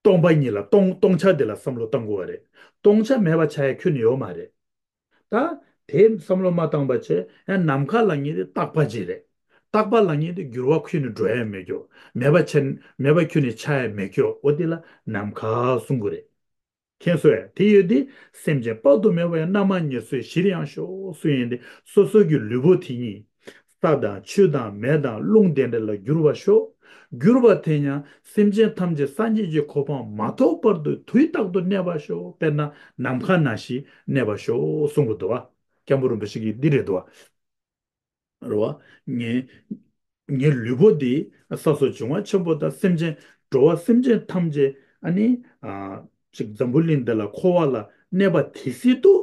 སྟོང་པ་ཉིད་ལ། སྟོང་སྟོང་ཆ་དེ་ལ་བསམ་བློ་བཏང་དགོས་པ་རེད། སྟོང་ཆ་མེད་པ་ཆགས་ཡ་ཁྱོན་ནས་ཡོད་མ་རེད། ད་དེ་བསམ་བློ་མ་བཏང་པ་བྱས་ཡང་ནམ་མཁའ་ལབ་མཁན་དེ་རྟག་པ་ཅིག་རེད། རྟག་པ་ལབ་མཁན་དེ་འགྱུར་བ་ཁྱོན་ནས་འགྲོ་ཡ་མེད་ཀྱོག་མེད་པ་ཆ་མེད་པ་ཁྱོན་ནས་ཆགས་ཡ་མེད་ཀྱོག་འོ་དེ་ལ་ནམ་མཁའ་གསུང་གི་རེད། མཁྱེན་སོང་ངས། དེ་ཡོད་དེ། སེམས་ཅན་དཔག་ཏུ་མེད་པ་ཡང་རྣམ་མང་ཉེར་འཚོའི་གཞིར་ཡང་ཤོག་གསུང་ཡས་དེ། སོ་སོ་གི་ལུས་པོ་དེ་ཉིད་ས་དང་ཆུ་དང་མེ་དང་རླུང་དེ་འདྲ་ལ་བསྒྱུར་བར་ཤོག་བསྒྱུར་བ་དེ་ཡང་སེམས་ཅན་ཐམས་ཅད་སངས་རྒྱས་ཀྱི་གོ་འཕང་མ་ཐོབ་བར་དུ་དུས་རྟག་ཏུ་གནས་པར་ཤོག་དཔེར་ན་ནམ་མཁའ་ནང་བཞིན་གནས་པར་ཤོག་གསུང་གི་འདུག་བ། སྐྱབས་མགོན་རིན་པོ་ཆེ་གིས་འདི་རེད་འདུག་བ། རེད་བ། ངའི་ངའི་ལུས་པོ་འདི་ས་སོགས་འབྱུང་བ་ཆེན་པོ་དང་སེམས་ཅན། འགྲོ་བ་སེམས་ཅན་ཐམས་ཅད་ཨ་ནི་ཨ་ཅིག་འཛམ་བུ་གླིང་འདི་ལ་འཁོར་བ་ལ་གནས་པ་དེ་སྲིད་དུ་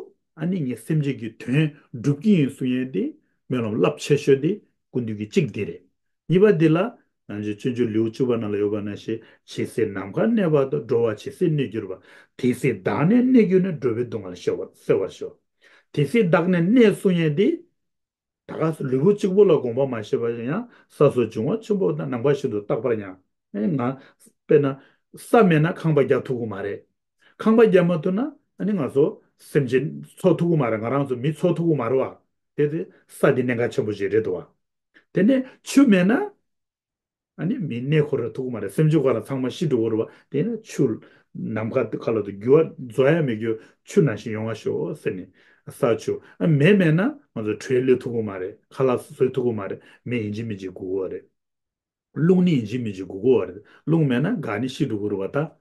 ཨ་ནི་ངས་སེམས་ཅན་གྱི་དོན་སྒྲུབ་ཀྱི་ཡིན་གསུང་ཡས་འདི་སྨོན་ལམ་རླབས་ཆེ་ཤོས་འདི་སྐུ་མདུན་གྱི་གཅིག་འདི་རེད། གཉིས་པ་འདི་ལ་ང་ཚོའི་སྤྱོད་འཇུག་ལེའུ་བཅུ་པ་ནང་ལ་ཡོད་པ་ནང་བཞིན། ཇི་སྲིད་ནམ་མཁའ་གནས་བར་དུ། འགྲོ་བ་ཇི་སྲིད་གནས་གྱུར་པ། དེ་སྲིད་བདག་ནི་གནས་གྱུར་ནས། འགྲོ་བའི་སྡུག་བསྔལ་སེལ་བར་སེལ་བར་ཤོག་དེ་སྲིད་བདག་ནི་གནས་གསུང་ཡས་འདི། ད་ག་ལུས་པོ་གཅིག་པོ་ལ་དགོངས་པ་མ་བཞེས་པ་ཡང་ས་སོགས་འབྱུང་བ་ཆེན་པོ་དང་ནམ་མཁའ་བཞིན་དུ་རྟག་པར་མྱང་། ཨེ་ང་དཔེར་ན་ས་མེད་ན་ཁང་པ་རྒྱག་ཐུབ་ཀྱི་མ་རེད། ཁང་པ་རྒྱག་མ་ཐུབ་ན་ཨ་ནི་ང་ཚོ་སེམས་ཅན་འཚོ་ཐུབ་ཀྱི་མ་རེད། ང་རང་ཚོ་མི་འཚོ་ཐུབ་ཀྱི་མ་རེད་བ། དེ་དེ་ས་དེ་གནད་འགག་ཆེན་པོ་ཞིག་རེད་འདུག་བ། དེ་ནས་ཆུ་མེད་ན། ཨ་ནི་མི་གནས་ཁོ་ར་ཐུབ་ཀྱི་མ་རེད། སེམས་ཅན་ཁོ་ར་ཚང་མ་ཤི་འགྲོ་གི་རེད་བ། དེ་ནི་ཆུ་ནམ་མཁའ་ཁ་ལ་དུ་རྒྱུ་བ་རྫོགས་ཡ་མི་རྒྱུ་ཆུ་ནང་བཞིན་ཡོང་བ་ཤོག་ཟེར་ནས་ས་ཆུ། ཨ་མེ་མེད་ན་ང་ཚོ་དྲོད་སླེབས་ཐུབ་ཀྱི་མ་རེད། ཁ་ལག་བཟོས་ཐུབ་ཀྱི་མ་རེད། མེ་ཡིན་གཅིག་མིན་གཅིག་དགོས་ཀྱི་རེད། རླུང་ནི་ཡིན་གཅིག་མིན་གཅིག་དགོས་ཀྱི་རེད། རླུང་མེད་ན་ག་ནི་ཤི་འགྲོ་གི་རེད་བ་ད།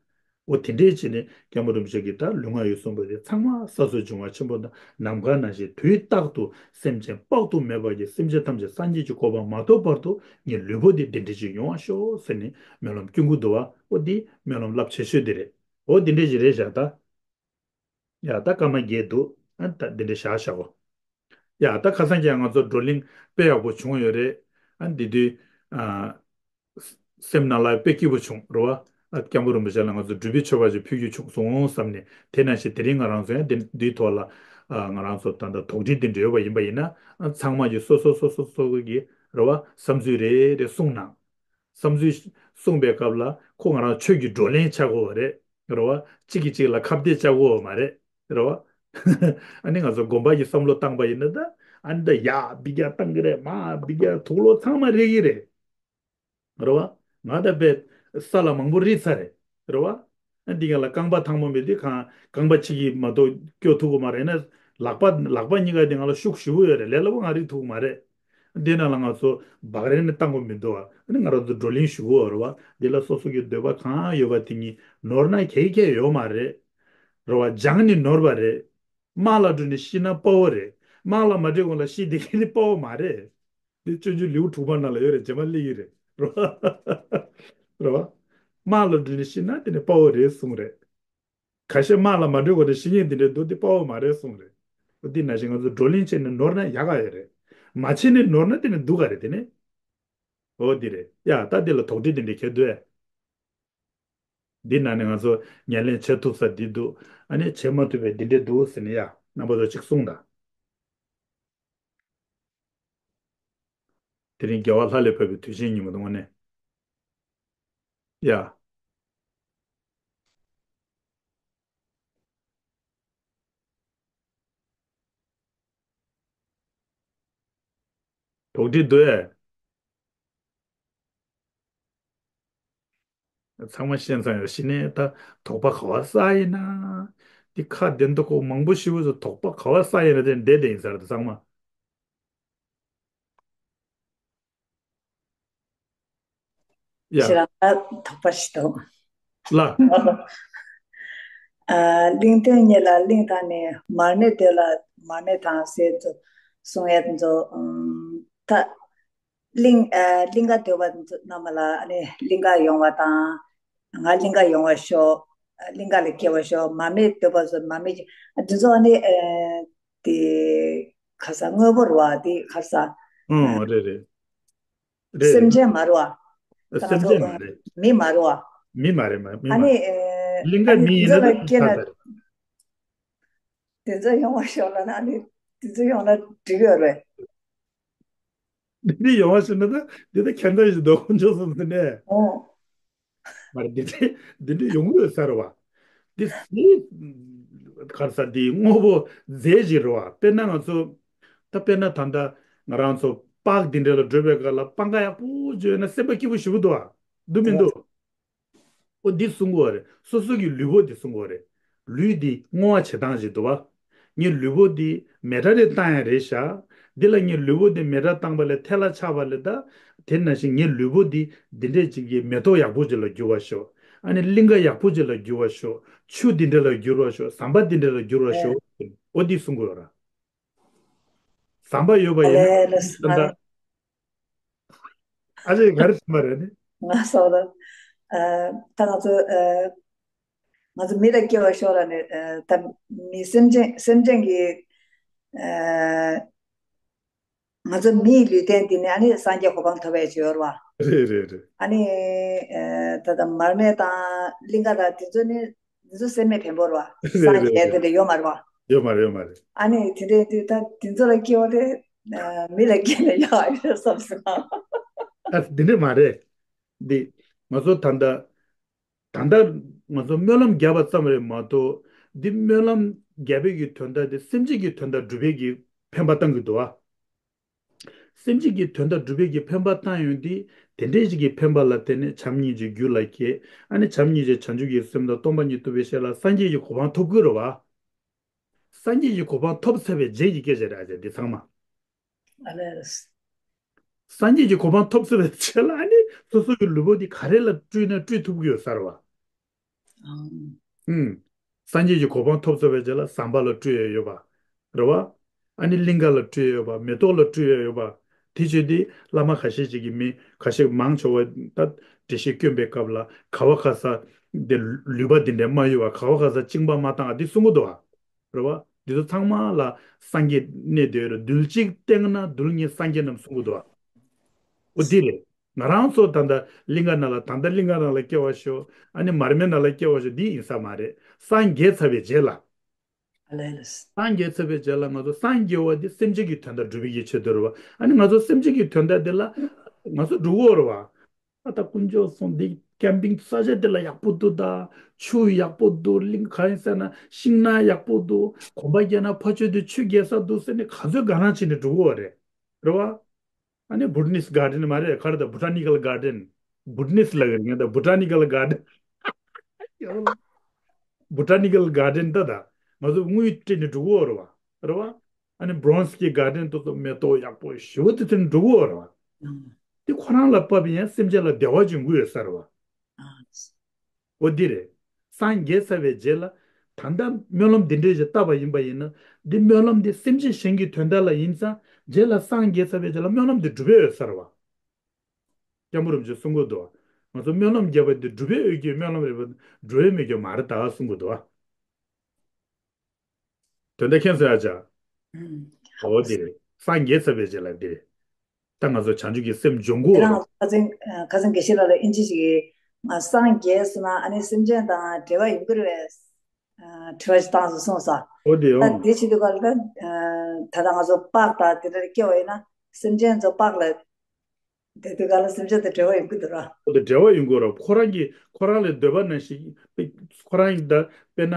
འོ་དེ་འདྲས་བྱས་ནས་སྐྱབས་མགོན་རིན་པོ་ཆེ་གིས་ད་ལུས་ངག་ཡིད་གསུམ་པོ་དེ་ཚང་མ་ས་སོགས་འབྱུང་བ་ཆེན་པོ་དང་ནམ་མཁའ་ནང་བཞིན་དུས་རྟག་ཏུ་སེམས་ཅན་དཔག་ཏུ་མེད་པ་གི་སེམས་ཅན་ཐམས་ཅད་སངས་རྒྱས་ཀྱི་གོ་འཕང་མ་ཐོབ་བར་དུ་ངའི་ལུས་པོ་འདི་འདི་འདྲ་ཞིག་ཡོང་བ་ཤོག་ཟེར་ནས་སྨོན་ལམ་སྐྱོན་གྱི་འདུག་བ། འོ་འདི་སྨོན་ལམ་རླབས་ཆེ་ཤོས་འདི་རེད། འོ་འདི་འདྲ་ཞིག་རེད་བཞག་ད། ཡ་ད་སྐར་མ་བརྒྱད་འདུག་ཨ་ད་འདི་འདྲ་བཞག་བཞག་གོ། ཡ་ད་ཁ་སང་ཀྱང་ང་ཚོ་བགྲོ་གླེང་དཔེ་ཡག་པོ་བྱུང་ཡོད་རེད། ཨ་འདི་དུས་ཨ། སེམས་ནང་ལ་དཔེ་སྐྱིད་པོ་བྱུང་རེད་བ། ཨ་སྐྱབས་མགོན་རིན་པོ་ཆེ་ལ་ང་ཚོ་འབྲུག་པའི་མཆོད་པ་ཅིག་ཕུལ་རྒྱུ་བྱུང་སོང་བསམ་ནས། དེ་ནང་བཞིན་དེ་རིང་ང་རང་ཚོ་ཡང་འདི་འདིའི་ཐོག་ལ་ཨ་ང་རང་ཚོ་ད་ལྟ་དོགས་འདྲི་འདི་འདྲ་ཡོད་པ་ཡིན་པ་ཡིན་ན། ཨ་ཚང་མ་གིས་སོ་སོ་སོ་སོ་སོ་གི་རེད་བ་བསམ་ཚུལ་རེ་རེ་གསུངས་གནང་། བསམ་ཚུལ་གསུངས་པའི་སྐབས་ལ་ཁོ་ང་རང་ཆོས་ཀྱི་བགྲོ་གླེང་བྱ་དགོས་པ་རེད། རེད་བ། གཅིག་གིས་གཅིག་ལ་ཁ་གཏད་བཅག་དགོས་པ་མ་རེད། རེད་བ། ཨ་ནི་ང་ཚོ་དགོན་པ་གི་བསམ་བློ་བཏང་པ་ཡིན་ན་ད། ཨ་ནི་ད་ཡ་འབུད་རྒྱག་བཏང་གི་རེད། མ་འབུད་རྒྱག་དུག་ལོག་ཚང་མ་རེག་གི་རེད། རེད་བ། ང་ད་དཔེ་ས་ལ་མང་པོ་རིལ་ཚར་རེད། རེད་བ། ཨ་འདི་ག་ལ་རྐང་པ་ཐང་མོ་མེད་དུས་གང་རྐང་པ་གཅིག་གིས་མ་གཏོགས་སྐྱོར་ཐུབ་ཀྱི་མ་རེད་ན། ལག་པ་ལག་པ་གཉིས་ཀ་དེ་ང་ལ་ཤུགས་ཞེ་པོ་ཡོད་རེད། ལས་སླ་པོ་ང་རིལ་ཐུབ་ཀྱི་མ་རེད། འདི་ནང་ལ་ང་ཚོ་བག་རེ་ནས་བཏང་དགོས་མི་འདུག་ཨ་ནི་ང་རང་ཚོ་བགྲོ་གླེང་ཞུ་དགོས་རེད་བ། འདི་ལ་སོ་སོ་གི་འདོད་པ་གང་ཡོད་པ་དེ་ཉིད་ནོར་ན་གལ་གལ་ཡོད་མ་རེད། རེད་བ། སྦྱངས་ནས་ནོར་བ་རེད། དམག་ལ་འགྲོ་ནས་ཤི་ན་དཔའ་བོ་རེད། དམག་ལ་མ་འགྲོ་གོང་ལ་ཤི་བསྡད་མཁན་ནི་དཔའ་བོ་མ་རེད། འདི་སྤྱོད་འཇུག་ལེའུ་དྲུག་པ་ནང་ལ་ཡོད་རེད། རྗེས་མ་སླེབས་ཀྱི་རེད། རེད་བ། རེད་བ། དམག་ལ་འགྲོ་ནས་ཤི་ན་དེ་ནི་དཔའ་བོ་རེད་གསུངས་རེད། ཁ་ཤས་དམག་ལ་མ་འགྲོ་གོང་ནས་ཤི་མཁན་དེ་འདྲ་འདུག་དེ་དཔའ་བོ་མ་རེད་གསུངས་རེད། འོ་འདི་ནང་བཞིན་ང་ཚོ་བགྲོ་གླེང་བྱས་ནས་ནོར་ན་ཡག་ག་ཡོད་རེད། མ་བྱས་ནས་ནོར་ན་དེ་ནི་སྡུག་ག་རེད་དེ་ནི། འོ་འདི་རེད་ཡ། ད་འདི་ལ་དོགས་འདྲི་དེ་འདྲ་གལ་འདུག་ཨེ། འདི་ནང་ནས་ང་ཚོ་ཉམས་ལེན་བྱེད་ཐུབ་ས་འདི་འདུག་ཨ་ནི་བྱེད་མ་ཐུབ་པའི་འདི་འདྲ་འདུག་ཟེར་ནས་ཡ་རྣམ་པ་ཚོ་གཅིག་གསུངས་དང་། དེ་རིང་རྒྱལ་བ་ལྷ་ལས་བབས་པའི་དུས་ཆེན་ཉིན་མོ་དང་དངོས་གནས། ཡ། དོགས་འདྲི་འདུག་ཨེ། ཚང་མ་ཤེས་ཚང་ཡོད་ཤི་ནས་ད་དོགས་པ་ག་བ་ས་ཡིན་ན། འདི་ཁ་བདེ་མདོག་ཁོག་མང་པོ་ཞིག་བཟོ་དོགས་པ་ག་བ་ས་ཡིན་ན་དེ་བསྡད་བསྡད་ཡིན་ས་རེད་ཚང་མ། ཡ། ཁྱེད་རང་ལ་དོགས་པ་ཞིག་འདུག་ལ། ཨ། གླིང་དོན་གཉེར་ལ་གླིང་དང་ནི་མར་མེ་འདོད་ལ་མར་མེ་དང་ཟེར་ཚུལ་གསུང་ཡས་ཚོ། ཨམ། ད་གླིང་ཨ་གླིང་ག་འདོད་པ་ཚོ་རྣམས་ལ་ཨ་ནི་གླིང་ག་ཡོང་བ་དང་། ང་གླིང་ག་ཡོང་བ་ཤོག་གླིང་ག་ལ་སྐྱེ་བ་ཤོག་མར་མེ་འདོད་པ་ཚོ་མར་མེ་འདི་ཚོ་ཨ་ནི་ཨ་དེ་ཁ་ས་དངོས་པོ་རེད་བ། དེ་ཁ་ས། ཨང་། རེད་རེད། རེད། སེམས་ཅན་མ་རེད་བ། ད་ང་ཚོ་སེམས་ཅན་མ་རེད། མི་མ་རེད་བ། མི་མ་རེད། མ་མི་མ་ཨ་ནི་རེད། ཨེ། གླིང་ཨ་ག་ནི་མི་དེ་ཡིན་ཚོ་ན་ལ་ད་སྐྱེ་ན། ཁ་ས་རེད། དེ་ཚོ་ཡོང་བ་ཤོག་ལབ་ན་ཨ་ནི་དེ་ཚོ་ཡོང་ན་འགྲིག་ཡོད་རེད། འདི་འདི་ཡོང་བ་ཤོག་ན་ད་འདི་ད་ཁྱད་མཚར་ཞིག་འདུག་ཁོང་ཚོ་གསུམ་དེ་ནས། ཨོ། མ་རེད། འདི་འདྲའི་འདི་འདྲའི་ཡོང་གི་ཡོད་ས་རེད་བ། འདི་སི་གར་ས་འདི་དངོས་པོ་རྫས་ཞིག་རེད་བ། དཔེར་ན་ང་ཚོ་ད་དཔེར་ན་ད་ལྟ་ང་རང་ཚོ་པཱརྐ་འདི་འདྲ་ལ་འགྲོ་བའི་སྐབས་ལ་སྤང་ཁ་ཡག་པོ་བརྗོད་ན་སེམས་པ་སྐྱིད་པོ་ཞེ་པོ་འདུག་བ། འདུག་མི་འདུག་ཨོ་འདི་གསུང་གི་ཡོད་རེད། སོ་སོ་གི་ལུས་པོ་འདི་གསུང་གི་ཡོད་རེད། ལུས་འདི་བསྔོ་བ་བྱེད་སྟངས་ཤིག་འདུག་བ། ངའི་ལུས་པོ་འདི་མེ་སྲེག་རེ་བཏང་ཡ་རེད་ཤག་འདི་ལ་ངའི་ལུས་པོ་འདི་མེ་སྲེག་བཏང་པ་ལས་ཐལ་ལ་ཆགས་པ་ལས་ད། དེ་ནང་བཞིན་ངའི་ལུས་པོ་འདི་འདི་འདྲས་ཅིག་གི་མེ་ཏོག་ཡག་པོ་ཅིག་ལ་འགྱུར་བ་ཤོག་ཨ་ནི་གླིང་ག་ཡག་པོ་ཅིག་ལ་འགྱུར་བ་ཤོག་ཆུ་འདི་འདྲ་ལ་འགྱུར་བ་ཤོག་ཟམ་པ་འདི་འདྲ་ལ་འགྱུར་བ་ཤོག་ཨོ་འདི་གསུང་གི་ཡོད་ར། ཟམ་པ་ཡོད་པ་ཡིན་ན་ཨ་ལས་ལས་ད་ལྟ་ཨ་ཅེ་ག་རེ་ཟིན་པ་རེད་ནི། ང་སོགས་ལ་ཨ་ད་ང་ཚོ་ཨ་ང་ཚོ་མི་ལ་སྐྱེ་བ་ཤོར་ར་ནས་ཨ་ད་མི་སེམས་ཅན་སེམས་ཅན་གྱི་ཨ་ང་ཚོ་མིའི་ལུས་རྟེན་འདི་ནི་ཨ་ནི་སངས་རྒྱས་གོ་འཕང་ཐོབ་པའི་བྱོས་ར་བ། རེད་རེད་རེད། ཨ་ནི་ཨ་ད་ད་མར་མེ་དང་གླིང་ག་དང་དེ་ཚོ་ནི། འདི་ཚོ་སེམས་མེད་བེམ་པོ་རེད་བ། རེད་སངས་རྒྱས་རེད་དེ་འདྲ་ཡོད་མ་རེད་བ། ཡོད་མ་རེད། ཡོད་མ་རེད། ཨ་ནི་དེ་འདྲའི་དུས་ད་འདི་ཚོ་ལ་སྐྱེ་བ་དེ་ ཨ། མི་ལ་སྐྱེས་ན་ཡག་ཡོད་བསམ་སོང་། ཨ། འདི་འདྲ་མ་རེད། འདི་ང་ཚོ་ད་ལྟ་ད་ལྟ་ང་ཚོ་སྨོན་ལམ་བརྒྱབ་པ་ཙམ་རེད་མ་གཏོགས། འདི་སྨོན་ལམ་བརྒྱབ་པའི་གི་དོན་དག་དེ་སེམས་ཅན་གྱི་དོན་དག་སྒྲུབ་པའི་གི་ཕན་པ་བཏང་གི་འདུག་ཨ། སེམས་ཅན་གྱི་དོན་དག་སྒྲུབ་པའི་གི་ཕན་པ་བཏང་ཡོང་དུས། དེ་འདྲའི་ཞིག་གི་ཕན་པ་ལ་བརྟེན་ནས་བྱམས་སྙིང་རྗེ་རྒྱུད་ལ་སྐྱེས། ཨ་ནི་བྱམས་སྙིང་རྗེ་བྱང་ཆུབ་ཀྱི་སེམས་དང་སྟོང་པ་ཉིད་རྟོགས་པའི་ཤེས་ལ་སངས་རྒྱས་ཀྱི་གོ་འཕང་ཐོབ་དགོས་རེད་བ། སངས་རྒྱས་ཀྱི་གོ་འཕང་ཐོབ་ཚར་བའི་རྗེས་ཀྱི་སྐད་ཆ་རེད་ཨ་ཅེ། འདི་ཚང་མ། ཨ་ལས། སངས་རྒྱས་ཀྱི་གོ་འཕང་ཐོབ་ཚར་བའི་རྗེས་ལ་ཨ་ནི་སོ་སོ་གི་ལུས་པོ་འདི་ག་རེ་ལ་སྤྲུལ་ན་སྤྲུལ་ཐུབ་ཀྱི་ཡོད་ས་རེད་བ། ཨང་། ཨུམ། སངས་རྒྱས་ཀྱི་གོ་འཕང་ཐོབ་ཚར་བའི་རྗེས་ལ་ཟམ་པ་ལ་སྤྲུལ་ཡས་ཡོད་པ། རེད་བ། ཨ་ནི་གླིང་ག་ལ་སྤྲུལ་ཡས་ཡོད་པ། མེ་ཏོག་ལ་སྤྲུལ་ཡས་ཡོད་པ། དེ་བྱས་དུས་བླ་མ་ཁ་ཤས་ཅིག་གིས་མི་ཁ་ཤས་མང་ཆེ་བ་ད་འགྲེལ་བཤད་སྐྱོན་པའི་སྐབས་ལ་ག་བ་ག་ས་དེ་ལུས་པ་འདི་འདྲ་མ་ཡོད་པ། ག་བ་ག་ས་གཅིན་པ་མ་བཏང་བ་འདི་གསུང་གི་འདུག་བ། རེད་བ། འདི་ཚོ་ཚང་མ་ལ་སངས་རྒྱས་གནས་དེ་རུ་རྡུལ་གཅིག་སྟེང་ན་རྡུལ་སྙེད་སངས་རྒྱས་རྣམས་གསུང་གི་འདུག་བ། འོ་འདི་རེད། ང་རང་ཚོ་ད་ལྟ་གླིང་ག་ནང་ལ་ད་ལྟ་གླིང་ག་ནང་ལ་སྐྱེ་བ་ཤོག་ཨ་ནི་མར་མེ་ནང་ལ་སྐྱེ་བ་ཤོག་འདི་ཡིན་ས་མ་རེད། སངས་རྒྱས་ཚར་བའི་རྗེས་ལ། ཨ་ལས་ལས། སངས་རྒྱས་ཚར་བའི་རྗེས་ལ་ང་ཚོ་སངས་རྒྱས་པ་འདི་སེམས་ཅན་གྱི་དོན་དག་སྒྲུབ་པའི་ཡིད་ཆེས་དོར་བ། ཨ་ནི་ང་ཚོ་སེམས་ཅན་གྱི་དོན་དག་འདི་ལ་ང་ཚོ་འགྲོ་གི་ཡོད་རེད་བ། ཨ་ད་དཀོན་མཆོག་གསུམ་འདི་ཀེམ་པིང་ས་ཆ་འདི་ལ་ཡག་པོ་འདུག་ད་ཆུ་ཡག་པོ་འདུག་གླིང་ག་ཡིན་ཟེར་ན་ཤིང་ནགས་ཡག་པོ་འདུག་གོམ་པ་རྒྱག་ན་ཕ་ཆོས་དེ་ཆུ་རྒྱས་ས་འདུག་ཟེར་ནས་ག་ཚོད་དགའ་སྣང་བྱས་ནས་འགྲོ་གི་ཡོད་རེད། རེད་བ། ཨ་ནི་བུ་ཊ་ནིས་གར་ཌེན་མ་རེད། ག་རེ་ད་བུ་ཊ་ནི་ཀལ་གར་ཌེན། བུ་ཊ་ནིས་ལབ་ཀྱི་རེད། ངས་ད་བུ་ཊ་ནི་ཀལ་གར་ཌེན། བུ་ཊ་ནི་ཀལ་གར་ཌེན་ད་ད་ང་ཚོ་དངུལ་སྤྲད་ནས་འགྲོ་གི་ཡོད་རེད་བ། རེད་བ། ཨ་ནི་བྷོ་རོན་སི་ཀི་གར་ཌེན་དེ་ཚོ་མེ་ཏོག་ཡག་པོ་ཞེ་པོ་དེ་ཚོ་ནས་འགྲོ་གི་ཡོད་རེད་བ། ཨང་། དེ་ཁོ་རང་ལ་བབས་ཡང་སེམས་ཅན་ལ་བདེ་བ་འབྱུང་གི་ཡོད་ས་རེད་བ། ཨང་། འོ་འདི་རེད། སངས་རྒྱས་ཚར་བའི་རྗེས་ལ་ད་ལྟ་སྨོན་ལམ་འདི་འདྲས་ཞིག་བཏབ་པ་ཡིན་པ་ཡིན་ན། འདི་སྨོན་ལམ་འདི་སེམས་ཅན་གཞན་གྱི་དོན་དག་ལ་ཡིན་ཙང་། རྗེས་ལ་སངས་རྒྱས་ཚར་བའི་རྗེས་ལ་སྨོན་ལམ་འདི་འགྲུབ་པའི་ཡོད་ས་རེད་བ། སྐྱབས་མགོན་རིན་པོ་ཆེས་གསུང་གི་འདུག་ང་ཚོ་སྨོན་ལམ་བརྒྱབ་པ་འདི་འགྲུབ་པའི་ཡོད་ཀྱི་སྨོན་ལམ་རེད་པ། འགྲུབ་པའི་མེད་ཀྱི་མ་རེད་ད་གསུང་གི་འདུག་དོན་དག་མཁྱེན་སོང་ཡ་ཅག་ཨང་། འོ་འདི་རེད། སངས་རྒྱས་ཚར་བའི་རྗེས་ལ་འདི་རེད། ད་ང་ཚོ་བྱང་ཆུབ་ཀྱི་སེམས་སྦྱོང་དགོས་དེ་རེད། རང་ཁ་སང་ཁ་སང་དགེ་བཤེས་ལགས་ལ་ཨིན་ཇི་ཞིག་གིས། ང་སངས་རྒྱས་སོང་ན་ཨ་ནི་སེམས་ཅན་དང་འབྲེལ་བ་ཡོང་གི་རེད་པས། ཨ། དྲི་བ་ཞིག་བཏང་སོང་གསུངས་སོང་། འོ་དེ་ད་ཡོང་། དེ་བྱེད་དུས་སྐབས་ལ་ད་ད་ལྟ་ང་ཚོ་པགས་དང་དེ་འདྲ་སྐྱེ་བ་ཡིན་ན་སེམས་ཅན་ཚོ་པགས་ལ། དེ་དུས་སྐབས་ལ་སེམས་ཅན་དང་འབྲེལ་བ་ཡོང་གི་འདུག་ར། འོ་དེ་འབྲེལ་བ་ཡོང་གི་ར། ཁོ་རང་གི་ཁོ་རང་ལ་འདོད་པ་ནང་བཞིན། ཁོ་རང་གི་ད་དཔེར་ན་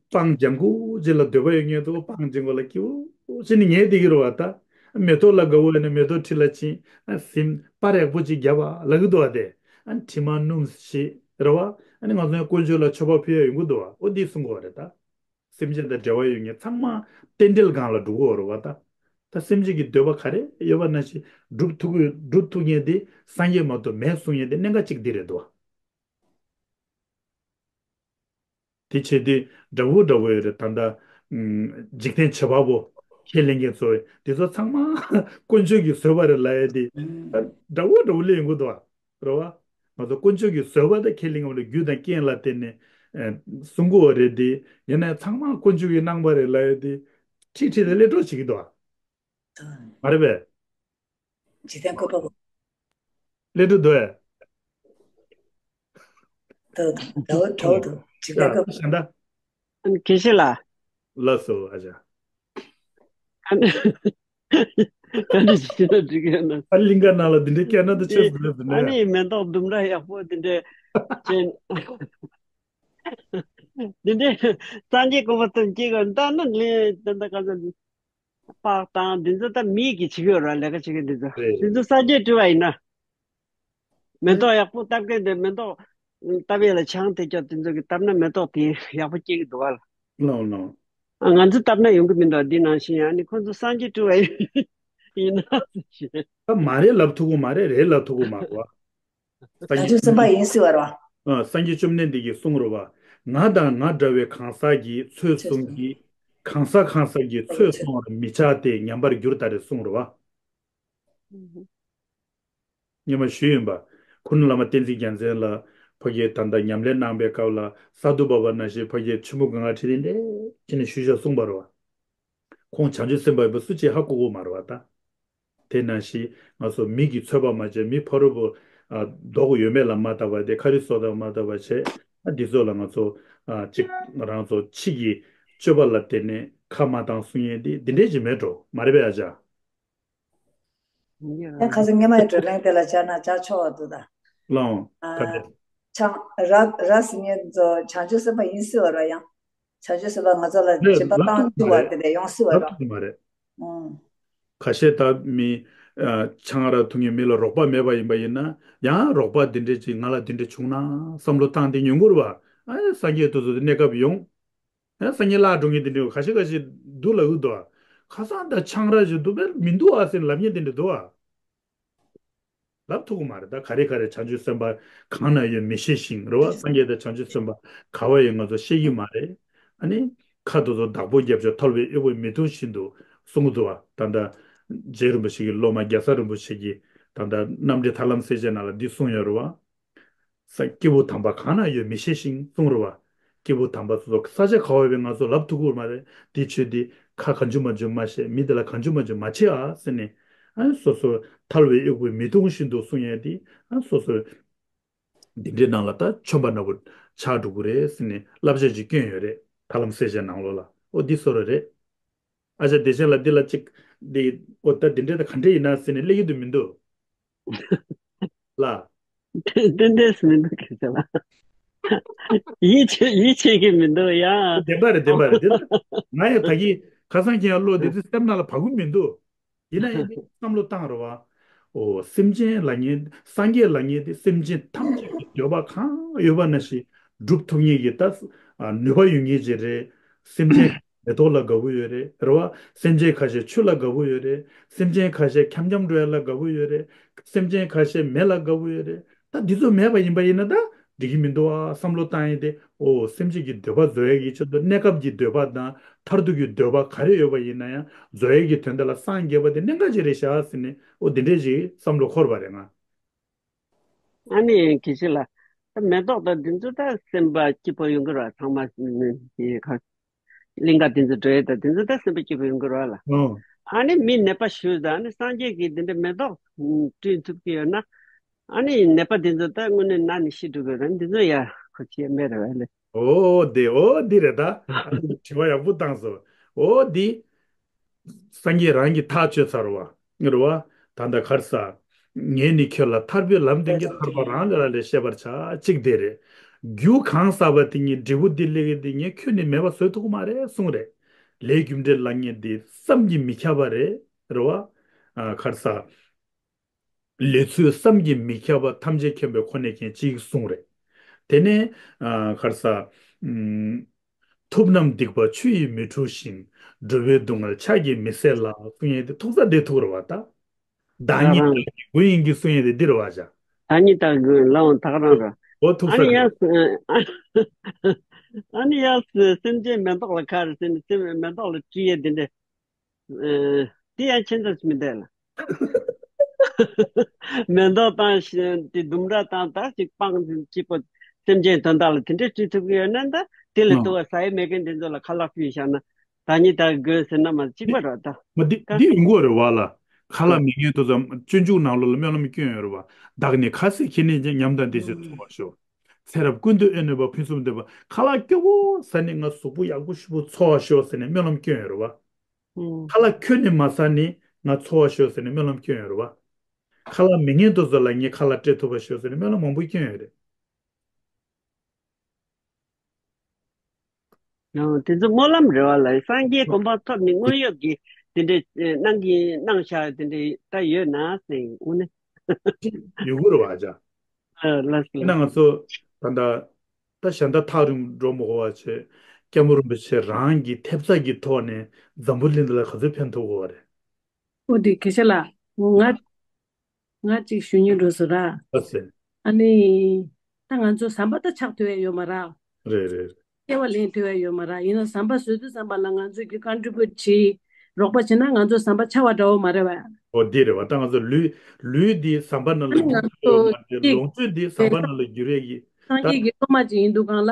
སྤང་ལྗང་ཁུ་ཅིག་ལ་འདོད་པ་ཡོད་མཁན་ཚོ་སྤང་ལྗང་ཁུ་ལ་སྐྱིད་པོ་བྱས་ནས་ཉལ་བསྡད་ཀྱི་རེད་བ། ད་མེ་ཏོག་ལ་དགའ་བོ་ཡོད་ན་མེ་ཏོག་འཁྲིས་ལ་ཕྱིན། ཨ། ཟིན་པར་ཡག་པོ་ཅིག་བརྒྱབ་པ་ལབ་ཀྱི་འདུག་བ། དེ་ཨ་ནི་དྲི་མ་སྣོམ་ཞིག་རེད་བ། ཨ་ནི་ང་ཚོ་ཡང་དཀོན་མཆོག་ལ་མཆོད་པ་ཕུལ་ཡ་ཡོང་གི་འདུག་བ། འོ་འདི་གསུང་གི་ཡོད་རེད་ད། སེམས་ཅན་དང་འབྲེལ་བ་ཡོད་མཁན་ཚང་མ་རྟེན་འབྲེལ་སྒང་ལ་འགྲོ་གི་ཡོད་རེད་བ་ད། ད་སེམས་ཅན་གྱི་འདོད་པ་ག་རེ་ཡོད་པ་ནང་བཞིན་སྒྲུབ་ཐུབ་ཀྱི་སྒྲུབ་ཐུབ་མཁན་དེ་སངས་རྒྱས་མ་གཏོགས་མེད་གསུང་མཁན་དེ་གནད་འགག་གཅིག་འདི་རེད་དོ། དེ་བྱེད་དུས་འདྲ་བོ་འདྲ་བོ་ཡོད་རེད་ད། ད་འཇིག་རྟེན་བྱེད་པ་པོ་ཁས་ལེན་མཁན་ཚོ་དེ་ཚོ་ཚང་མ་དཀོན་མཆོག་གིས་བཟོས་པ་རེད་ལབ་ཡ་དེ་ད་འདྲ་བོ་འདྲ་བོ་སླེབས་ཡོང་གི་འདུག་བ། རེད་བ། ང་ཚོ་དཀོན་མཆོག་གིས་བཟོས་པ་དང་ཁས་ལེན་པ་ལ་རྒྱུ་དང་རྐྱེན་ལ་བརྟེན་ནས་ཨེ་གསུང་གི་ཡོད་རེད་དེ། ཡིན་ནའི་ཚང་མ་དཀོན་མཆོག་གིས་གནང་བ་རེད་ལབ་ཡ་དེ་ཁྲིག་ཁྲིག་དེ་སླེབས་འགྲོ་བྱེད་ཀྱི་འདུག་ཨ། མ་རེད་པས། འཇིག་རྟེན་བཀོད་པ་པོ། སླེབས་འགྲོ་འདུག་ཨེ། འདུག་འདུག་འདྲ་བོ་འདྲ་བོ་འདུག་འཇིག་རྟེན་བཀོད་པ། ཡ་ད་ད། ཨ་ནི་དགེ་བཤེས་ལགས། ལགས་སོ་ཨ་ཅག་ཨ་ནི། ཨ་ནི་ཅི་ན་འགྲིག་གི་ཡོད་ན། ཨ་གླིང་ག་ནང་ལ་འདི་འདྲའི་སྐད་ན་དུ་ཆོས་སུ་ལས་སུ་ཨ་ནི་ནས། མེ་ཏོག་ལྡུམ་ར་ཡག་པོ་འདི་འདྲའི་ཅན། འདི་འདྲའི་སངས་རྒྱས་གོ་འཕང་ཐོབ་སྐྱེ་དགོས་ད་ནི་ལས་ད་ལྟ་ག་ཚོད་པགས་དང་འདི་ཚོ་ད་མིག་གིས་བྱེད་ཀྱི་ཡོད་ར། ལས་ཀ་བྱེད་མཁན་འདི་ཚོ་རེད། འདི་ཚོ་སངས་རྒྱས་སྤྲུལ་བ་ཡིན་ན། མེ་ཏོག་ཡག་པོ་བཏབ་མཁན་དེ་མེ་ཏོག་བཏབ་ཡས་ལ་ཆང་དེ་ཅོག་དེ་ཚོ་གིས་བཏབ་ན་མེ་ཏོག་དེ་ཡག་པོ་སྐྱེ་གི་འདུག་ག་ལ། ལའོ་ལའོ། ང་ཚོ་བཏབ་ན་ཡོང་གི་མི་འདུག་འདི་ནང་བཞིན་ཡང་ནི་ཁོ་ཚོ་སངས་རྒྱས་སྤྲུལ་བ་ཡིན་ན་ཞེས། ད་མ་རེད་ལབ་ཐུབ་ཀྱི་མ་རེད། རེད་ལབ་ཐུབ་ཀྱི་མ་རེད་བ། སངས་རྒྱས་བྱང་ཆུབ་སེམས་དཔའ་ཡིན་ཟེར་བ་རེད་བ། ཨ། སངས་རྒྱས་བཅོམ་ལྡན་འདས་ཀྱིས་གསུངས་རེད་བ། ང་དང་ང་འདྲ་བའི་གང་ཟག་གིས་ཚོད་བསྲུང་གིས། གང་ཟག་གང་ཟག་གིས་ཚོད་བསྲུང་བར་མི་བྱ་སྟེ་ཉམས་པར་འགྱུར་ད་རེད་གསུངས་རེད་བ། སྔོན་མ་ཞུས་ཡིན་པ། ཁུ་ནུ་བླ་མ་བསྟན་འཛིན་རྒྱལ་མཚན་ལ་ཕ་གིར་ད་ལྟ་ཉམས་ལེན་གནང་པའི་སྐབས་ལ་ས་འདུ་བ་བ་ནང་བཞིན་ཕ་གིར་ཆུ་མོ་གང་ག་ཁྲིད་དེ་འདྲས་ཅི་ནས་ཞུས་བཞག་གསུངས་པ་རེད་བ། ཁོང་བྱང་ཆུབ་སེམས་དཔའ་ཡིན་པ་སུ་གཅིག་ཧ་གོ་གོ་མ་རེད་བ་ད། དེ་ནང་བཞིན་ང་ཚོ་མི་གིས་ཚོད་པ་མ་བྱས། མི་ཕ་རོལ་པོ་ཨ་ལྡོག་ཡོད་མེད་ལ་མ་བལྟ་བ། དེ་ཁ་རི་སོ་ཏ་མ་བལྟ་བ་བྱས། ཨ་འདི་ཚོ་ལ་ང་ཚོ་ཨ་གཅིག་རང་ཚོ་ཕྱི་གི་སྤྱོད་པ་ལ་བརྟེན་ནས་ཁ་མ་བཏང་གསུང་ཡས་འདི་འདི་འདྲས་ཅིག་མེད་འགྲོ་མ་རེད་པས་ཨ་ཅག་ཡང་ཁ་སང་སྔས་མ་ཡི་བགྲོ་གླེང་དེ་ལ་བཅར་ན་བཅར་ཆོག་པ་འདུག་ད། ལའང་། ཨ། ཆང་། ར་ར་ཟེར་མཁན་ཚོ་བྱང་ཆུབ་སེམས་དཔའ་ཡིན་སྲིད་པ་ར། ཡང་བྱང་ཆུབ་སེམས་དཔའ་ང་ཚོ་ལ་ལས་སྦྱིན་པ་ལབ་བཏང་ཐུབ་ཀྱི་མ་ཐུབ་པ་རེད། དེ་འདྲ་ཡོང་སྲིད་པ་ལབ་ར། ཐུབ་ཀྱི་མ་རེད། ཨང་། ཁ་ཤས་ད་མི་ཨ་ཆང་རག་འཐུང་མཁན་མི་ལ་རོགས་པ་མེད་པ་ཡིན་པ་ཡིན་ན། ཡང་རོགས་པ་འདི་འདྲས་ཅིག་ང་ལ་འདི་འདྲས་བྱུང་ན་བསམ་བློ་བཏང་སྟེ་ཉོན་མོངས་པ། ཨ་སངས་རྒྱས་དེ་ཚོ་གནས་སྐབས་ཡོང་། ཨ་སངས་རྒྱས་བརླག་འགྲོ་མཁན་འདི་འདྲས་ཁ་ཤས་ཁ་ཤས་འདུག་ལབ་ཀྱི་འདུག་ཨ། ཁ་སང་ད་ཆང་རག་ཞིག་འདུག་པས་མི་འདུག་ཨ་ཟེར་ལབ་མཁན་འདི་འདྲས་འདུག་ཨ། ལབ་ཐུབ་ཀྱི་མ་རེད། ད་ག་རེ་ག་རེ་བྱང་ཆུབ་སེམས་དཔའ་གང་ན་ཡོད་མི་ཤེས་ཤིང་རེད་བ། སངས་རྒྱས་དང་བྱང་ཆུབ་སེམས་དཔའ་ག་བ་ཡོད་ང་ཚོ་ཤེས་ཀྱི་མ་རེད། ཨ་ནི་ཁ་དེ་ཚོ་བདག་པོ་རྒྱབ་ཆོག་ཐལ་བའི་དབྱུག་པས་མི་ཐུང་བཞིན་དུ་གསུང་གི་འདུག་བ། ད་ལྟ་རྗེ་རིན་པོ་ཆེ་གི་སློབ་མ་རྒྱལ་ཚབ་རིན་པོ་ཆེ་གིས་ད་ལྟ་རྣམ་འགྲེལ་ཐར་ལམ་གསལ་བྱེད་ནང་ལ་འདི་གསུངས་ཡོད་རེད་བ། ས། སྐྱེས་བུ་དམ་པ་གང་ན་ཡོད་མི་ཤེས་ཤིང་གསུང་རེད་བ། སྐྱེས་བུ་དམ་པ་སོ་སོ་ས་ཆ་ག་བ་བས་ང་ཚོ་ལབ་ཐུབ་ཀྱི་མ་རེད། དེ་ཆོས་འདི་ཁ་གང་བྱུང་མ་བྱུང་མ་བཤད། མི་དེ་ལ་གང་བྱུང་མ་བྱུང་མ་བྱེད་ཨ་ཟེར་ནས། ཨ་སོ་སོ་ཐལ་བའི་དབྱུག་པས་མི་ཐུང་བཞིན་དུ་གསུང་ཡས་དེ། ཨ་སོ་སོ་འདི་འདྲའི་ནང་ལ་ད་མཆོད་པ་ནོར་བུ་ཆགས་འགྲོ་གི་རེད་ཟེར་ནས་བསླབ་བྱ་ཅིག་བསྐྱོན་ཡོད་རེད། ཐར་ལམ་གསལ་བྱེད་ནང་ལོགས་ལ། ཨོ་འདི་བཟོ་འདྲ་རེད། ཨ་ཅག་བདེ་ཆེན་ལགས་འདི་ལ་ཅིག་འདི། ཨོ་ད་འདི་འདྲ་ད་ག་འདྲ་ཡིན་ན་ཟེར་ནས་སླེབས་ཀྱི་འདུག་མི་འདུག་ལ། ཏན་ཏན་སུ་མི་འདུག་ཁྱེད་ཚོ་ལ། ཡིད་ཆེས་ཡིད་ཆེས་ཀྱི་མི་འདུག་ཡ། བདེན་པ་རེད། བདེན་པ་རེད། འདི་ལ་ང་ཡང་ད་གིན་ཁ་སང་ཁྱེད་ཡང་བློ་བདེ་ཚེ་སེམས་ནང་ལ་བབ་ཀྱི་མི་འདུག་ཡིན་ན་ཡང་འདི་བསམ་བློ་བཏང་རོགས། ཨོ་སེམས་ཅན་ལབ་མཁན། སངས་རྒྱས་ལབ་མཁན་དེ་སེམས་ཅན་ཐམས་ཅད་ཀྱི་འདོད་པ་གང་ཡོད་པ་ནང་བཞིན་སྒྲུབ་ཐུབ་མཁན་གྱི་ད་ནུས་པ་ཡོད་མཁན་ཅིག་རེད། སེམས་ཅན་མེ་ཏོག་ལ་དགའ་པོ་ཡོད་རེད། རེད་བ། སེམས་ཅན་ཁ་ཤས་ཆུ་ལ་དགའ་པོ་ཡོད་རེད། སེམས་ཅན་ཁ་ཤས་འཁྱམ་འཁྱམ་འགྲོ་ཡ་ལ་དགའ་པོ་ཡོད་རེད། སེམས་ཅན་ཁ་ཤས་མེ་ལ་དགའ་པོ་ཡོད་རེད། ད་འདི་ཚོ་མེད་པ་ཡིན་པ་ཡིན་ན་ད་འགྲིག་གི་མི་འདུག་ཨ་བསམ་བློ་བཏང་ཡས་དེ། ཨོ་སེམས་ཅན་གྱི་འདོད་པ་རྫོགས་ཡས་ཀྱི་ཆེད་དུ་གནས་སྐབས་ཀྱི་འདོད་པ་དང་མཐར་ཐུག་གི་འདོད་པ་ག་རེ་ཡོད་པ་ཡིན་ན་ཡང་རྫོགས་ཡས་ཀྱི་དོན་དེ་ལ་སངས་རྒྱས་པ་དེ་གནད་འགག་ཅིག་རེད་ཤག་ཟེར་ནས། ཨོ་འདི་འདྲས་ཅིག་བསམ་བློ་འཁོར་བ་རེད་ང་། ཨ་ནི་དགེ་བཤེས་ལགས། ད་མེ་ཏོག་དང་འདི་ཚོ་ད་སེམས་པ་སྐྱིད་པོ་ཡོང་གི་རེད་བ། ཚང་མ་ནི་དེ་ག་གླིང་ག་འདི་ཚོ་འགྲོ་ཡས་ད་འདི་ཚོ་ད་སེམས་པ་སྐྱིད་པོ་ཡོང་གི་རེད་བ་ལ། ཨོ། ཨ་ནི་མི་ནད་པ་ཞུས་ད་ཨ་ནི་སངས་རྒྱས་ཀྱིས་འདི་འདྲ་མེ་ཏོག་བསྐྲུན་ཐུབ་ཀྱི་ཡོད་ན། ཨ་ནི་ནད་པ་འདི་ཚོ་ད་དངོས་གནས་ན་ནས་ཤི་འགྲོ་གི་རེད། འདི་ཚོ་ཡ་ཁོ་ཆེ་མེད་རེད་བ་ལེ། ཨོ་དེ་ཨོ་འདི་རེད་ད། ཨ་ནི་དྲི་བ་ཡག་པོ་བཏང་སོང་། ཨོ་འདི། སངས་རྒྱས་རང་གིས་ཐག་གཅོད་ཚར་བ། རེད་བ། ད་ལྟ་ག་རེ་ཟ། ངས་ནི་ཁྱོད་ལ་ཐར་པའི་ལམ་སྟོན་གྱི། ཐར་པ་རང་ལ་ལས་བཤད་པར་བྱ། གཅིག་དེ་རེད། རྒྱུ་གང་བསགས་པ་དེ་ཉིད་འབྲས་བུ་འདི་སླེབས་ཀྱི་འདི་ངས་ཁྱོད་ནི་མེད་པ་བཟོ་ཐུབ་ཀྱི་མ་རེད་གསུངས་རེད། ལས་རྒྱུ་འབྲས་ལབ་མཁན་འདི་བསམ་གྱིས་མི་ཁྱབ་པ་རེད། རེད་བ། ཨ་ག་རེ་ཟ། ལས་ཚུལ་བསམ་གྱིས་མི་ཁྱབ་པ་ཐམས་ཅད་མཁྱེན་པའི་ཁོ་ནས་མཁྱེན་ཅིག་གསུངས་རེད། དེ་ནས་ཨ་ག་རེ་ཟ། ཨུམ། ཐུབ་རྣམས་སྡིག་པ་ཆུ་ཡིས་མི་འཁྲུ་ཞིང་། འགྲོ་བའི་སྡུག་བསྔལ་ཕྱག་གིས་མི་སེལ་ལ་གསུངས་ཡས་དེ་ཐུག་ས་དེ་ཐུག་རེད་བ་ད། བདག་ཉིད་བདག་གི་མགོན་ཡིན་གྱི་གསུངས་ཡས་དེ་འདི་རེད་བ་ཅག་བདག་ཉིད་བདག་གི་མགོན་ལའང་ད་ག་རང་རེད། འོ་ཐུག་ས་ཨ་ནི་རེད། ཡང་ཨ་ནི་ཡང་སེམས་ཅན་མེ་ཏོག་ལ་ཁ་རེ་ཟེར་ནས་སེམས་མེ་ཏོག་ལ་བཀྲུ་ཡས་དེ་འདྲ། ཨེ། དེ་ཡང་ཁྱད་མཚར་མི་འདུག་ལ། མེ་ཏོག་བཏང་ཞིང་དེ་ལྡུམ་ར་བཏང་ད་ཅིག་སྤང་ཅིག་པོ་སེམས་ཅན་དོན་དག་ལ་དེ་འདྲའི་བཀྲུ་ཐུབ་ཀྱི་ཡོད་ན་ད་དེ་ལས་ཨ་ལྟོ་བ་ཟ་ཡི་མེད་མཁན་དེ་ཚོ་ལ་ཁ་ལག་ཕུལ་བཞག་ན་བདག་ཉིད་བདག་གི་མགོན་ཟེར་ན་མ་གཅིག་པ་རེད་ད། མ་འདི་ད་འདི་ཡོང་གི་རེད་བ་ལ། ཁ་ལག་མེད་མཁན་དེ་ཚོ་སྤྱོད་འཇུག་ནང་ལོགས་ལ་སྨོན་ལམ་སྐྱོན་ཡོད་རེད་བ། བདག་ནི་ཁ་ཟས་ཁྱེད་ནི་ཉམས་དང་ལྡན་ཞིང་འཚོ་བར་ཤོག་ཚེ་རབས་ཀུན་ཏུ་ཨེ་ནོས་པ་ཕུན་སུམ་ཚོགས་པ། ཁ་ལག་སྐྱོ་བོ་ཟ་ནས་ང་གཟུགས་པོ་ཡག་པོ་ཞིབ་པོ་འཚོ་བར་ཤོག་ཟེར་ནས་སྨོན་ལམ་སྐྱོན་ཡོད་རེད་བ། ཨང་། ཁ་ལག་ཁྱོན་ནས་མ་ཟ་ནི་ང་འཚོ་བར་ཤོག་ཟེར་ནས་སྨོན་ལམ་སྐྱོན་ཡོད་རེད་བ། ཁ་ལག་མེད་མཁན་དེ་ཚོ་ལ་ངས་ཁ་ལག་སྤྲད་ཐུབ་པར་ཤོག་ཟེར་ནས་སྨོན་ལམ་མང་པོ་སྐྱོན་ཡོད་རེད། ཨང་། དེ་ཚོ་སྨོན་ལམ་རེད་བ་ལ། སངས་རྒྱས་གོ་འཕང་ཐོབ་ནས་དངོས་ཡོད་ཀྱི་དེ་འདྲའི་གནང་གི་གནང་བཞག་དེ་འདྲའི་ད་ཡོད་ན་ཟེར་དངོས་གནས། ཡོད་དགོས་རེད་བ་ཅག་ཨ་ལགས་སོ། ཡིན་ན་ང་ཚོ་ད་ལྟ་ད་གཞན་དག་ཐག་རིང་འགྲོ་མི་དགོས་པ་བྱས། སྐྱབས་མགོན་རིན་པོ་ཆེ་རང་གི་ཐེབས་རྩ་གི་ཐོག་ནས་འཛམ་བུ་གླིང་འདི་ལ་ག་ཚོད་ཕན་ཐོགས་དགོས་པ་རེད། ཨོ་དེ་སྐད་ཆ་ལ་ང་ང་གཅིག་ཞུ་སྙིང་འདོད་སོང་ར། ལགས་སེ། ཨ་ནི། ད་ང་ཚོ་ཟམ་པ་ད་ཆག་ཐུབ་ཡ་ཡོད་མ་ར། རེད་རེད། སྐྱེ་བ་ལེན་ཐུབ་ཡ་ཡོད་མ་ར། ཡིན་ན་ཟམ་པ་བཟོ་དུས་ཙམ་པ་ལ་ང་ཚོས་ཀྱི་ཀོན་ཊི་བུ་ཊི་བྱེད། རོགས་པ་བྱེད་ན་ང་ཚོ་ཟམ་པ་ཆག་པ་འདྲ་བོ་མ་རེད་བ། ཨོ་འདི་རེད་བ། ད་ང་ཚོ་ལུས་ལུས་འདི་ཟམ་པ་ནང་ལ་ཨ་ནི་ང་འགྱུར་ཡོད་ཚོ་མ་རེད། སྐྱེ་ལོངས་སྤྱོད་འདི་ཟམ་པ་ནང་ལ་འགྱུར་ཡས་ཀྱི་སངས་ད། རྒྱས་ཀྱི་སློབ་མ་ཅིག་ཡིན་དུས་གང་ལ།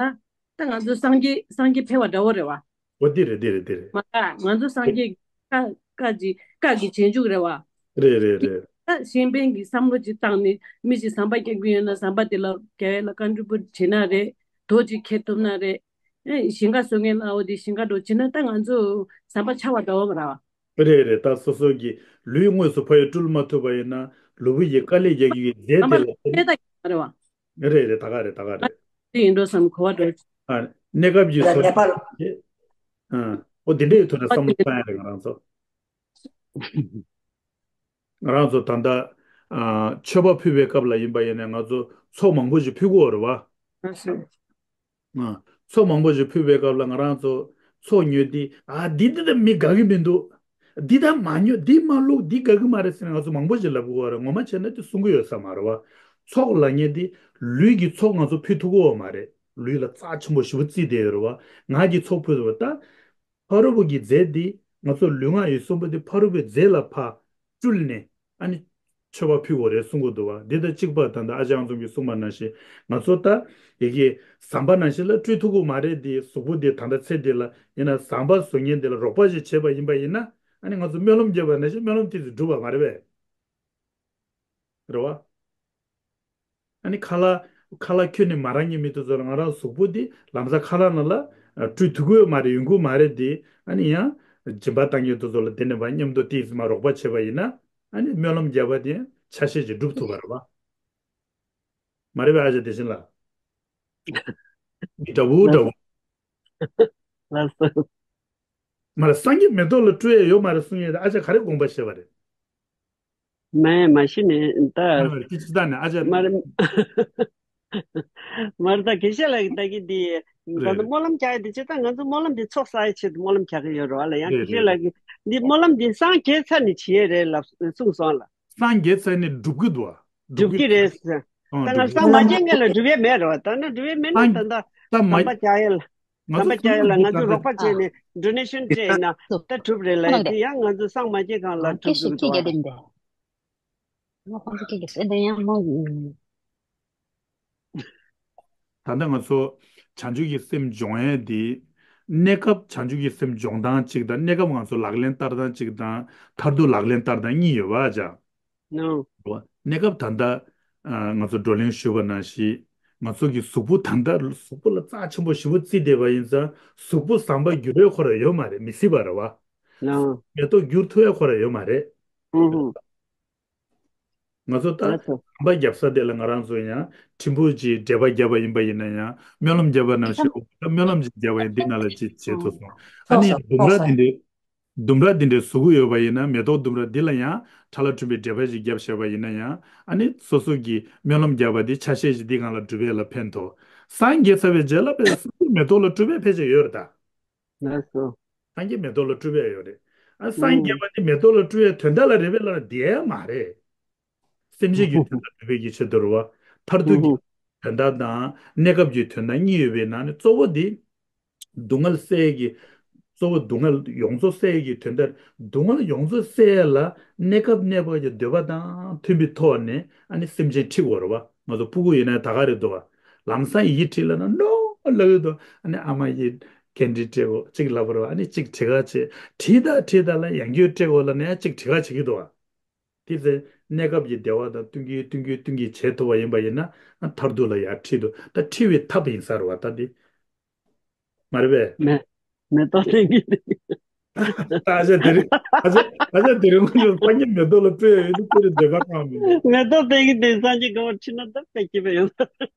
ད་ང་ཚོ་སངས་རྒྱས་སངས་རྒྱས་ཕེབས་པ་འདྲ་བོ་རེད་བ། ཨོ་འདི་རེད་འདི་རེད་འདི་རེད། མ་ག་ང་ཚོ་སངས་རྒྱས་ཀྱི་བཀའ་བཀའ་ཅིག་བཀའ་གི་རྗེས་འཇུག་རེད་བ། རེད་རེད་རེད། ད་གཞན་ཕན་གྱི་བསམ་བློ་ཅིག་བཏང་ནས་མི་ཅིག་ཟམ་པ་རྒྱག་གི་ཡོད་ན་ཟམ་པ་དེ་ལ་རྒྱག་ཡ་ལ་ཀོན་ཊི་བུ་ཊི་བྱེད་ན་རེད། རྡོ་ཅིག་ཁྱེར་ཐུབ་ན་རེད། ཨེ་ཞིང་ཁ་བཟོ་མཁན་ལ་འོ་དེ་ཞིང་ཁ་འགྲོ་བྱེད་ན་ད་ང་ཚོ་ཟམ་པ་ཆག་པ་འདྲ་བོ་མ་རེད་བ། རེད་རེད། ད་སོ་སོ་གི་ལུས་དངོས་སུ་ཕ་ཡུལ་སྤྲུལ་མ་ཐུབ་པ་ཡིན་ན་ལུས་པོ་ཡི་དཀའ་ལས་རྒྱག་གི་ཡོད་རྫས་དེ་ལ་བརྟེན་ནས། རེད་རེད། ད་ག་རེད། ད་ག་རེད། དེ་ཡིན་འགྲོ་བསམ་གོ་བ་འགྲོ། ཨ། གནས་སྐབས་ཀྱི་ཚོར་ནད་པ་ལ། ཨ། ཨོ་དེ་འདྲའི་ཐོག་ནས་བསམ་བློ་བཏང་ཡ་རེད་ང་རང་ཚོ། ང་རང་ཚོ་ད་ལྟ་ཨ། མཆོད་པ་ཕུལ་བའི་སྐབས་ལ་ཡིན་པ་ཡིན་ན་ང་ཚོ་ཚོགས་མང་པོ་ཞིག་ཕུལ་དགོས་རེད་བ། ཨ། ཚོགས་མང་པོ་ཞིག་ཕུལ་བའི་སྐབས་ལ་ང་རང་ཚོ་ཚོགས་ཉོས་ཏེ་ཨ་འདི་འདི་ད་མི་དགའ་གི་མི་འདུག་འདི་ད་མ་ཉོ། འདི་མ་བླུགས། འདི་དགའ་གི་མ་རེད་ཟེར་ནས་ང་ཚོ་མང་པོ་ཞིག་ལབ་དགོས་རེད། ངོ་མ་བྱས་ན་དེ་གསུང་གི་ཡོད་ས་མ་རེད་བ། ཚོགས་ལབ་མཁན་དེ་ལུས་ཀྱི་ཚོགས་ང་ཚོ་ཕུལ་ཐུབ་ཀྱི་ཡོད་མ་རེད། ལུས་ལ་རྩ་ཆེན་པོ་ཞེ་པོ་བརྩིས་བསྡད་ཡོད་རེད་བ། ངག་གི་ཚོགས་ཕུལ་ཐུབ་པ་ད། ཕ་རོལ་པོ་གི་རྫས་འདི་ང་ཚོ་ལུས་ངག་ཡིད་གསུམ་པོ་འདི་ཕ་རོལ་པོའི་རྫས་ལ་ཕར་སྤྲུལ་ནས་ཨ་ནི་མཆོད་པ་ཕུལ་དགོས་རེད་གསུང་གི་འདུག་བ། འདི་དང་གཅིག་པ་ད་ལྟ་ཨ་ཅག་ཚང་གིས་གསུངས་པ་ནང་བཞིན་ང་ཚོ་ད་ཡི་གེ་ཟམ་པ་ནང་བཞིན་ལ་སྤྲུལ་ཐུབ་ཀྱི་མ་རེད། འདི་གཟུགས་པོ་འདི་ད་ལྟ་ཚེ་འདི་ལ་ཡིན་ན་ཟམ་པ་བཟོ་མཁན་འདི་ལ་རོགས་པ་ཞིག་བྱས་པ་ཡིན་པ་ཡིན་ན་ཨ་ནི་ང་ཚོ་སྨོན་ལམ་བརྒྱབ་པ་ནང་བཞིན་སྨོན་ལམ་དེ་ཚོ་འགྲུབ་པ་མ་རེད་པས། རེད་བ། ཨ་ནི་ཁ་ལག་ཁ་ལག་ཁྱོན་ནས་མ་རག་མཁན་མི་དེ་ཚོ་ལ་ང་རང་གཟུགས་པོ་འདི་ལམ་སང་ཁ་ལག་ནང་ལ་ཨ་སྤྲུལ་ཐུབ་ཀྱི་ཡོད་མ་རེད། ཡོང་གི་ཡོད་མ་རེད། དེ་ཨ་ནི་ཡང་སྦྱིན་པ་བཏང་མཁན་དེ་ཚོ་ལ་དེ་ནས་ཕར་མཉམ་དུ་ཏོག་ཙམ་མར་རོགས་པ་བྱས་པ་ཡིན་ན་ཨ་ནི་སྨོན་ལམ་བརྒྱབ་པ་དེ་ཡང་ཆ་ཤས་ཅིག་འགྲུབ་ཐུབ་པ་རེད་བ། མ་རེད་པས་ཨ་ཅག་བདེ་ཆེན་ལགས། འདྲ་བོ་འདྲ་བོ། ལགས་སོ། མ་རེད། སངས་རྒྱས་མེ་ཏོག་ལ་སྤྲུལ་ཡས་ཡོད་མ་རེད་གསུང་ཡས་དེ་ཨ་ཅག་ག་རེ་དགོངས་པ་བཞེས་པ་རེད། མ་མ་གཞི་ནས་ད། མ་རེད་པ་རེད། སྐད་ཆ་བཏང་ནས་ཨ་ཅག་མ་རེད། མ་རེད། ད་དགེ་བཤེས་ལགས་ཀྱིས་ད་གི་འདི་ད་རེད་ལྟ་རེད། སྨོན་ལམ་རྒྱག་ཡས་འདི་བྱས་ད་ང་ཚོ་སྨོན་ལམ་འདི་ཚོགས་བསགས་ཡས་ཆེད་དུ་སྨོན་ལམ་རྒྱག་གི་ཡོད་རེད་བ་ལ། ཡང་རེད་དགེ་བཤེས་རེད་ལགས་རེད། ཀྱིས་འདི་སྨོན་ལམ་འདི་སངས་རྒྱས་ཚར་ནས་བྱེད་ཡས་རེད་ལབ་གསུངས་སོང་ལ། སངས་རྒྱས་ཚར་ནས་འགྲུབ་ཀྱི་འདུག་བ། འགྲུབ་ཀྱི་རེད་ཟེར། ཨང་། ད་ང་འགྲུབ་ཀྱི་སངས་མ་རྒྱས་སྔོན་ལ་འགྲུབ་ཡས་མེད་རེད་བ། ད་ནི་འགྲུབ་ཡས་མེད་ན་ད་ད་ད་མ་ཟམ་པ་རྒྱག་ཡས་ལ། ང་ཟམ་པ་ཚོ་རྒྱག་ཡས་ལ་ང་ཚོ་རོགས་པ་བྱས་ནས་ཌོ་ནེ་ཤན་སྤྲད་ན་ད་གྲུབ་རེད་ལ། དེ་ཡང་ང་ཚོ་སངས་མ་རྒྱས་གོང་ལ་གྲུབ་འདུག་ད་ལྟ་ང་ཚོ་བྱང་ཆུབ་ཀྱི་སེམས་སྦྱོང་ཡས་དེ་གནས་སྐབས་བྱང་ཆུབ་ཀྱི་སེམས་སྦྱོང་སྟངས་གཅིག་དང་གནས་སྐབས་ང་ཚོ་ལག་ལེན་བསྟར་སྟངས་གཅིག་དང་མཐར་ཐུག་ལག་ལེན་བསྟར་སྟངས་གཉིས་ཡོད་པ་ཅག་གནས་སྐབས་ད་ལྟ་ང་ཚོ་བགྲོ་གླེང་ཞུས་པ་ནང་བཞིན་ང་ཚོ་གི་གཟུགས་པོ་ད་ལྟ་གཟུགས་པོ་ལ་རྩ་ཆེན་པོ་ཞེ་པོ་བརྩིས་བསྡད་པ་ཡིན་ཙང་གཟུགས་པོ་ཟམ་པ་འགྱུར་ཡས་ཁོ་རང་ཡོད་མ་རེད། མི་སྲིད་པ་རེད་བ། མེ་ཏོག་འགྱུར་ཐུབ་ཡས་ཁོ་རང་ཡོད་མ་རེད། ང་ཚོ་ད་ཟམ་པ་བརྒྱབ་ས་དེ་ལ་ང་རང་ཚོ་ཡང་ཕྲན་བུ་ཅིག་འགྲེལ་པ་བརྒྱབ་པ་ཡིན་པ་ཡིན་ན་ཡང་སྨོན་ལམ་བརྒྱབ་པ་ནང་བཞིན་སྨོན་ལམ་ཅིག་བརྒྱབ་པ་ཡིན་འདི་ནང་ལ་ཅིག་བྱེད་ཐུབ་སོང་། ཨ་ནི་ལྡུམ་ར་འདི་འདྲའི་ལྡུམ་ར་འདི་འདྲའི་བཟོ་གི་ཡོད་པ་ཡིན་ན་མེ་ཏོག་ལྡུམ་ར་འདི་ལ་ཡང་ཁྲ་ལ་ཁྲུན་པའི་འགྲེལ་པ་ཞིག་བརྒྱབ་བཞག་པ་ཡིན་ན་ཡང་ཨ་ནི་སོ་སོ་གིས་སྨོན་ལམ་བརྒྱབ་པ་འདི་ཆ་ཤས་ཤིག་འདི་སྒང་ལ་སྒྲུབ་ཡས་ལ་ཕན་ཐོགས། སངས་རྒྱས་ཚར་བའི་རྗེས་ལ་དཔེ་སངས་རྒྱས་མེ་ཏོག་ལ་སྤྲུལ་པའི་ཕལ་ཆེར་ཡོད་རེད་ད། ལགས་སོ། སངས་རྒྱས་མེ་ཏོག་ལ་སྤྲུལ་པའི་ཡོད་རེད། ཨ་སངས་རྒྱས་པ་འདི་མེ་ཏོག་ལ་སྤྲུལ་པའི་དོན་དག་ལ་རེད་པས་ལབ་ན་དེ་མ་རེད། སེམས་ཅན་གྱི་དོན་དག་སྒྲུབ་པའི་གི་ཆེད་དུ་རེད་བ། མཐར་ཐུག་གི་དོན་དག་དང་གནས་སྐབས་ཀྱི་དོན་དག་གཉིས་ཡོད་པའི་ནང་ནས་གཙོ་བོ་འདི་སྡུག་བསྔལ་སེལ་གྱི་གཙོ་བོ་སྡུག་བསྔལ་ཡོངས་རྫོགས་སེལ་གྱི་དོན་དག་སྡུག་བསྔལ་ཡོངས་རྫོགས་སེལ་ལ་གནས་སྐབས་གནས་བབ་ཀྱི་འདོད་པ་དང་མཐུན་པའི་ཐོག་ནས་ཨ་ནི་སེམས་ཅན་ཁྲིད་དགོས་རེད་བ། ང་ཚོ་སྤུ་གུ་ཡིན་ན་ད་ག་རེད་འདུག་བ། ལམ་སང་ཡི་གེ་བྲིས་ལབ་ན་ནོ་ལབ་ཡོད་དོ། ཨ་ནི་ཨ་མ་ཡི་གེ་འབྲི་སྤྲད་གོ་གཅིག་ལབ་པ་རེད་བ། ཨ་ནི་གཅིག་བྲིས་ག་བྱེད་བྲིས་ད་བྲིས་ད་ལ་ཡང་སྐྱར་སྤྲད་གོ་ལབ་ན་ཡང་གཅིག་བྲིས་ག་བྱེད་ཀྱི་འདུག་བ། དེ་ཚེ་གནས་སྐབས་ཀྱི་བདེ་བ་དང་བསྟུན་གྱིན་བསྟུན་གྱིན་བསྟུན་གྱིན་བྱེད་ཐུབ་པ་ཡིན་པ་ཡིན་ན་མཐར་ཐུག་ལ་ཡར་ཁྲིད་དུ་ད་ཁྲིད་པའི་ཐབས་ཡིན་ས་རེད་བ་ད་འདི། མ་རེད་པས། མེ་མེ་ཏོག་སྟེང་གི་ད་ཨ་ཅག་དེ་རིང་ཨ་ཅག་ཨ་ཅག་དེ་རིང་ཁོ་ཚོ་སངས་རྒྱས་མེ་ཏོག་ལ་སྤྲུལ་ཡོད་དུས་ཁོ་རེ་འདོད་པ་ཁེངས་མི་འདུག་མེ་ཏོག་སྟེང་གི་དེ་སངས་རྒྱས་དགའ་བ་ཁྲིད་ན་ད་དཔེ་སྐྱིད་པ་ཡོང་ས་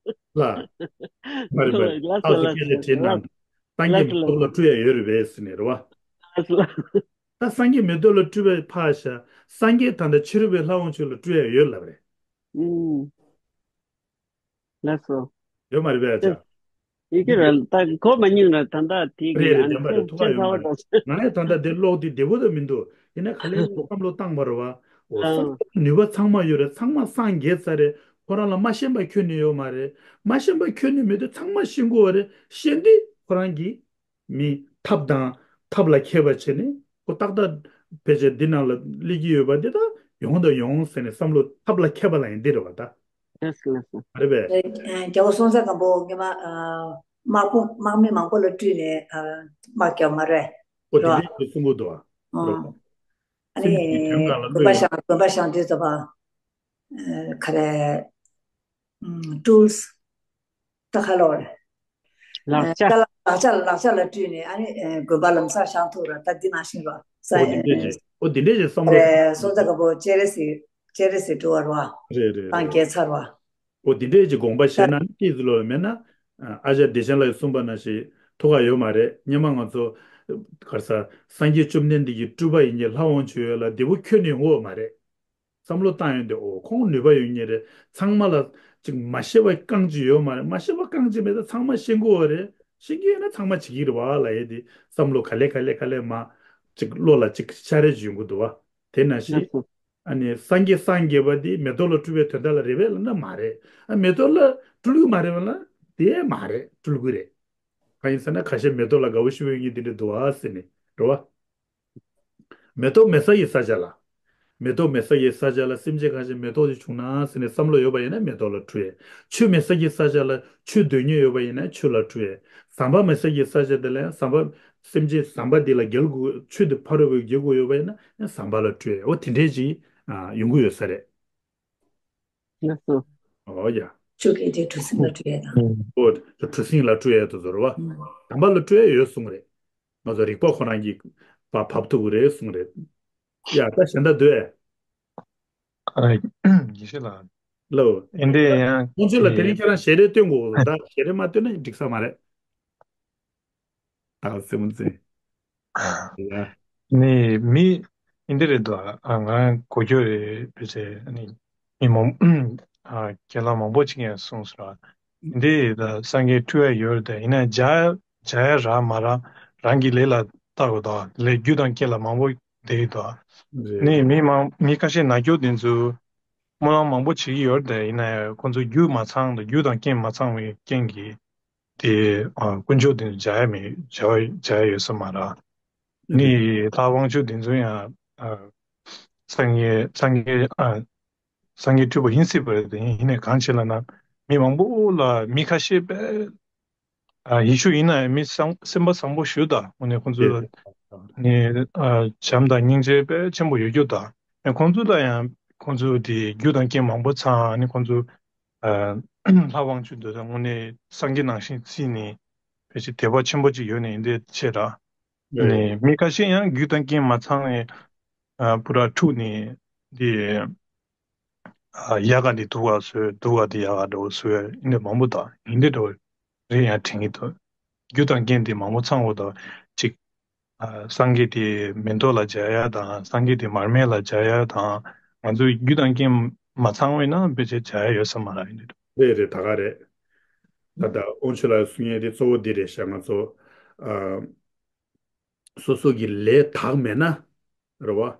ལ། མ་རེད་པས། ལགས་སོ་ཨ་ལགས་སོ་སྐད་ཆ་དྲིས་ན་སངས་རྒྱས་མེ་ཏོག་ལ་སྤྲུལ་ཡ་ཡོད་རེད་པས་ཟེར་ནས་རེད་བ། ལགས་སོ། ད་སངས་རྒྱས་མེ་ཏོག་ལ་སྤྲུལ་པའི་ཕར་བཞག་སངས་རྒྱས་ད་ལྟ་ཕྱི་རོལ་པའི་ལྷ་དབང་ཕྱུག་ལ་སྤྲུལ་ཡ་ཡོད་ལབ་རེད། ཨུམ། ལགས་སོ། ཡོད་མ་རེད་པས་ཨ་ཅག་ཡི་གེ་ར་ད་གོ་མ་མྱོང་ར་ད་ལྟ་དེ་གི་རེད་རེད། ཨ་བདེན་པ་རེད། ཐུགས་ཁག་ཡོད་མ་རེད། ང་ལས་ད་ལྟ་དེ་ཀློག་དུས་བདེ་པོ་ད་མི་འདུག་ཡིན་ན་ག་ལེར་བསམ་བློ་བཏང་བ་རེད་བ། འོ་བསམ་བློ་ནུས་པ་ཚང་མ་ཡོད་རེད། ཚང་མ་སངས་རྒྱས་ཚར་རེད། ཁོ་རང་ལ་མ་ཤེས་པ་ཁྱོན་ནས་ཡོད་མ་རེད། མ་ཤེས་པ་ཁྱོན་ནས་མེད་དུས་ཚང་མ་ཤེས་དགོས་བ་རེད། ཤེས་དུས་ཁོ་རང་གིས་མི་ཐབས་དང་ཐབས་ལ་མཁས་པ་བྱས་ནས་ཁོ་ཏག་ཏག་ཕལ་ཆེར་འདི་ནང་ལ་སླེབས་ཀྱི་ཡོད་པ་འདི་ད་ཡོང་དང་ཡོང་ཟེར་ནས་བསམ་བློ་ཐབས་ལ་མཁས་པ་ལ་ཡིན་འདི་རེད་བ་ད། ལགས་སོ་ལགས་སོ། མ་རེད་པས། རྒྱལ་པོ་སྲོང་བཙན་སྒམ་པོ་སྔོན་མ་དམག་དཔུང་དམག་མི་མང་པོ་ལ་སྤྲུལ་ནས་དམག་རྒྱབ་མ་རེད། ཨོ་དེ་འདྲའི་གསུང་གི་འདུག་ཨ། ཨ་ནི་དགོན་པ་བཞེངས་དགོན་པ་བཞེངས་དུས་ཙམ་པ། ག་རེ། ཊུལ་སི། ད་ག་ལོར། ལག་ཆ། ལག་ཆ་ལག་ཆ་ལ་སྤྲུལ་ནས་ཨ་ནི་དགོན་པ་ལམ་སང་བཞེངས་ཐུབ་ར་ད་འདི་ནང་བཞིན་ར་ས། ཨོ་དེ་འདྲ་ཅིག་ཨོ་དེ་འདྲས་ཀྱི་བསམ་བློ། རེད། སོང་ཙང་ག་པོ་སྤྱན་རས་གཟིགས་སྤྱན་རས་གཟིགས་འགྲོ་བ་རེད་བ། རེད་རེད་རེད། སངས་རྒྱས་ཚར་བ། ཨོ་དེ་འདྲས་ཀྱི་དགོངས་པ་བཞེས་ན་ནི་ཏོག་ཙམ་ལོས་མེད་ན། ཨ་ཨ་ཅག་བདེ་ཆེན་ལགས་ཀྱིས་གསུངས་པ་ནང་བཞིན་ཐུགས་ཁག་ཡོད་མ་རེད། སྔོན་མ་ང་ཚོ་ག་རེ་ཟ། སངས་རྒྱས་བཅོམ་ལྡན་འདས་ཀྱི་སྤྲུལ་པ་ཡིན་གྱི་ལྷ་དབང་ཕྱུག་ཡོད་ལ་འདི་བོ་ཁྱོན་ནས་ཡོང་གི་ཡོད་མ་རེད། བསམ་བློ་བཏང་ཡོང་དུས་ཨོ་ཁོང་ནུས་པ་ཡོད་མཁན་རེད། ཚང་མ་ལ་ཅིག་མ་ཤེས་པ་རྐང་གཅིག་ཡོད་མ་རེད། མ་ཤེས་པ་རྐང་གཅིག་མེད་ད་ཚང་མ་ཤེས་ཀྱི་ཡོད་རེད། ཤེས་ཀྱི་ཡོད་ན་ཚང་མ་བྱེད་ཀྱི་རེད་བ་ལབ་ཡས་དེ་བསམ་བློ་ག་ལེ་ག་ལེ་ག་ལེ་མ་ཅིག་བློ་ལ་ཅིག་འཆར་རེ་ཅིག་ཡོང་གི་འདུག་བ། དེ་ནང་བཞིན་ཨ་ནི་སངས་རྒྱས་སངས་རྒྱས་པ་དེ་མེ་ཏོག་ལ་སྤྲུལ་པའི་དོན་དག་ལ་རེད་པས་ལབ་ན་མ་རེད། ཨ་མེ་ཏོག་ལ་སྤྲུལ་གྱི་མ་རེད་པས་ལབ་ན་དེ་མ་རེད། སྤྲུལ་གྱི་རེད། གང་ཡིན་ཟེར་ན་ཁ་ཤས་མེ་ཏོག་ལ་དགའ་བོ་ཞེ་པོ་ཡོད་མཁན་དེ་འདྲ་འདུག་ཨ་ཟེར་ནས་རེད་བ། མེ་ཏོག་མེད་ས་ཡི་ས་ཆ་ལ། མེ་ཏོག་མེད་ས་ཡི་ས་ཆ་ལ་སེམས་ཅན་ཁ་ཤས་མེ་ཏོག་ཅིག་བྱུང་ན་ཟེར་ནས་བསམ་བློ་ཡོད་པ་ཡིན་ན་མེ་ཏོག་ལ་སྤྲུལ་ཡས། ཆུ་མེད་ས་ཡི་ས་ཆ་ལ་ཆུ་འདོད་མཁན་ཡོད་པ་ཡིན་ན་ཆུ་ལ་སྤྲུལ་ཡས། ཟམ་པ་མེད་ས་ཡི་ས་ཆ་དེ་ལ་ཡང་ཟམ་པ་སེམས་ཅན་ཟམ་པ་འདི་ལ་རྒྱལ་དགོས། ཆུ་དེ་ཕ་རོལ་པོས་རྒྱལ་དགོས་ཡོད་པ་ཡིན་ན་ཡང་ཟམ་པ་ལ་སྤྲུལ་ཡས། འོ་དེ་འདྲས་ཅིག་ཨ་ཡོང་གི་ཡོད་ས་རེད། ལགས་སོ། ཨོ་ཡ། ཆུ་སྐད་དེ་གྲུ་གཟིངས་ལ་སྤྲུལ་ཡས་དང་། ཨོ་གྲུ་གཟིངས་ལ་སྤྲུལ་ཡས་དེ་ཚོ་རེད་བ། ཨུམ། དམ་པ་ལ་སྤྲུལ་ཡས་ཡོད་གསུངས་རེད། ང་ཚོ་རིག་པ་ཁོ་རང་གིས་ཕར་ཕབ་ཐུབ་ཀྱི་རེད་གསུངས་རེད། ཡ་ད་གཞན་དག་འདུག་ཨེ། ཨ། ཡེ་ཤེས་ལགས། ལགས། ཨེ་འདྲས་ཡང་། ཁོང་ཚོ་ལ་དེ་རིང་ཁྱེད་རང་ཞལ་རས་སྟོན་དགོས། ད་ཞལ་རས་མ་སྟོན་ན་འགྲིག་ས་མ་རེད། ད་སེམས་ཅན། ཡ། ནི་མི་ཨེ་འདྲས་རེད་འདུག་ཨ་ང་གོ་རྒྱུ་རེད། བོད་ཚེ་ནི་མི་མང་ཨ་རྒན་ལགས་མང་པོ་ཅིག་ཡང་གསུངས་སོང་། འདི་ད་སངས་རྒྱས་སྤྲུལ་ཡས་ཡོད་རེད། ཡིན་ན་མཇལ་མཇལ་ཡས་རག་མ་རག་རང་གི་ལས་ལ་བལྟ་དགོས་འདུག་ལས་རྒྱུ་དང་རྐྱེན་ལ་མང་པོ་བསྡད་ཡོད་འདུག་རེད། ནི་མི་མང་མི་ཁ་ཤས་ན་སྐྱོ་དེ་ཚོ་སྨོན་ལམ་མང་པོ་བྱེད་ཀྱི་ཡོད་རེད། ཡིན་ན་ཡང་ཁོང་ཚོ་རྒྱུ་མ་ཚང་དང་རྒྱུ་དང་རྐྱེན་མ་ཚང་བའི་རྐྱེན་གྱིས་དེ་ཨ་དཀོན་མཆོག་དེ་ཚོ་མཇལ་ཡས་མེད། མཇལ་མཇལ་ཡས་ཡོད་ས་མ་རེད། ནི་ལྷ་དབང་ཕྱུག་དེ་ཚོ་ཡང་ཨ་སངས་རྒྱས་སངས་རྒྱས་ཨ་སངས་རྒྱས་སྤྲུལ་པ་ཡིན་སྲིད་པ་རེད། དེ་ཡིན་ནའི་གང་བྱས་ལབ་ན་མི་མང་པོ་ལ་མི་ཁ་ཤས་པས་ཨ་ཡེ་ཤུ་ཡིན་ན་མི་བཟང་སེམས་པ་བཟང་པོ་ཞེ་དྲག་འདུག་དངོས་གནས་ཁོང་ཚོ་ལ་ནི་ཨ་བྱམས་དང་སྙིང་རྗེ་དཔེ་ཆེན་པོ་ཡོད་རྒྱུ་འདུག་ཁོང་ཚོ་ལ་ཡང་ཁོང་ཚོ་དེ་རྒྱུ་དང་རྐྱེན་མང་པོ་ཚང་ནི་ཁོང་ཚོ་ཨ་ལྷ་དབང་ཕྱུག་འདི་དང་དངོས་གནས་སངས་རྒྱས་ནང་བཞིན་བརྩིས་ནས་ཕལ་ཆེར་དད་པ་ཆེན་པོ་ཅིག་ཡོད་ནས་འདི་བྱས་ར། ནས་མི་ཁ་ཤས་ཡང་རྒྱུ་དང་རྐྱེན་མ་ཚང་བའི་ཨ་པུ་ར་འཁྲུགས་ནས་འདི་ཨ་ཡལ་ག་འདི་སྡུག་ག་བཟོས། སྡུག་ག་འདི་ཡལ་ག་འདྲ་བོ་བཟོས། འདི་མང་པོ་དང་འདི་འདྲ་བོ་རེད་ཡང་དྲན་གྱི་འདུག་རྒྱུ་དང་རྐྱེན་འདི་མང་པོ་ཚང་བ་དང་གཅིག་ཨ་སངས་རྒྱས་དེ་མེ་ཏོག་ལ་སྦྱར་ཡ་དང་སངས་རྒྱས་དེ་མར་མེ་ལ་སྦྱར་ཡ་དང་། ང་ཚོའི་རྒྱུ་དང་རྐྱེན་མ་ཚང་བས་ན་དཔེ་ཆ་སྦྱར་ཡ་ཡོད་ས་མ་རེད། ཡིན་དུས། རེད་རེད། ད་ག་རེད། ད་ལྟ་དབང་ཕྱུག་ལགས་གསུང་ཡས་དེ་གཙོ་བོ་འདི་རེད་ཤག་ང་ཚོ་ཨ་སོ་སོ་གི་ལས་དག་མེད་ན་རེད་བ།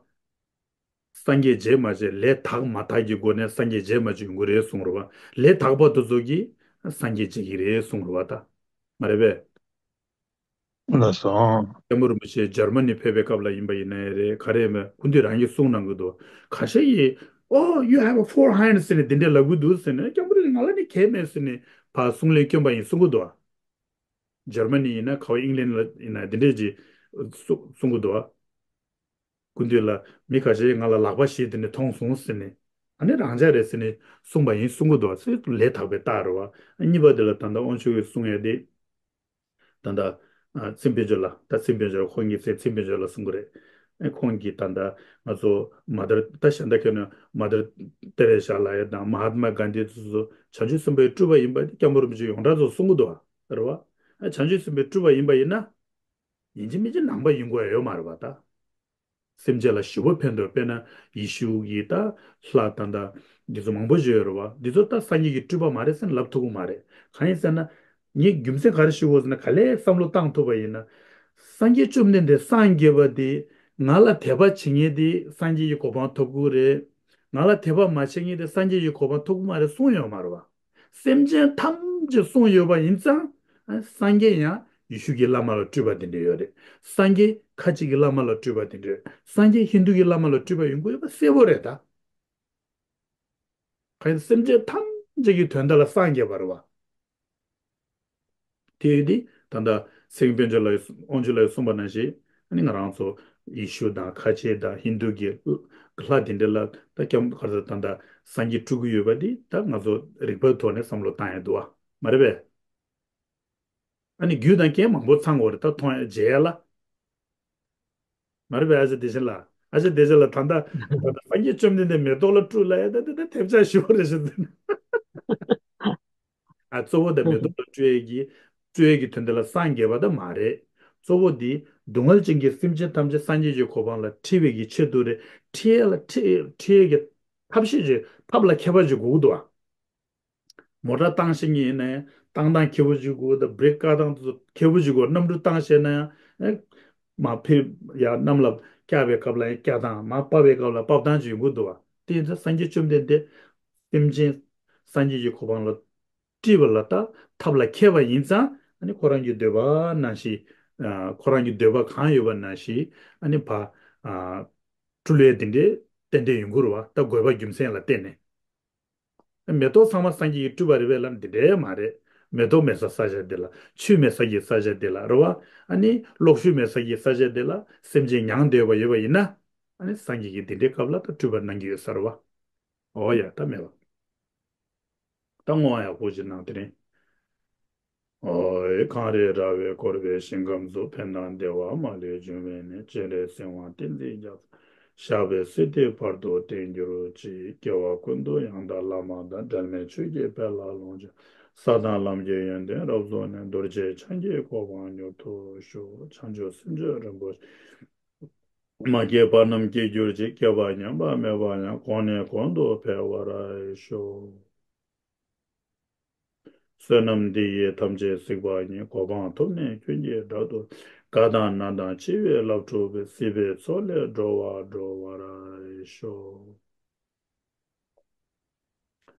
སངས་རྒྱས་མཇལ་མ་མཇལ། ལས་དག་མ་དག་གི་སྒོ་ནས་སངས་རྒྱས་མཇལ་མ་མཇལ་ཡོང་གི་རེད་གསུངས་རེད་བ། ལས་དག་པ་དེ་ཚོ་གིས་སངས་རྒྱས་མཇལ་གྱི་རེད་གསུངས་རེད་བ། ད་མ་རེད་པས། ལགས་སོ། སྐྱབས་མགོན་རིན་པོ་ཆེ་འཇར་མ་ནི་ཕེབས་པའི་སྐབས་ལ་ཡིན་པ་ཡིན་ན་ཡང་རེད། ག་རེ་ཡིན་པ་སྐུ་མདུན་རང་གིས་གསུངས་གནང་གི་འདུག་ཁ་ཤས་ཡིས་Oh, you have a four hands ཟེར་ནས་འདི་འདྲས་ལབ་གི་འདུག་ཟེར་ནས། སྐྱབས་མགོན་རིན་པོ་ཆེ་ང་ལ་ནི་གལ་མེད་ཟེར་ནས་ཕར་གསུང་ལན་བསྐྱོན་པ་ཡིན་གསུང་གི་འདུག་འཇར་མ་ནི་ཡིན་ན་ག་བ་ཨིང་ལན་ལ་ཡིན་ན་འདི་འདྲས་ཀྱི་གསུང་གསུང་གི་འདུག་སྐུ་མདུན་ལ་མི་ཁ་ཤས་ང་ལ་ལག་པ་བཞི་དེ་ནས་མཐོང་སོང་ཟེར་ནས། ཨ་ནི་རང་འཇགས་རེད་ཟེར་ནས་གསུངས་པ་ཡིན་གསུང་གི་འདུག་ཟེར་ལས་དག་པའི་རྟགས་རེད་བ། གཉིས་པ་དེ་ལ་ད་ལྟ་དབང་ཕྱུག་གིས་གསུང་ཡ་དེ། ད་ལྟ་ཨ་ཚེ་དཔལ་འབྱོར་ལགས། ད་ཚེ་དཔལ་འབྱོར་ཁོང་གིས་ཚེ་ཚེ་དཔལ་འབྱོར་ལགས་གསུང་གི་རེད། ཨ་ཁོང་གིས་ད་ལྟ་ང་ཚོ་མ་དར་ད་གཞན་དག་ཁྱོན་ནས་མ་དར་ཏེ་རེ་ཤ་ལབ་ཡ་དང་མ་ཧཱ་ཏྨ་གྷན་དྷི་དེ་ཚོ་བྱང་ཆུབ་སེམས་དཔའི་སྤྲུལ་པ་ཡིན་པ་དེ་སྐྱབས་མགོན་རིན་པོ་ཆེ་ཡོངས་གྲགས་ཚོ་གསུང་གི་འདུག་ཨ། རེད་བ། ཨ་བྱང་ཆུབ་སེམས་དཔའི་སྤྲུལ་པ་ཡིན་པ་ཡིན་ན། ཡིན་གཅིག་མིན་གཅིག་ནང་པ་ཡིན་དགོས་ཡ་ཡོད་མ་རེད་བ་ད། སེམས་ཅན་ལ་ཞི་བ་ཕན་ཐོགས། དཔེར་ན་ཡེ་ཤུ་གི་ད་ལྷ་ད་ད་འདི་ཚོ་མང་པོ་ཞིག་ཡོད་རེད་བ། འདི་ཚོ་ད་སངས་རྒྱས་ཀྱི་སྤྲུལ་པ་མ་རེད་ཟེར་ན་ལབ་ཐུབ་ཀྱི་མ་རེད། གང་ཡིན་ཟེར་ན། ངས་རྒྱུ་མཚན་ག་རེ་ཞུ་དགོས་ཟེར་ན། ག་ལེར་བསམ་བློ་བཏང་ཐུབ་པ་ཡིན་ན། སངས་རྒྱས་བཅོམ་ལྡན་འདས་སངས་རྒྱས་པ་དེ་ང་ལ་དད་པ་བྱེད་མཁན་དེ་སངས་རྒྱས་ཀྱི་གོ་འཕང་ཐོབ་ཀྱི་རེད། ང་ལ་དད་པ་མ་བྱེད་མཁན་དེ་སངས་རྒྱས་ཀྱི་གོ་འཕང་ཐོབ་ཀྱི་མ་རེད་གསུངས་ཡོད་མ་རེད་བ། སེམས་ཅན་ཐམས་ཅད་གསུངས་ཡོད་པ་ཡིན་ཙང་། ཨ་སངས་རྒྱས་ཡང་ཡེ་ཤུ་གི་བླ་མ་ལ་སྤྲུལ་པ་དེ་འདྲ་ཡོད་རེད། སངས་རྒྱས་ཁ་ཆེ་གི་བླ་མ་ལ་སྤྲུལ་པ་དེ་འདྲ་ཡོད། སངས་རྒྱས་ཧིན་དུ་གི་བླ་མ་ལ་སྤྲུལ་པ་ཡོང་གི་ཡོད་པ་གསལ་པོ་རེད་ད། གང་ཡིན་སེམས་ཅན་ཐམས་ཅད་ཀྱི་དོན་དག་ལ་སངས་རྒྱས་པ་རེད་བ། དེ་ཡོད་དེ་ད་ལྟ་ཚེ་རིང་དཔལ་འབྱོར་ལགས་དབང་ཕྱུག་ལགས་གསུངས་པ་ནང་བཞིན། ཨ་ནི་ང་རང་ཚོ་ཡེ་ཤུ་དང་ཁ་ཆེ་དང་ཧིན་དུ་གི་ལྷ་དེ་འདྲ་ལ་ད་སྐྱབས་ག་རེ་ད་ད་སངས་རྒྱས་སྤྲུལ་གྱི་ཡོད་པ་དེ་ད་ང་ཚོ་རིག་པའི་ཐོག་ནས་བསམ་བློ་བཏང་ཡ་འདུག་བ། མ་རེད་པས། ཨ་ནི་རྒྱུ་དང་རྐྱེན་མང་པོ་ཚང་དགོས་རེད་ད་མཐོང་ཡ་མཇལ་ཡ་ལ། མ་རེད་པས། ཨ་ཙི་དེ་བཞིན་ལ། ཨ་ཅེ་བདེ་ཆེན་ལགས། ད་ལྟ་ད་ལྟ་སངས་རྒྱས་བཅོམ་ལྡན་འདས་མེ་ཏོག་ལ་སྤྲུལ་ལབ་ཡ་ད་ད་ད་ཐེབས་ཆག་ཞེ་པོ་རེད་ཤག་ཨ། གཙོ་བོ་དེ་མེ་ཏོག་ལ་སྤྲུལ་ཡས་ཀྱི་སྤྲུལ་ཡས་ཀྱི་དོན་དེ་ལ་སངས་རྒྱས་པ་ད་མ་རེད། གཙོ་བོ་འདི་སྡུག་བསྔལ་ཅན་གྱི་སེམས་ཅན་ཐམས་ཅད་སངས་རྒྱས་ཀྱི་གོ་འཕང་ལ་ཁྲིད་པའི་གི་ཆེད་དུ་རེད། ཁྲིད་ཡས་ལ་ཁྲིད་ཁྲིད་ཡས་ཀྱི་ཐབས་ཤེས་ཀྱི་ཐབས་ལ་མཁས་པ་ཅིག་དགོས་ཀྱི་འདུག་ཨ། མོ་ཊ་བཏང་ཤེས་མཁན་ཡིན་ན་ཡང་བཏང་སྟངས་མཁས་པོ་ཅིག་དགོས། ད་བྷི་རེག་བཀག་སྟངས་དེ་ཚོ་མཁས་པོ་ཅིག་དགོས། གནམ་གྲུ་བཏང་ཤེས་ན་ཡང་ཨེ་མར་ཕེབས་ཡ་གནམ་ལ་བཀྱག་པའི་སྐབས་ལ་ཡང་བཀྱག་སྟངས། མར་བབས་པའི་སྐབས་ལ་བབས་སྟངས་ཅིག་ཡོང་གི་འདུག་བ། དེ་ཡིན་ཙང་སངས་རྒྱས་བཅོམ་ལྡན་འདས་སེམས་ཅན་སངས་རྒྱས་ཀྱི་གོ་འཕང་ལ་ཁྲིད་པ་ལ་ད་ཐབས་ལ་མཁས་པ་ཡིན་ཙང་། ཨ་ནི་ཁོ་རང་གི་འདོད་པ་ནང་བཞིན། ཨ། ཁོ་རང་གི་འདོད་པ་གང་ཡོད་པ་ནང་བཞིན་ཨ་ནི་ཕར། ཨ། སྤྲུལ་བའི་དེ་འདྲའི་ཏན་ཏན་ཡོང་གི་རེད་བ། ད་དགོས་པ་རྒྱུ་མཚན་ལ་བརྟེན་ནས། མེ་ཏོག་ཚང་མ་སངས་རྒྱས་ཀྱིས་སྤྲུལ་པ་རེད་པས་ལབ་ན་འདི་འདྲའི་མ་རེད། མེ་ཏོག་མེད་ས་ས་ཆ་འདི་ལ། ཆུ་མེད་ས་ཀྱི་ས་ཆ་འདི་ལ་རེད་བ། ཨ་ནི་གློག་ཤུགས་མེད་ས་ཀྱི་ས་ཆ་འདི་ལ་སེམས་ཅན་མྱང་འདོད་པ་ཡོད་པ་ཡིན་ན། ཨ་ནི་སངས་རྒྱས་ཀྱིས་འདི་འདྲའི་སྐབས་ལ་ད་སྤྲུལ་པ་གནང་གི་ཡོད་ས་རེད་བ། འོ་ཡ། ད་མེད་པ། ད་བསྔོ་བ་ཡག་པོ་ཅིག་གནང་དེ་རིང་། ཨོ་ཡེ། གངས་རི་ར་བས་བསྐོར་བའི་ཞིང་ཁམས་སུ། ཕན་དང་བདེ་བ་མ་ལུས་འབྱུང་བའི་གནས། སྤྱན་རས་གཟིགས་དབང་བསྟན་འཛིན་རྒྱ་མཚོ། ཞབས་པད་སྲིད་མཐའི་བར་དུ་བརྟན་གྱུར་ཅིག་སྐྱེ་བ་ཀུན་ཏུ་ཡང་དག་བླ་མ་དང་། འབྲལ་མེད་ཆོས་ཀྱི་དཔལ་ལ་ལོངས་སྤྱོད། ས་དང་ལམ་གྱི་ཡོན་ཏན་རབ་རྫོགས་ནས། རྡོ་རྗེ་འཆང་གི་གོ་འཕང་མྱུར་དུ་ཤོག་བྱང་ཆུབ་སེམས་མཆོག་རིན་པོ་ཆེ། མ་སྐྱེས་པ་རྣམས་སྐྱེ་གྱུར་ཅིག་སྐྱེས་པ་ཉམས་པ་མེད་པ་ཡང་། གོང་ནས་གོང་དུ་འཕེལ་བར་ཤོག་བསོད་ནམས་འདི་ཡིས་ཐམས་ཅད་གཟིགས་པ་ཉིད། གོ་འཕང་ཐོབ་ནས་ཀུན་གྱི་བདག་ཏུ། དགའ་དང་ན་དང་འཆི་བའི་རླབས་འཁྲུགས་པའི། སྲིད་པའི་མཚོ་ལས་འགྲོ་བ་སྒྲོལ་བར་ཤོག